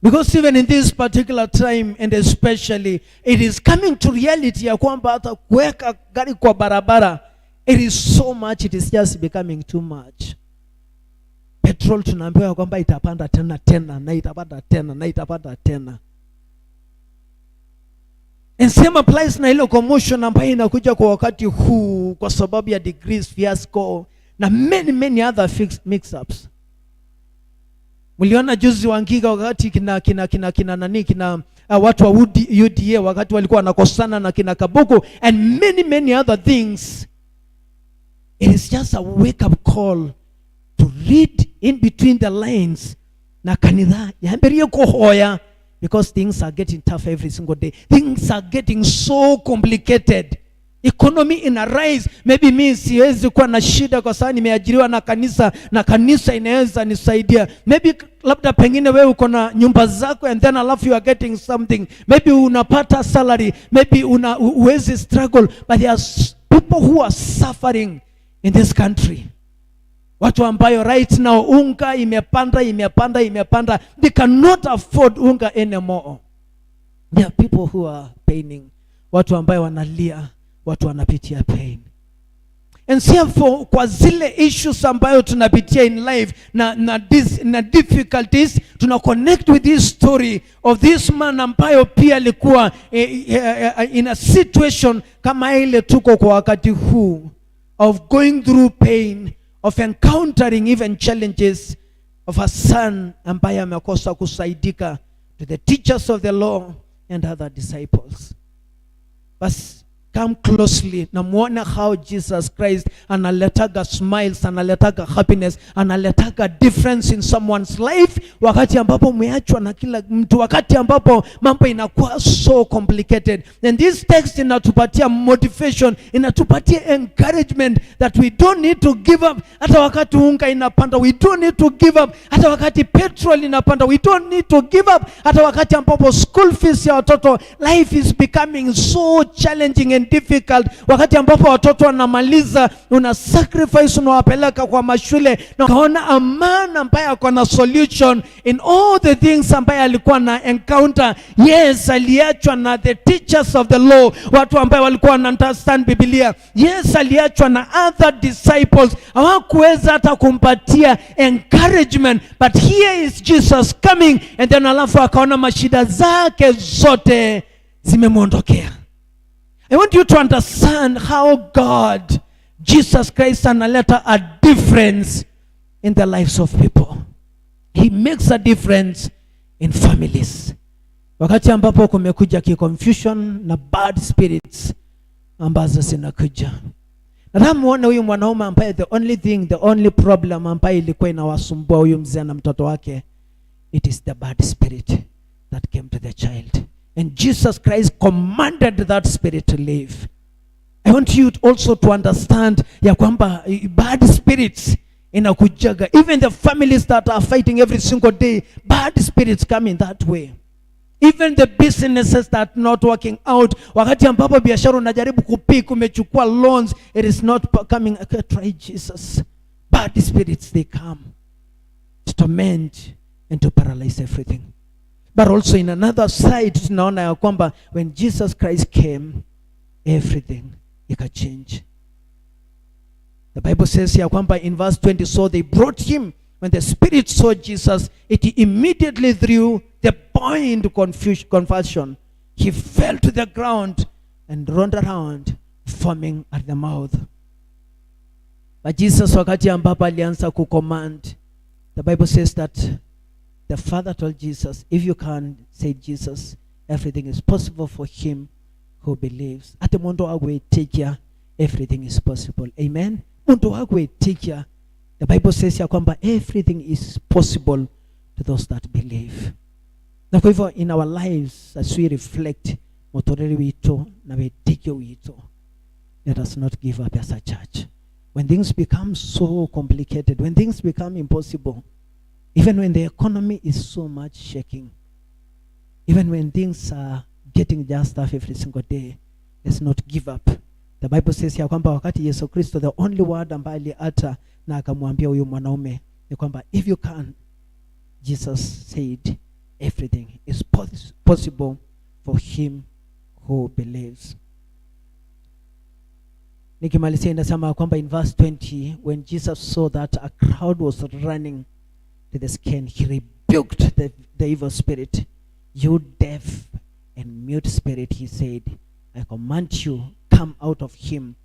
Because even in this particular time, and especially, it is coming to reality ya kwamba hata kuweka gari kwa barabara, it is so much, it is just becoming too much. Petrol tunaambiwa kwamba itapanda tena tena, na itapanda tena, na itapanda tena. And same applies na ile commotion ambayo inakuja kwa wakati huu kwa sababu ya degrees fiasco na many many other mix-ups. Mliona juzi Wangige wakati kina nani, kina watu wa UDA wakati walikuwa wanakosana na kina Kabuku and many many other things. It is just a wake up call to read in between the lines na kanitha yambirie kuhoya, because things are getting tough every single day. Things are getting so complicated. Economy ina rise. Maybe mi siwezi kuwa na shida kwa sababu nimeajiriwa na kanisa na kanisa inaweza nisaidia. Maybe labda pengine wewe uko na nyumba zako and then alafu you are getting something. Maybe unapata salary, maybe una uwezi struggle, but there are people who are suffering in this country. Watu ambayo right now unga imepanda, imepanda, imepanda, they cannot afford unga anymore. There are people who are paining, watu ambayo wanalia, watu wanapitia pain. And therefore kwa zile issues ambayo tunapitia in life na difficulties, tuna connect with this story of this man ambayo pia alikuwa in a situation kama ile tuko kwa wakati huu, of going through pain, of encountering even challenges of a son ambaye amekosa kusaidika to the teachers of the law and other disciples. Bas come closely na muone how Jesus Christ analetaga smiles, analetaga happiness, analetaga difference in someone's life wakati ambapo umeachwa na kila mtu, wakati ambapo mambo inakuwa so complicated. And this text inatupatia motivation, inatupatia encouragement that we don't need to give up. Hata wakati unga inapanda, we don't need to give up. Hata wakati petrol inapanda, we don't need to give up. Hata wakati ambapo school fees ya watoto, life is becoming so challenging and difficult, wakati ambapo watoto wanamaliza, una sacrifice, unawapeleka kwa mashule na ukaona a man ambaye ako na solution in all the things ambaye alikuwa na encounter. Yes, aliachwa na the teachers of the law, watu ambaye walikuwa wana understand Biblia. Yes, aliachwa na other disciples, hawakuweza hata kumpatia encouragement, but here is Jesus coming and then alafu akaona mashida zake zote zimemwondokea. I want you to understand how God, Jesus Christ, analeta a difference in the lives of people. He makes a difference in families. Wakati ambapo kumekuja confusion na bad spirits ambazo zinakuja. Nataka muone huyu mwanaume ambaye the only thing, the only problem ambaye ilikuwa inawasumbua huyu mzee na mtoto wake, it is the bad spirit that came to the child. And Jesus Christ commanded that spirit to leave. I want you also to understand ya kwamba bad spirits inakujaga. Even the families that are fighting every single day, bad spirits come in that way. Even the businesses that not working out, wakati ambapo biashara unajaribu kupick, umechukua loans, it is not coming. Okay, try Jesus. Bad spirits, they come to torment and to paralyze everything. But also in another side, tunaona ya kwamba when Jesus Christ came, everything ikachange. The Bible says ya kwamba in verse 20, so they brought him. When the spirit saw Jesus, it immediately threw the boy into convulsion. He fell to the ground and rolled around, foaming at the mouth. But Jesus, wakati ambapo alianza kucommand, the Bible says that the father told Jesus, "If you can," said Jesus, "everything is possible for him who believes." Ate mundu agwitikia, everything is possible. Amen. Mundu agwitikia. The Bible says ya kwamba everything is possible to those that believe. Na kwa hivyo in our lives, as we reflect muturire witu na witikio witu, let us not give up as a church. When things become so complicated, when things become impossible, even when the economy is so much shaking, even when things are getting just tough every single day, let's not give up. The Bible says ya kwamba wakati Yesu Kristo, the only word ambaye aliata na akamwambia huyu mwanaume ni kwamba, "If you can," Jesus said, "everything is possible for him who believes." Nikimalizia inasema kwamba in verse 20, when Jesus saw that a crowd was running to the scene, he rebuked the evil spirit. "You deaf and mute spirit," he said, "I command you, come out of him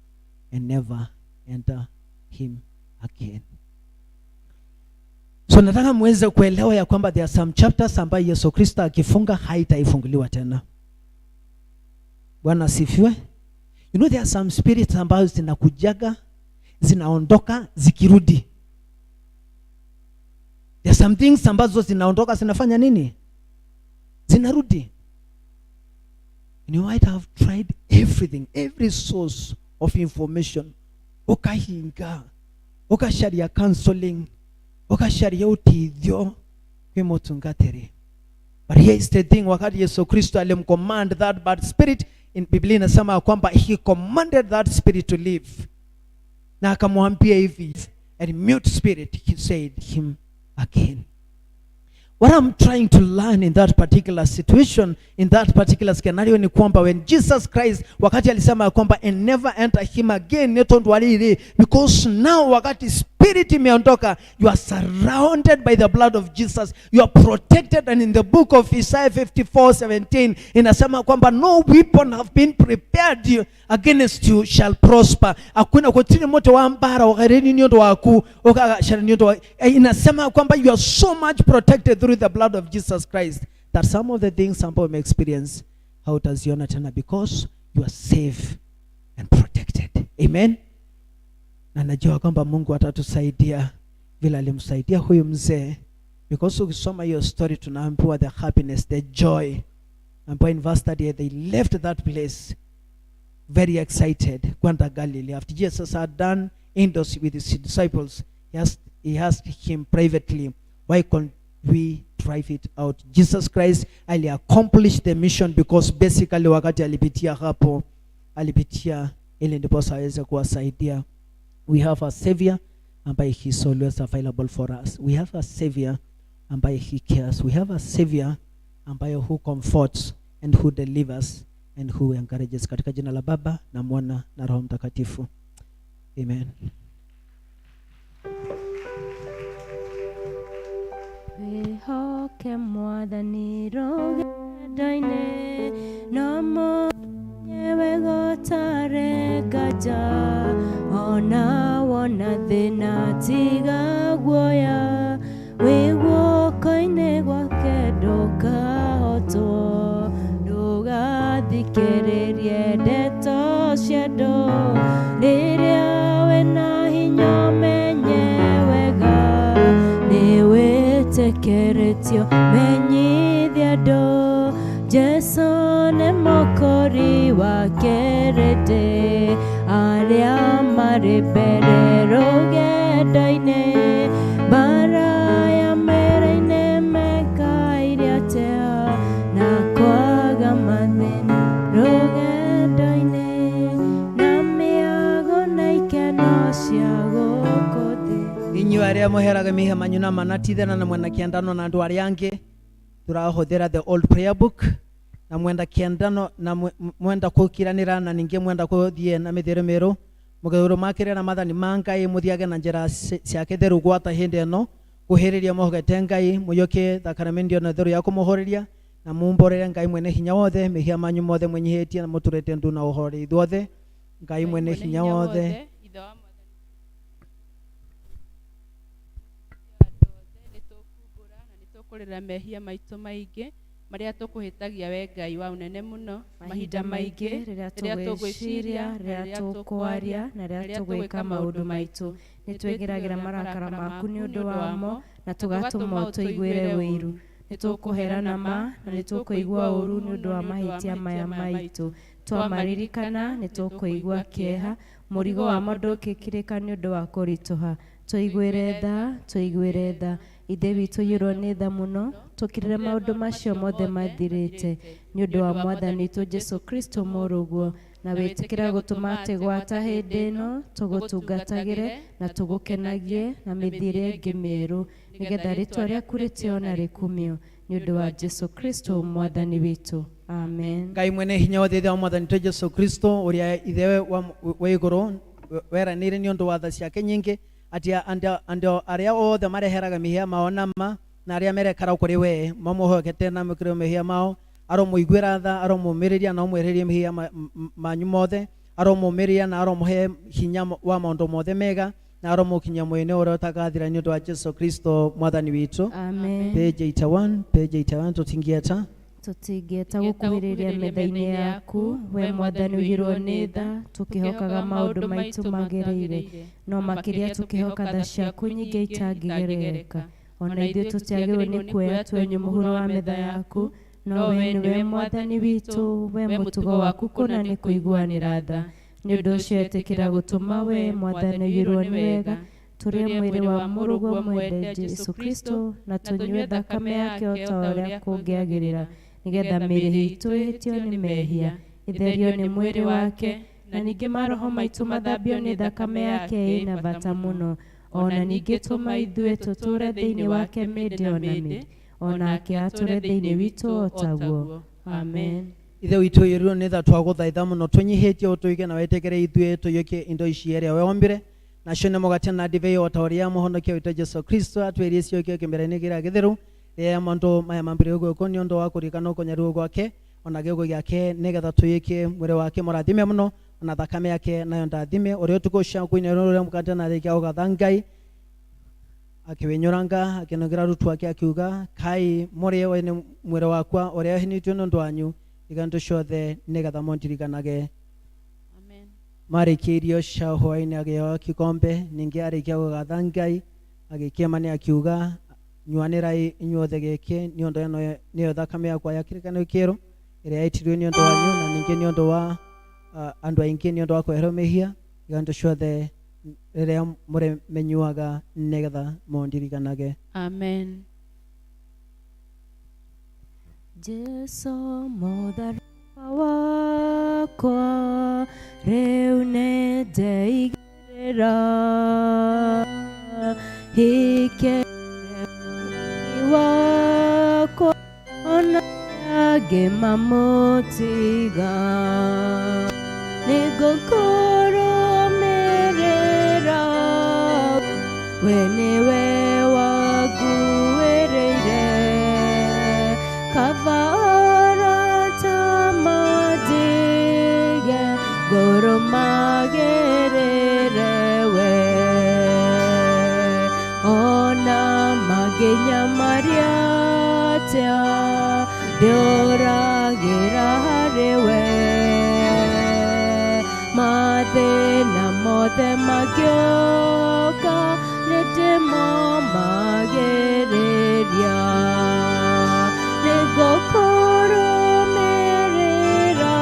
and never enter him again." So So nataka muweze kuelewa ya kwamba there are some chapters ambayo Yesu Kristo akifunga haitaifunguliwa tena. Bwana asifiwe. You know there are some spirits ambazo zinakujaga, zinaondoka, zikirudi. There are some things ambazo zinaondoka zinafanya nini? Zinarudi. And you might have tried everything, every source of information. Ukahinga, ukacaria counseling, ukacaria ũteithio kwĩ mũtungatĩri. But here is the thing, wakati Yesu Kristo alimcommand that bad spirit, in Biblia inasema ya kwamba he commanded that spirit to leave. Na akamwambia hivi, and mute spirit, he said him again. What I'm trying to learn in that particular situation, in that particular scenario ni kwamba when Jesus Christ wakati alisema ya kwamba and never enter him again netondwalili, because now wakati spirit imeondoka, you are surrounded by the blood of Jesus, you are protected. And in the book of Isaiah 54:17 inasema kwamba no weapon have been prepared you against you shall prosper. Hakuna kutini moto wa mbara wakareni nyondo waku okashara nyondo wa, inasema kwamba you are so much protected through the blood of Jesus Christ that some of the things ambao ume experience hautaziona tena because you are safe and protected. Amen. Na najua kwamba Mungu atatusaidia vile alimsaidia huyu mzee, because ukisoma hiyo story tunaambiwa the happiness, the joy ambayo in verse 38 they left that place very excited kwenda Galilee after Jesus had done indoors with his disciples. He asked him privately, why can't we drive it out? Jesus Christ ali accomplish the mission because basically wakati alipitia hapo, alipitia ili ndiposa aweze kuwasaidia. We have a savior ambaye he is always available for us. We have a savior ambaye he cares. We have a savior ambaye who comforts and who delivers and who encourages. Katika jina la Baba na Mwana na Roho Mtakatifu. Amen. Wĩhoke Mwathani rũgendo-inĩ, no mwenyewe gũtarĩ nganja, ona wona thĩna tiga guoya, wĩ guoko-inĩ gwake ndũkahotwo, ndũgathikĩrĩrie ndeto cia andũ, rĩrĩa wĩna hinya ũmenye wega, nĩwĩtĩkĩrĩtio menyithia andũ, Jesũ nĩ mũkũri wa kĩrĩndĩ, arĩa marĩ mbere rũgendo-inĩ, mbara ya mĩrĩ-inĩ mekaire atĩa, na kwaga mathĩna rũgendo-inĩ, na mĩago na ikeno cia gũkũ thĩ. Inyuĩ arĩa mũheraga mĩhia manyu na manatithana na mwena kĩandano na andũ arĩa angĩ, tũrahũthĩra the old prayer book, na mwenda kĩandano na mwenda kũkiranĩra na ningĩ mwenda kũthiĩ na mĩthiĩre mĩerũ, mũkĩrũmakĩrĩra na maathani ma Ngai, mũthiage na njĩra ciake theru gwata hĩndĩ ĩno, kuhĩrĩria mũhogete Ngai, mũiyũkie thakaramendi na theru ya kũmũhũrĩria, na mumbũrĩre Ngai mwene hinya wothe mehia manyu mothe mwenyihĩtie na mũturĩte ndu na ũhoreri ithuothe. Ngai mwene hinya wothe, Ithe wa Mwathani nĩtũkũrĩra mehia maitũ maingĩ marĩa tũkũhĩtagia we Ngai wa ũnene mũno, mahinda maingĩ rĩrĩa tũgwĩciria, rĩrĩa tũkwaria na rĩrĩa tũgwĩka maũndũ maitũ, nĩtwĩgeragĩra marakara maku nĩ ũndũ wamo na tũgatũma ũtũiguĩre ũiru. Nĩtũkũherana ma na nĩtũkũigua ũũru nĩ ũndũ wa mahĩtia maya maitũ. Twamaririkana nĩtũkũigua kĩeha, mũrigo wamo ndũngĩkirĩka nĩ ũndũ wa kũritũha. Tũiguĩre tha, tũiguĩre tha. Ithe witũ ũiyũrwo nĩ tha mũno, tũkirĩre maũndũ macio mothe mathirĩte nĩ ũndũ wa Mwathani witũ Jesũ Kristo mũrũguo, na wĩtĩkĩre gũtũma atĩ gwata hĩndĩ ĩno tũgũtungatagĩre na tũgũkenagie na mĩthiĩre ĩngĩ mĩerũ, nĩgetha rĩtwa rĩaku rĩtĩo na rĩkumio nĩ ũndũ wa Jesũ Kristo Mwathani witũ. Amen. Ngai mwene hinya wothe, Ithe wa Mwathani witũ Jesũ Kristo, ũrĩa Ithe wa igũrũ weranĩire nĩ ũndũ wa tha ciake nyingĩ atĩ andũ arĩa othe mareheraga mehia mao na ma na arĩa merekara kũrĩ we mamũhokete na mekĩre mehia mao, aromũiguĩra tha, aromũmĩrĩria na ũmwehererie mehia manyu mothe, aromũmĩrĩria na aromũhe hinya wa maũndũ mothe mega. Na aromukinya mwene uria utagathira ni undu wa Jesu Kristo mwathani witu. Amen. Page 81, page 81 tutingieta. Tũtingĩeta gũkuhĩrĩria metha-inĩ yaku, we Mwathani ũiyũirwo nĩ tha, tũkĩhokaga maũndũ maitũ magĩrĩire, no makĩria tũkĩhoka tha ciaku nyingĩ itangĩgerereka. Ona ithuĩ tũtiagĩrĩirwo nĩ kuoya twenyũ mũhuro wa metha yaku, no we nĩwe Mwathani witũ, we mũtugo waku kũna nĩ kũiguanĩra tha. Nĩ ũndũ ũcio ĩtĩkĩra gũtũma we Mwathani ũiyũirwo nĩ wega, tũrĩe mwĩrĩ wa mũrũguo mwende Jesũ Kristo, na tũnyue thakame yake o ta ũrĩa kũngĩagĩrĩra, nĩgetha mĩĩrĩ itũ ĩhĩtio nĩ mehia, ĩtherio nĩ mwĩrĩ wake, na ningĩ maroho maitũ mathambio nĩ thakame yake ĩna bata mũno. Ona ningĩ tũma ithuĩ tũtũũre thĩinĩ wake mĩndĩ ona mĩndĩ, onake atũũre thĩinĩ witũ o taguo. Amen. Ithe witũ ũiyũirwo nĩ tha twagũthaitha mũno tũnyihĩtie ũtũige na wĩtĩkĩre ithuĩ tũiyũkie indo ici iria weombire nacio nĩ mũgate na ndibei o ta ũrĩa mũhonokia witũ Jesu Kristo atwĩrie ciũkio kĩmera-inĩ kĩrĩa gĩtheru rĩrĩa maũndũ maya mambĩrĩirio gwĩkwo nĩ ũndũ wa kũririkana ũkonyeru gwake ona gĩkuũ gĩake nĩgetha tũiyũkie mwĩrĩ wake mũrathime mũno ona thakame yake nayo ndathime ũrĩa ũtukũ ũcio akũinĩrwo ũrĩa mũgate na arĩkia gũgatha Ngai akĩwĩnyũranga akĩnengera arutwo ake akiuga kai mũrĩe ũyũ nĩ mwĩrĩ wakwa ũrĩa ũheanĩtwo nĩ ũndũ wanyu iga indo ciothe nĩgetha mũndirikanage. Amen. Marĩkia irio cia hwaĩ-inĩ agĩoya kikombe ningĩ arĩkia gũgatha Ngai agĩkĩmania akiuga nyuanĩrai inyuothe gĩkĩ nĩ ũndũ ĩno nĩyo thakame yakwa ya kĩrĩkanĩro kĩerũ ĩrĩa yaitirwo nĩ ũndũ wanyu na ningĩ nĩ ũndũ wa andũ aingĩ nĩ ũndũ wa kweherwo mehia iga indo ciothe rĩrĩa mũrĩmĩnyuaga nĩgetha mũndirikanage. Amen. Jesu mũtharaba wakwa rĩu nĩndeigĩrĩra hike wakwa ona angĩ mamũtiga nĩngũkũrũmĩrĩra we nĩwe wanguĩrĩire kaba arata mandige ngũrũmagĩrĩre we ona mangĩnyamaria atĩa ndĩũragĩra harĩ we mathĩna mothe mangĩũka nĩndĩmomagĩrĩria nĩngũkũrũmĩrĩra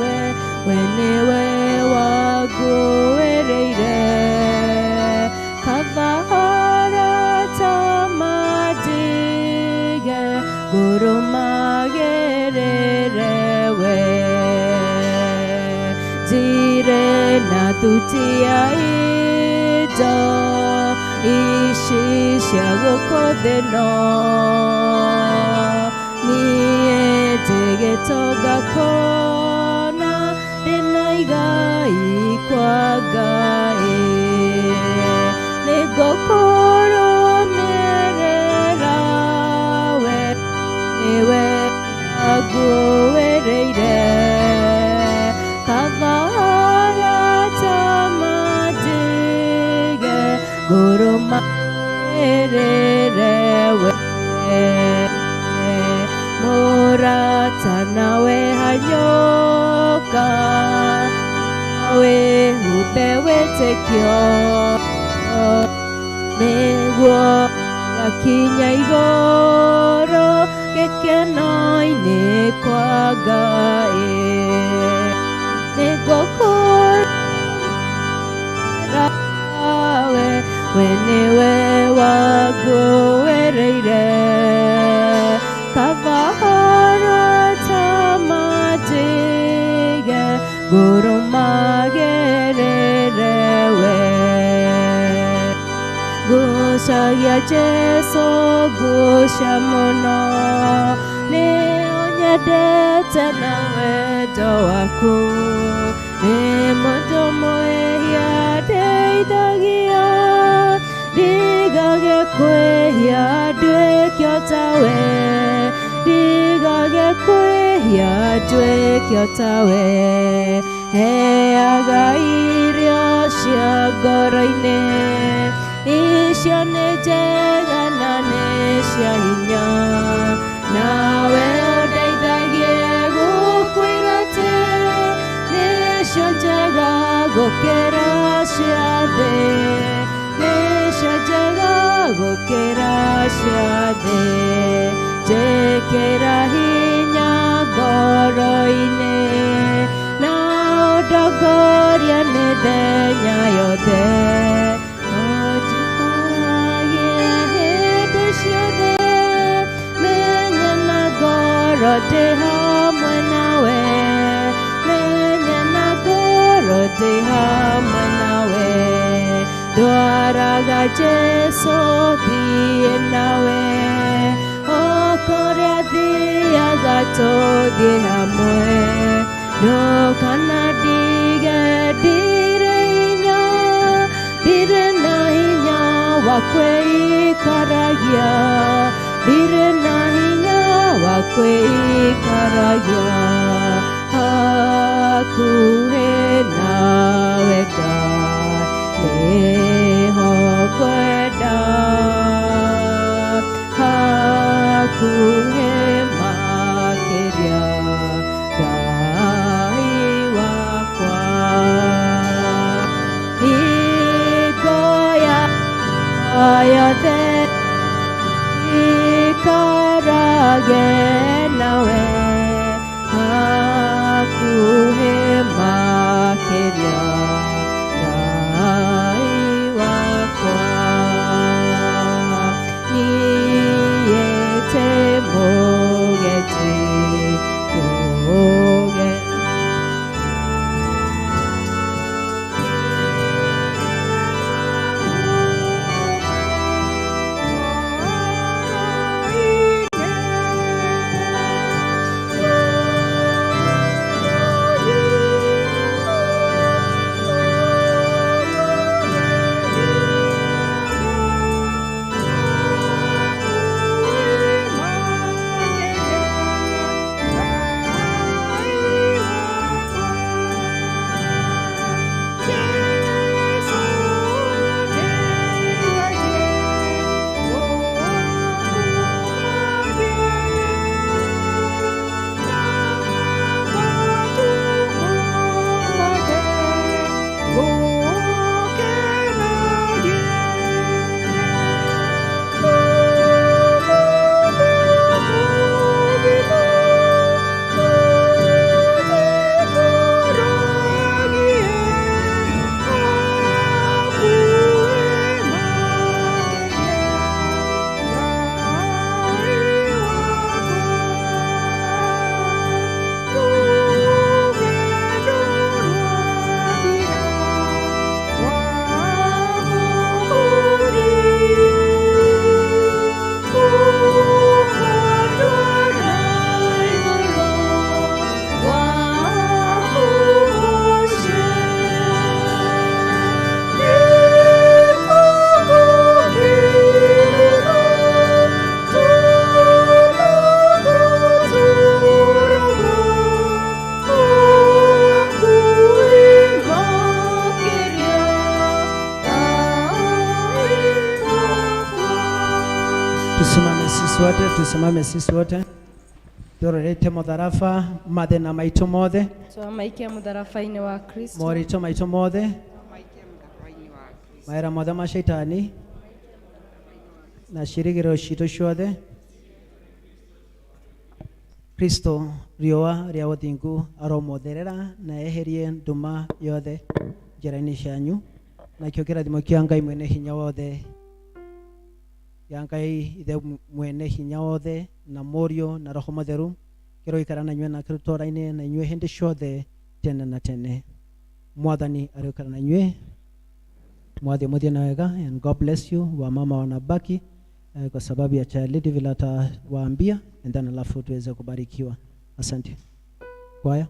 we we nĩwe wanguĩrĩire kaba arata mandige ngũrũmagĩrĩre we ndirĩ na thuti ya indo ici cia gũkũ thĩ no niĩ ndĩ gĩtonga kũna ndĩna igai kwa Ngai nĩngũkũrũmĩrĩra we nĩwe wanguĩrĩire kaba arata mandige ngũrũmagĩrĩre we mũrata nawe hanyũka wĩhumbe wĩtĩkio nĩguo gakinya igũrũ gĩkeno-inĩ kwa Ngai nĩngũkũrũmĩrĩra we we nĩwe wanguĩrĩire kaba arata mandige ngũrũmagĩrĩre we ngucagia Jesu nguca mũno nĩ ũnyendete na wendo waku nĩ mũndũ mwĩhia ndeithagia ndigage kwĩhia nduĩke o tawe ndigage kwĩhia nduĩke o tawe Heaga irio cia ngoro-inĩ, icio nĩ njega na nĩ cia hinya. Nawe ũndeithagie gũkwĩra atĩ nĩcio njega gũkĩra cia thĩ, nĩcio njega gũkĩra cia thĩ. Njĩkĩra hinya ngoro-inĩ na ũndongorie mĩthenya yothe. Ũnjikaragie hĩndĩ ciothe, menye na ngoro ndĩ hamwe nawe, menye na ngoro ndĩ hamwe nawe. Ndwaraga Jesũ thiĩ nawe, o kũrĩa thiaga tũthiĩ hamwe. Ndũkanandige ndirĩ hinya, ndirĩ na hinya wa kwĩikaragia, ndirĩ na hinya wa kwĩikaragia. Hakuhĩ nawe Ngai nĩho ngwenda, hakuhĩ makĩria Ngai wakwa. Hingo yothe ikarage nawe, hakuhĩ makĩria Ngai wakwa. Niĩ mũgendi mũgendi. Tusimame sisi wote, tusimame sisi wote turorete mutharaba mathina maitu mothe, Twamaikia mũtharaba-inĩ wa Kristo, moritũ maitũ mothe, mawĩra mothe ma shaitani na ciĩrĩgĩrĩro citũ ciothe. Kristo riũa rĩa ũthingu aromũtherera na eherie nduma yothe njĩra-inĩ cianyu, nakĩo kĩrathimo kĩa Ngai mwene hinya wothe, ya Ngai ithe mwene hinya wothe na Mũriũ na Roho Mũtheru kĩroikara na inyuĩ na kĩrũtũũra-inĩ na inyuĩ hĩndĩ ciothe tene na tene. Mwathani arĩũkara na inyuĩ. Mwathi muthie na wega, and God bless you. Wamama wanabaki kwa sababu ya chairlady vile atawaambia, and then alafu tuweze kubarikiwa. Asante. Kwaya.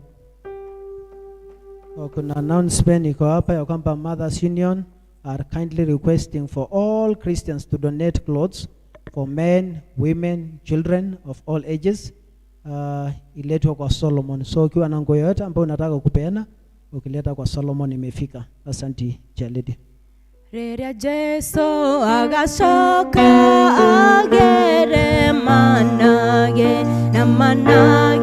Kuna announcement iko hapa ya kwamba Mothers Union are kindly requesting for all Christians to donate clothes for men, women, children of all ages. Iletwe kwa Solomon. So ukiwa na nguo yoyote ambayo unataka kupeana, Ukileta kwa Solomon imefika. Asante Chalidi. Rĩrĩa Jesu agacoka agere manage na manage.